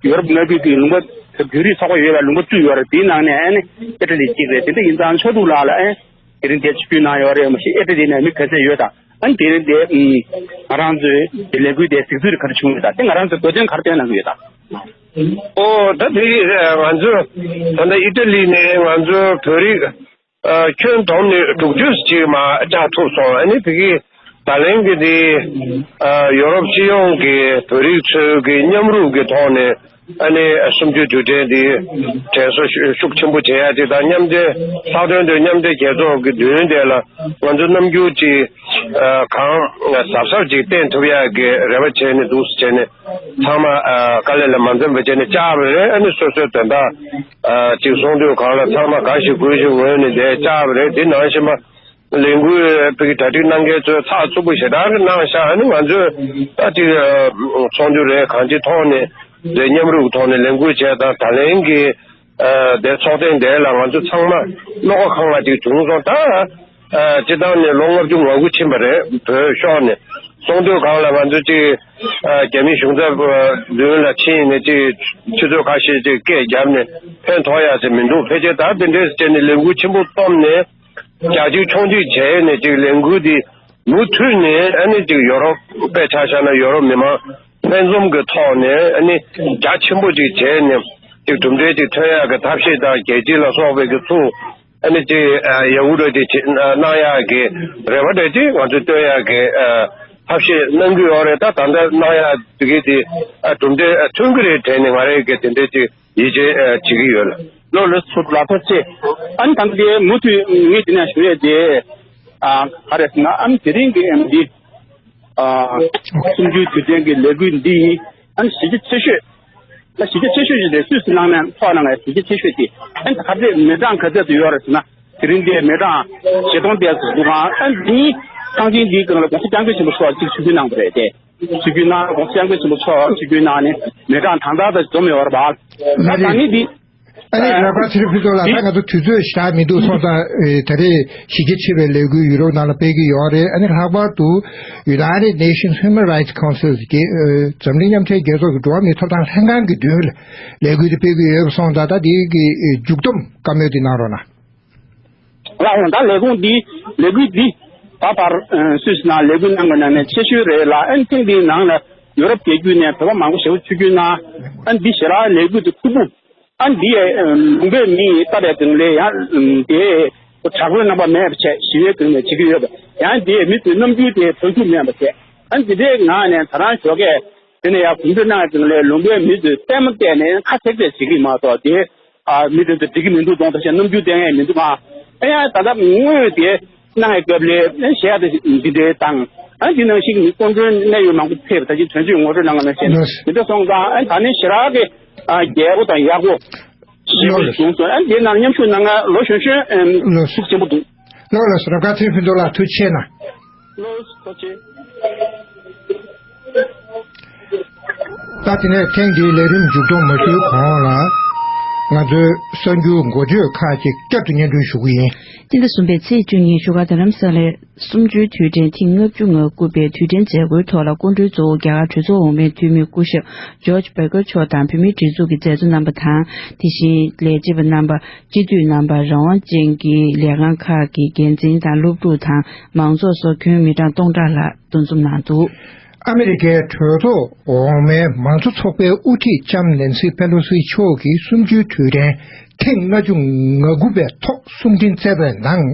ཡོ་རོབ་མངའ་ཁུལ་གྱི་ལུང་པ་བོད་རིགས་ཚོགས་པ་ཡོད་པའི་ལུང་པ་བཙུགས་ཡོད་རེད། དེའི་ནང་ནས་ཨ་ནི་ཨི་ཊ་ལི་གཅིག་རེད། དེ་འདྲ་ཡིན་ཙང་ཚུལ་ཁྲིམས་ལགས་ལ་ཨ་ནི་དེ་རིང་དེ་ཆིབས་བསྒྱུར་གནང་ཡོད་རེད། མ་གཞི་ཨི་ཊ་ལི་ནས་མི་ག་ཚད་ཡོད་དང་ཨ་ནི་དེ་རིང་དེ་ང་རང་ཚོའི་ལས་འགུལ་དེ་གཟིགས་ཚུལ་ག་རེ་བྱུང་ཡོད་དང་དེ་ང་རང་ཚོས་གོ་དོན་ག་རེ་སྟོན་གནང་གི་ཡོད་དང་། ཨོ་ད་དེ་ང་ཚོ་ད་ལྟ་ཨི་ཊ་ལི་ནས་ང་ཚོ་བོད་རིགས་ཨ་ཁྱོན་བསྡོམས་ནས་དྲུག་ཅུ་ཅིག་མར་བཅར་ཐུབ་སོང་། ཨ་ནི་བོད་ཀྱི་ད་ལན་གྱི་དེ་ཨ་ཡོ་རོབ་སྤྱི་ཡོངས་ཀྱི་བོད་རིགས་ཚོའི་གི་མཉམ་རུབ་ཀྱི་ཐོག་ནས་ཨ་ནི་གསུམ་བཅུའི་དུས་དྲན་དེ་དྲན་གསོ་ཤུགས་ཤུགས་ཆེན་པོ་བྱེད་ཡ་ཅིག་དང་མཉམ་འབྲེལ་ལྷག་དོན་དུ་མཉམ་འབྲེལ་རྒྱལ་ཚོགས་ཀྱི་མདུན་དེ་ལ་ང་ཚོ་རྣམ་འགྱུར་ཅིག་ཨ་གང་གཟབ་གཟབ་ཅིག་བསྟན་ཐུབ་ཡ་གི་རེ་བ་བྱས་ནས་འདུག་སེ་བྱས་ནས་ཚང་མ་ཨ་དཀའ་ལས་ལ་མ་འཛེམས་པ་བྱས་ནས་བཅར་བ་རེད། ཨ་ནི་སོ་སོའི་དོན་དག་ཨ་ཅིག་གསུང་དུས་གང་ལ་ཚང་མ་དགའ་ཞིང་གུས་ཞིང་ངུས་ནས་བསྡད་བཅར་བ་རེད། དེ་ནང་བཞིན་པ་ལས་འགུལ་བོད་ཀྱི་གྲ་སྒྲིག་གནང་མཁན་ཚོས་ཚགས་ཚུད་པོ་ཞེ་དྲག་གི་གནང་ཤག་ཨ་ནི་ང་ཚོས་ད་ཅིག་ཚོགས་འདུ་རེད་གང་ཅིའི་ཐོག་ནས་རེད་མཉམ་རུབ་ཀྱི་ཐོག་ནས་ལས་འགུལ་བྱས་དང་ད་ལན་གྱི་ཨ་དེ་ཚོགས་ཐེངས་དེ་ལ་ང་ཚོ་ཚང་མ་བློ་ཁ་ཁེངས་པ་ཅིག་བྱུང་སོང་། ད་ཨ་སྤྱི་བཏང་ནས་ལོ་ལྔ་བཅུ་ང་དགུ་ཕྱིན་པ་རེད། བོད་ཤོར་ནས་སོང་དུས་གང་ལ་ང་ཚོ་ཅིག་ཨ་རྒྱ་མི་གཞུང་ཚབ་མདུན་ལ་ཕྱིན་ནས་ཅིག་ཆུ་ཚོད་ཁ་ཤས་ཅིག་སྐད་བརྒྱབ་ནས་ཕན་ཐོགས་ཡ་ཟེར་མི་འདུག་ཕལ་ཆེར་ད་དེ་འདྲས་བྱས་ནས་ལས་འགུལ་ཆེན་པོ་བརྩམས་ནས་རྒྱ་ཆེ་ཆུང་གཅིག་བྱས་ནས་ཅིག་ལས་འགུལ་འདི་མུ་མཐུད་ནས་ཨ་ནི་ཅིག་ཡོ་རོབ་དཔེ་ཆ་བཞག་ན་ཡོ་རོབ་མི་མང་ལྷན་འཛོམས་ཀྱི་ཐོག་ནས་ཨ་ནི་རྒྱ་ཆེན་པོ་ཅིག་བྱས་ནས་ཅིག་གྲུབ་འབྲས་ཅིག་ཐོན་ཡག་གི་ཐབས་ཤེས་དང་རྒྱལ་སྤྱི་ལ་སོགས་པའི་གི་ཚུར་ཨ་ནི་ཅིག་ཡག་པོ་འདྲ་ཅིག་བྱེད་གནང་ཡག་གི་རེ་བ་འདྲ་ཅིག་ང་ཚོས་སྟོན་ཡག་གི་ཐབས་ཤེས་གནང་གི་ཡོད་རེད། ད་ད་ལྟ་གནང་ཡག་དེ་གི་དེ་གྲུབ་འབྲས་ཐོན་གི་རེད་དྲན་ནས་ང་རང་གི་དེ་འདྲ་ཅིག་ཡིད་ཆེས་བྱེད་ཀྱི་ཡོད། ལགས་ལགས་སོ། ལགས་ཐུགས་རྗེ་ཆེ། ཨ་ནི་ད་ལྟ་དེ་མུ་མཐུད་ངས་དེ་ནས་ཞུ་ཡས་དེ་ཨ་ག་རེ་ཟེར་ན་ཨ་ནི་དེ་རིང་གི་ཨ་ནི་འདི་ཨ་གསུམ་བཅུའི་དུས་དྲན་གྱི་ལས་འགུལ་འདི་ཨ་ནི་གཞི་རྒྱ་ཆེ་ཤོས་ད་གཞི་རྒྱ་ཆེ་ཤོས་ཞིག་རེད། སུད་སི་ནང་ནས་ཐོག་ནང་ལ་གཞི་རྒྱ་ཆེ་ཤོས་དེ་ཨ་ནི་ད་ག་ཚོད་མི་གྲངས་ག་ཚོད་དུ་ཡོད་རེད་ཟེར་ན་དེ་རིང་འདི་མི་གྲངས་བཞི་སྟོང་ཙམ་འདུག་ག་ཨ་ནི་འདི་ཚང་ཆེན་འདིའི་སྒང་ལ་༸གོང་ས་༸སྐྱབས་མགོན་ཆེན་པོ་མཆོག་གཅིག་ཆིབས་བསྒྱུར་གནང་བ་རེད་དེ། ཆིབས་བསྒྱུར་གནང་༸གོང་ས་༸སྐྱབས་མགོན་ཆེན་པོ་མཆོག་ཆིབས་བསྒྱུར་གནང་ནས་མི་གྲངས་གྲངས་ཐང་ད་འཛོམས་ཡོད་རེད་པ། ད་ལགས་ད་ནི་འདི་ཨ་ནི་ར་བ་ཚེ་རིང་ཕུན་ཚོགས་ལགས། ད་ང་ཚོ་དུས་ཚོད་ཞེ་དྲག་མི་འདུག་སོང་ཙང་ཨེ་ད་རེས་གཞི་རྒྱ་ཆེ་བའི་ལས་འགུལ་ཡུ་རོབ་ནང་ལ་སྤེལ་གྱི་ཡོད་རེད། ཨ་ནི་ལྷག་པར་དུ་United Nations Human Rights Council གྱི་ཨེ་འཛམ་གླིང་མཉམ་འབྲེལ་རྒྱལ་ཚོགས་ཀྱི་འགྲོ་བ་མིའི་ཐོབ་ཐང་ལྷན་ཁང་གི་མདུན་ལ་ལས་འགུལ་དེ་སྤེལ་གྱི་ཡོད་པ་སོང་ཙང་ད་དེ་གི་ཨེ་མཇུག་བསྡོམས་བཀའ་མོལ་དེ་གནང་རོགས་གནང་། ལགས་འོང་ད་ལས་ཁུངས་འདི་ལས་འགུལ་འདི་ད་བར་ཨ་སུད་སི་ནང་ལས་འགུལ་གནང་བའི་ནང་ནས་ཆེ་ཤོས་རེད་ལ། ཨ་ནི་ཐེངས་འདིའི་ནང་ལ་ཡུ་རོབ་རྒྱལ་ཁབ་ནས་བོད་པ་མང་པོ་ཞེ་པོ་ཆིབས་བསྒྱུར་གནང་། ཨ་ནི་འདི་ཞེ་དྲག་ལས་འགུལ་དེ་ཐུགས་ཕུགས། ཨ་ནི་འདི་ཡས་ལུང་པའི་མི་ཡིས་བཏབ་པའི་སྒང་ལས་ཡང་དེ་དྲག་པོའི་རྣམ་པ་མེད་པ་བྱས་ཞི་བའི་སྒང་ནས་བྱེད་ཀྱི་ཡོད་པ། ཡང་དེ་མི་ཚོའི་རྣམ་འགྱུར་དེ་བོད་ཤུགས་མེད་པ་བྱས། ཨ་ནི་འདི་འདྲའི་ངང་ནས་ད་རང་ཞོགས་ཀས་དེ་ནས་ཡང་གོམ་བགྲོད་གནང་བའི་སྒང་ལས་ལུང་པའི་མི་ཚོས་ལྟད་མོ་བལྟས་ནས་ཁ་ཚེག་ཚེག་བྱེད་ཀྱི་མ་གཏོགས་དེ། ཨ་མི་དེ་ཚོ་འགྲིག་གི་མི་འདུག་གདོང་ཐག་ཆོད་རྣམ་འགྱུར་བསྟན་ཡས་མི་འདུག་ཨ། ཨ་ཡ་ད་ལྟ་དངོས་དེ་ གནང་བའི་སྐབས་ལ་གཞས་དང་འདི་འདྲའི་དང་། ཨ་འདི་ནང་བཞིན་གྱི་སྐུ་མགྲོན་གནད་ཡོད་མང་པོ་ཕེབས། ད་ཅི་དོན་གཅོད་ངོ་སྤྲོད་གནང་ག་ན་བཤད་ན། ལགས། འདི་འདྲ་སོང་ཙང་ཨ་ད་ནི་ཞེ་དྲག་གི་ཨ་རྒྱས་པོ་དང་ཡག་པོ་ཞེ་པོ་ལགས། བྱུང་སོང་། ཨ་འདི་ནང་མཉམ་ཞུགས་གནང་མཁན་ལོ་གཞོན་གཞོན་ཨེམ་ལགས། ཤུགས་ཆེན་པོ་འདུག་ལགས་ལགས། རབ་དཀར་ཚེ་རིང་ཕུན་ཚོགས་ལགས་ཐུགས་རྗེ་ཆེ་གནང་། ལགས་ཐུགས་རྗེ་ཆེ། ད་དེ་ནས་ཐེངས་འདིའི་ལས་རིམ་མཇུག་སྡོམ་མ་ཞུས་གོང་ལ། ང་ཚོའི་གསར་འགྱུར་འགོ་བརྗོད་ཁག་ཅིག་བསྐྱར་དུ་སྙན་སྒྲོན་ཞུ་གི་ཡིན། སྤྱི་ཟླ་གསུམ་པའི་ཚེས་བཅུ་གཉིས་བཞུགས་སྒར་རྡ་རམ་ས་ལའི་གསུམ་བཅུའི་དུས་དྲན་ཐེངས་ལྔ་བཅུ་ང་དགུ་པའི་དུས་དྲན་མཛད་སྒོའི་ཐོག་ལ་སྐུ་མགྲོན་གཙོ་བོ་རྒྱ་གར་གྲོས་ཚོགས་འོག་མའི་འཐུས་མི་སྐུ་ཞབས་ཇོརྗ་བྷེ་ཀར་མཆོག་དང་བོད་མིའི་སྒྲིག་འཛུགས་ཀྱི་མཛད་གཙོ་རྣམ་པ་དང་། དེ་བཞིན་ལས་བྱེད་པ་རྣམ་པ། སྤྱི་འཐུས་རྣམ་པ། རང་དབང་ཅན་གྱི་ལས་ཁང་ཁག་གི་འགན་འཛིན་དང་སློབ་ཕྲུག་དང་མང་ཚོགས་སོགས་ཁྱོན་མི་གྲངས་སྟོང་ཕྲག་ལྷག་འདུ་འཛོམས་གནང་འདུག་ཨ་མི་རི་ཀའི་གྲོས་ཚོགས་འོག་མའི་མང་གཙོ་ཚོགས་པའི་དབུ་ཁྲིད་ལྕམ་ནེན་སི་པེ་ལོ་སི་མཆོག་གིས་གསུམ་བཅུའི་དུས་དྲན་ཐེངས་ལྔ་བཅུ་ང་དགུ་པའི་ཐོག་གསུང་འཕྲིན་བསྩལ་བའི་ནང་།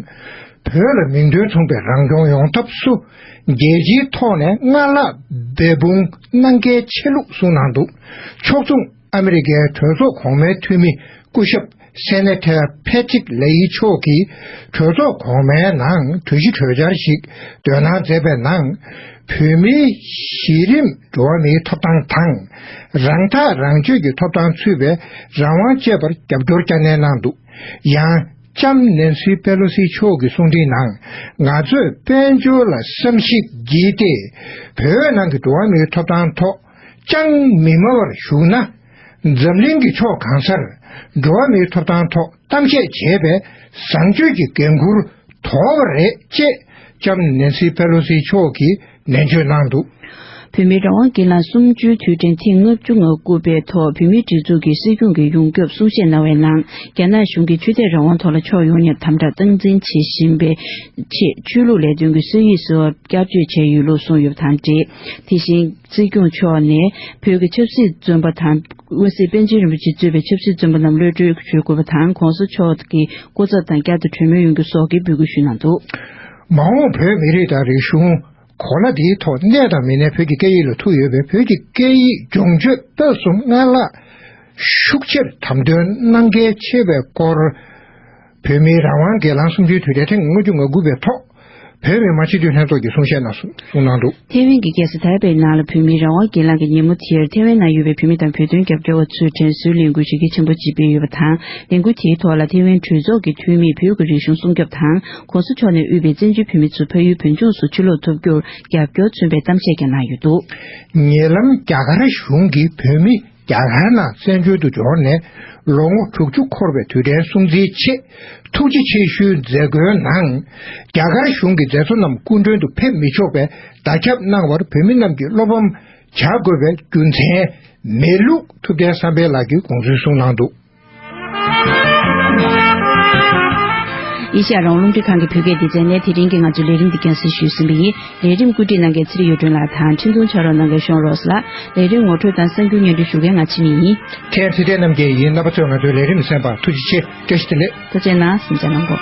བོད་ལ་མིང་དོན་མཚུངས་པའི་རང་སྐྱོང་ཡོང་ཐབས་སུ་རྒྱལ་སྤྱིའི་ཐོག་ནས་སྔར་ལྷག་འབད་འབུངས་གནང་གལ་ཆེ་ལུགས་གསུངས་གནང་འདུག་ཕྱོགས་མཚུངས་ཨ་མི་རི་ཀའི་གྲོས་ཚོགས་གོང་མའི་འཐུས་མི་སྐུ་ཞབས་སེ་ནེ་ཐེར་ཕེ་ཊིག་ལེ་ཡི་མཆོག་གིས་གྲོས་ཚོགས་གོང་མའི་ནང་གྲོས་གཞི་གྲོས་འཆར་ཞིག་འདོན་གནང་མཛད་པའི་ནང་། བོད་མིའི་གཞི་རིམ་འགྲོ་བ་མིའི་ཐོབ་ཐང་དང་། རང་ཐག་རང་གཅོད་ཀྱི་ཐོབ་ཐང་ཚུད་པའི་རང་དབང་བཅས་པར་རྒྱབ་སྐྱོར་བསྐྱར་ནན་གནང་འདུག་ཡང་། ལྕམ་ནེན་སི་པེ་ལོ་སི་མཆོག་གི་གསུང་འཕྲིན་ནང་། ང་ཚོས་དཔལ་འབྱོར་ལ་བསམ་གཞིག་བགྱིས་ཏེ། བོད་ནང་གི་འགྲོ་བ་མིའི་ཐོབ་ཐང་ཐོག་ཅང་མི་སྨྲ་བར་བཞུགས་ན། འཛམ་གླིང་གི་ཕྱོགས་གང་སར་འགྲོ་བ་མིའི་ཐོབ་ཐང་ཐོག་གཏམ་བཤད་བྱེད་པའི་བཟང་སྤྱོད་ཀྱི་འགན་འཁུར་དོར་བ་རེད་ཅེས་ལྕམ་ནེན་སི་པེ་ལོ་སི་མཆོག་གིས་ནན་བརྗོད་གནང་འདུག་བོད་མིའི་རང་དབང་སྒེར་ལངས་གསུམ་བཅུའི་དུས་དྲན་ཐེངས་ལྔ་བཅུ་ང་དགུ་པའི་ཐོག་བོད་མིའི་སྒྲིག་འཛུགས་ཀྱི་སྲིད་སྐྱོང་གི་ཡོངས་ཁྱབ་གསུང་བཤད་གནང་བའི་ནང་། རྒྱ་ནག་གཞུང་གིས་ཆོས་དད་རང་དབང་ཐོག་ལ་ཕྱོགས་ཡོངས་ནས་དམ་དྲག་སྟངས་འཛིན་བྱེད་བཞིན་པའི་ཆེད་ཆོས་ལུགས་ལས་དོན་གྱི་སྲོལ་ཡིག་བཟོ་བར་བསྐྱར་བཅོས་བྱས་ཡོད་ལུགས་གསུངས་ཡོད་པ་དང་འབྲེལ། དེ་བཞིན་སྲིད་སྐྱོང་མཆོག་ནས་བོད་ཀྱི་ཆབ་སྲིད་བཙོན་པ་དང་། དབུ་སྲིད་པཎ་ཆེན་རིན་པོ་ཆེ་གཙོས་པའི་ཆབ་སྲིད་བཙོན་པ་རྣམས་གློད་གྲོལ་ཞུ་དགོས་པ་དང་། གོང་ས་མཆོག་གི་སྐུ་ཚབ་དང་བསྐྱར་དུ་གྲོས་མོལ་ཡོང་རྒྱུ་སོགས་ཀྱི་འབོད་སྐུལ་ཞུས་གནང་འདུག་མ་འོངས་བོད་མི་རིགས་དང་རིག་གཞུང་གོ་ལ་འདིའི་ཐོག་གནས་དང་མི་གནས། བོད་ཀྱི་སྐད་ཡིག་ལ་ཐུག་ཡོད་པའི་བོད་ཀྱི་སྐད་ཡིག་སྦྱོང་སྤྱོད་སྤེལ་གསུམ་སྔར་ལྷག་ཤུགས་ཆེར་དམ་དོན་གནང་གལ་ཆེ་བའི་སྐོར། བོད་མིའི་རང་དབང་སྒེར་ལངས་གསུམ་བཅུའི་དུས་དྲན་ཐེངས་ལྔ་བཅུ་ང་དགུ་པའི་ཐོག་བོད་མི་མང་སྤྱི་འཐུས་ལྷན་ཚོགས་ཀྱིས་གསུང་བཤད་གནང་སོང་། གསུང་གནང་འདུག་ཐེ་ཝན་གྱི་རྒྱལ་ས་ཐའེ་པེའི་ནང་ལ་བོད་མིའི་རང་དབང་སྒེར་ལངས་ཀྱི་ཉིན་མོ་དེར་ཐེ་ཝན་ནང་ཡོད་པའི་བོད་མི་དང་བོད་དོན་རྒྱབ་འབྲེལ་བ་ཚོས་དྲན་གསོའི་ལས་འགུལ་ཞིག་གི་ཆེན་པོ་ཅིག་སྤེལ་ཡོད་པ་དང་། ལས་འགུལ་དེའི་ཐོག་ལ་ཐེ་ཝན་གྲོས་ཚོགས་ཀྱི་འཐུས་མིས་བོད་ཀྱི་རིག་གཞུང་སྲུང་སྐྱོབ་དང་། གོང་ས་མཆོག་ནས་དབུས་པའི་བཙན་བྱོལ་བོད་མི་ཚོ་ཕ་ཡུལ་བོད་ལྗོངས་སུ་ཕྱིར་ལོག་ཐུབ་རྒྱུར་རྒྱབ་སྐྱོར་མཚོན་པའི་གཏམ་བཤད་ཀྱང་གནང་ཡོད་འདུག་ཉེ་ལམ་རྒྱ་གར་གཞུང་གིས་བོད་མི་རྒྱ་གར་ནང་བཙན་བྱོལ་དུ་འབྱོར་ནས་ལོ་ངོ་དྲུག་ཅུ་འཁོར་བའི་དུས་དྲན་སྲུང་བརྩིའི་ཆེད་ཐུགས་རྗེ་ཆེ་ཞུའི་མཛད་སྒོའི་ནང་། རྒྱ་གར་གཞུང་གི་མཛད་གཙོ་རྣམས་སྐུ་མགྲོན་དུ་ཕེབས་མི་ཆོག་པའི་བརྡ་ཁྱབ་གནང་བར་བོད་མི་རྣམས་ཀྱིས་བློ་ཕམ་བྱ་དགོས་པའི་རྒྱུ་མཚན་མེད་ལུགས་ཐུབ་བསྟན་བསམ་འཕེལ་ལགས་ཀྱིས་དགོངས་ཚུལ་གསུངས་གནང་འདུག་ཨེ་ཤ་ཡ་རང་དབང་རླུང་འཕྲིན་ཁང་གི་བོད་སྐད་སྡེ་ཚན་ནས་དེ་རིང་གི་ང་ཚོའི་ལས་རིམ་འདི་རྒྱང་སྲིང་ཞུས་ཟིན་པ་ཡིན། ལས་རིམ་བཀོད་སྒྲིག་གནང་མཁན་ཚེ་རིང་གཡུ་སྒྲོན་ལགས་དང་། འཕྲིན་ཐུང་ཕྱག་རོགས་གནང་མཁན་ཤོང་རོགས་ལགས། ལས་རིམ་ངོ་སྤྲོད་དང་གསར་འགྱུར་སྙན་སྒྲོན་ཞུ་མཁན་ང་འཆི་མེད་ཡིན། ཁྱེད་ཚེ་བརྟན་རྣམ་རྒྱལ་ཡིན། རྣམ་པ་ཚོས་ང་ཚོའི་ལས་རིམ་གསན་པར་ཐུགས་རྗེ་ཆེ། བཀྲ་ཤིས་བདེ་ལེགས། ཐུགས་རྗེ་གནང་། གཟིམ་འཇག་གནང་གོ།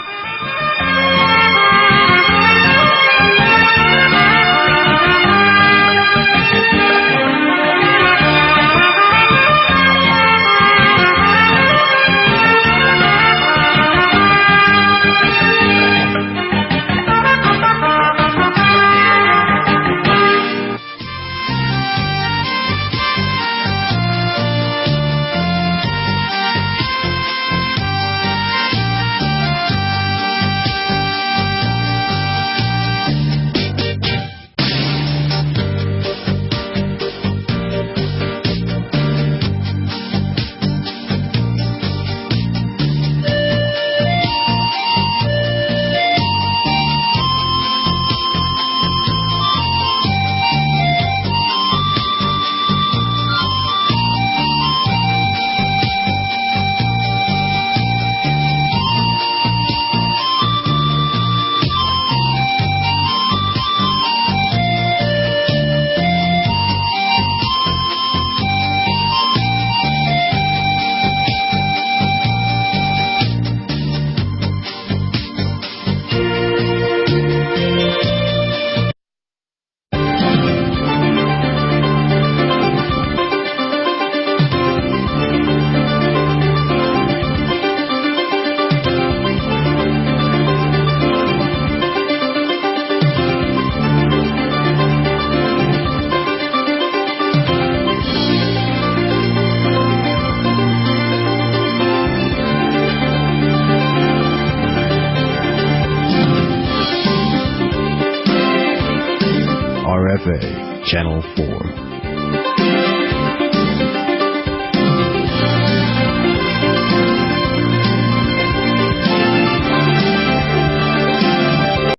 Channel four.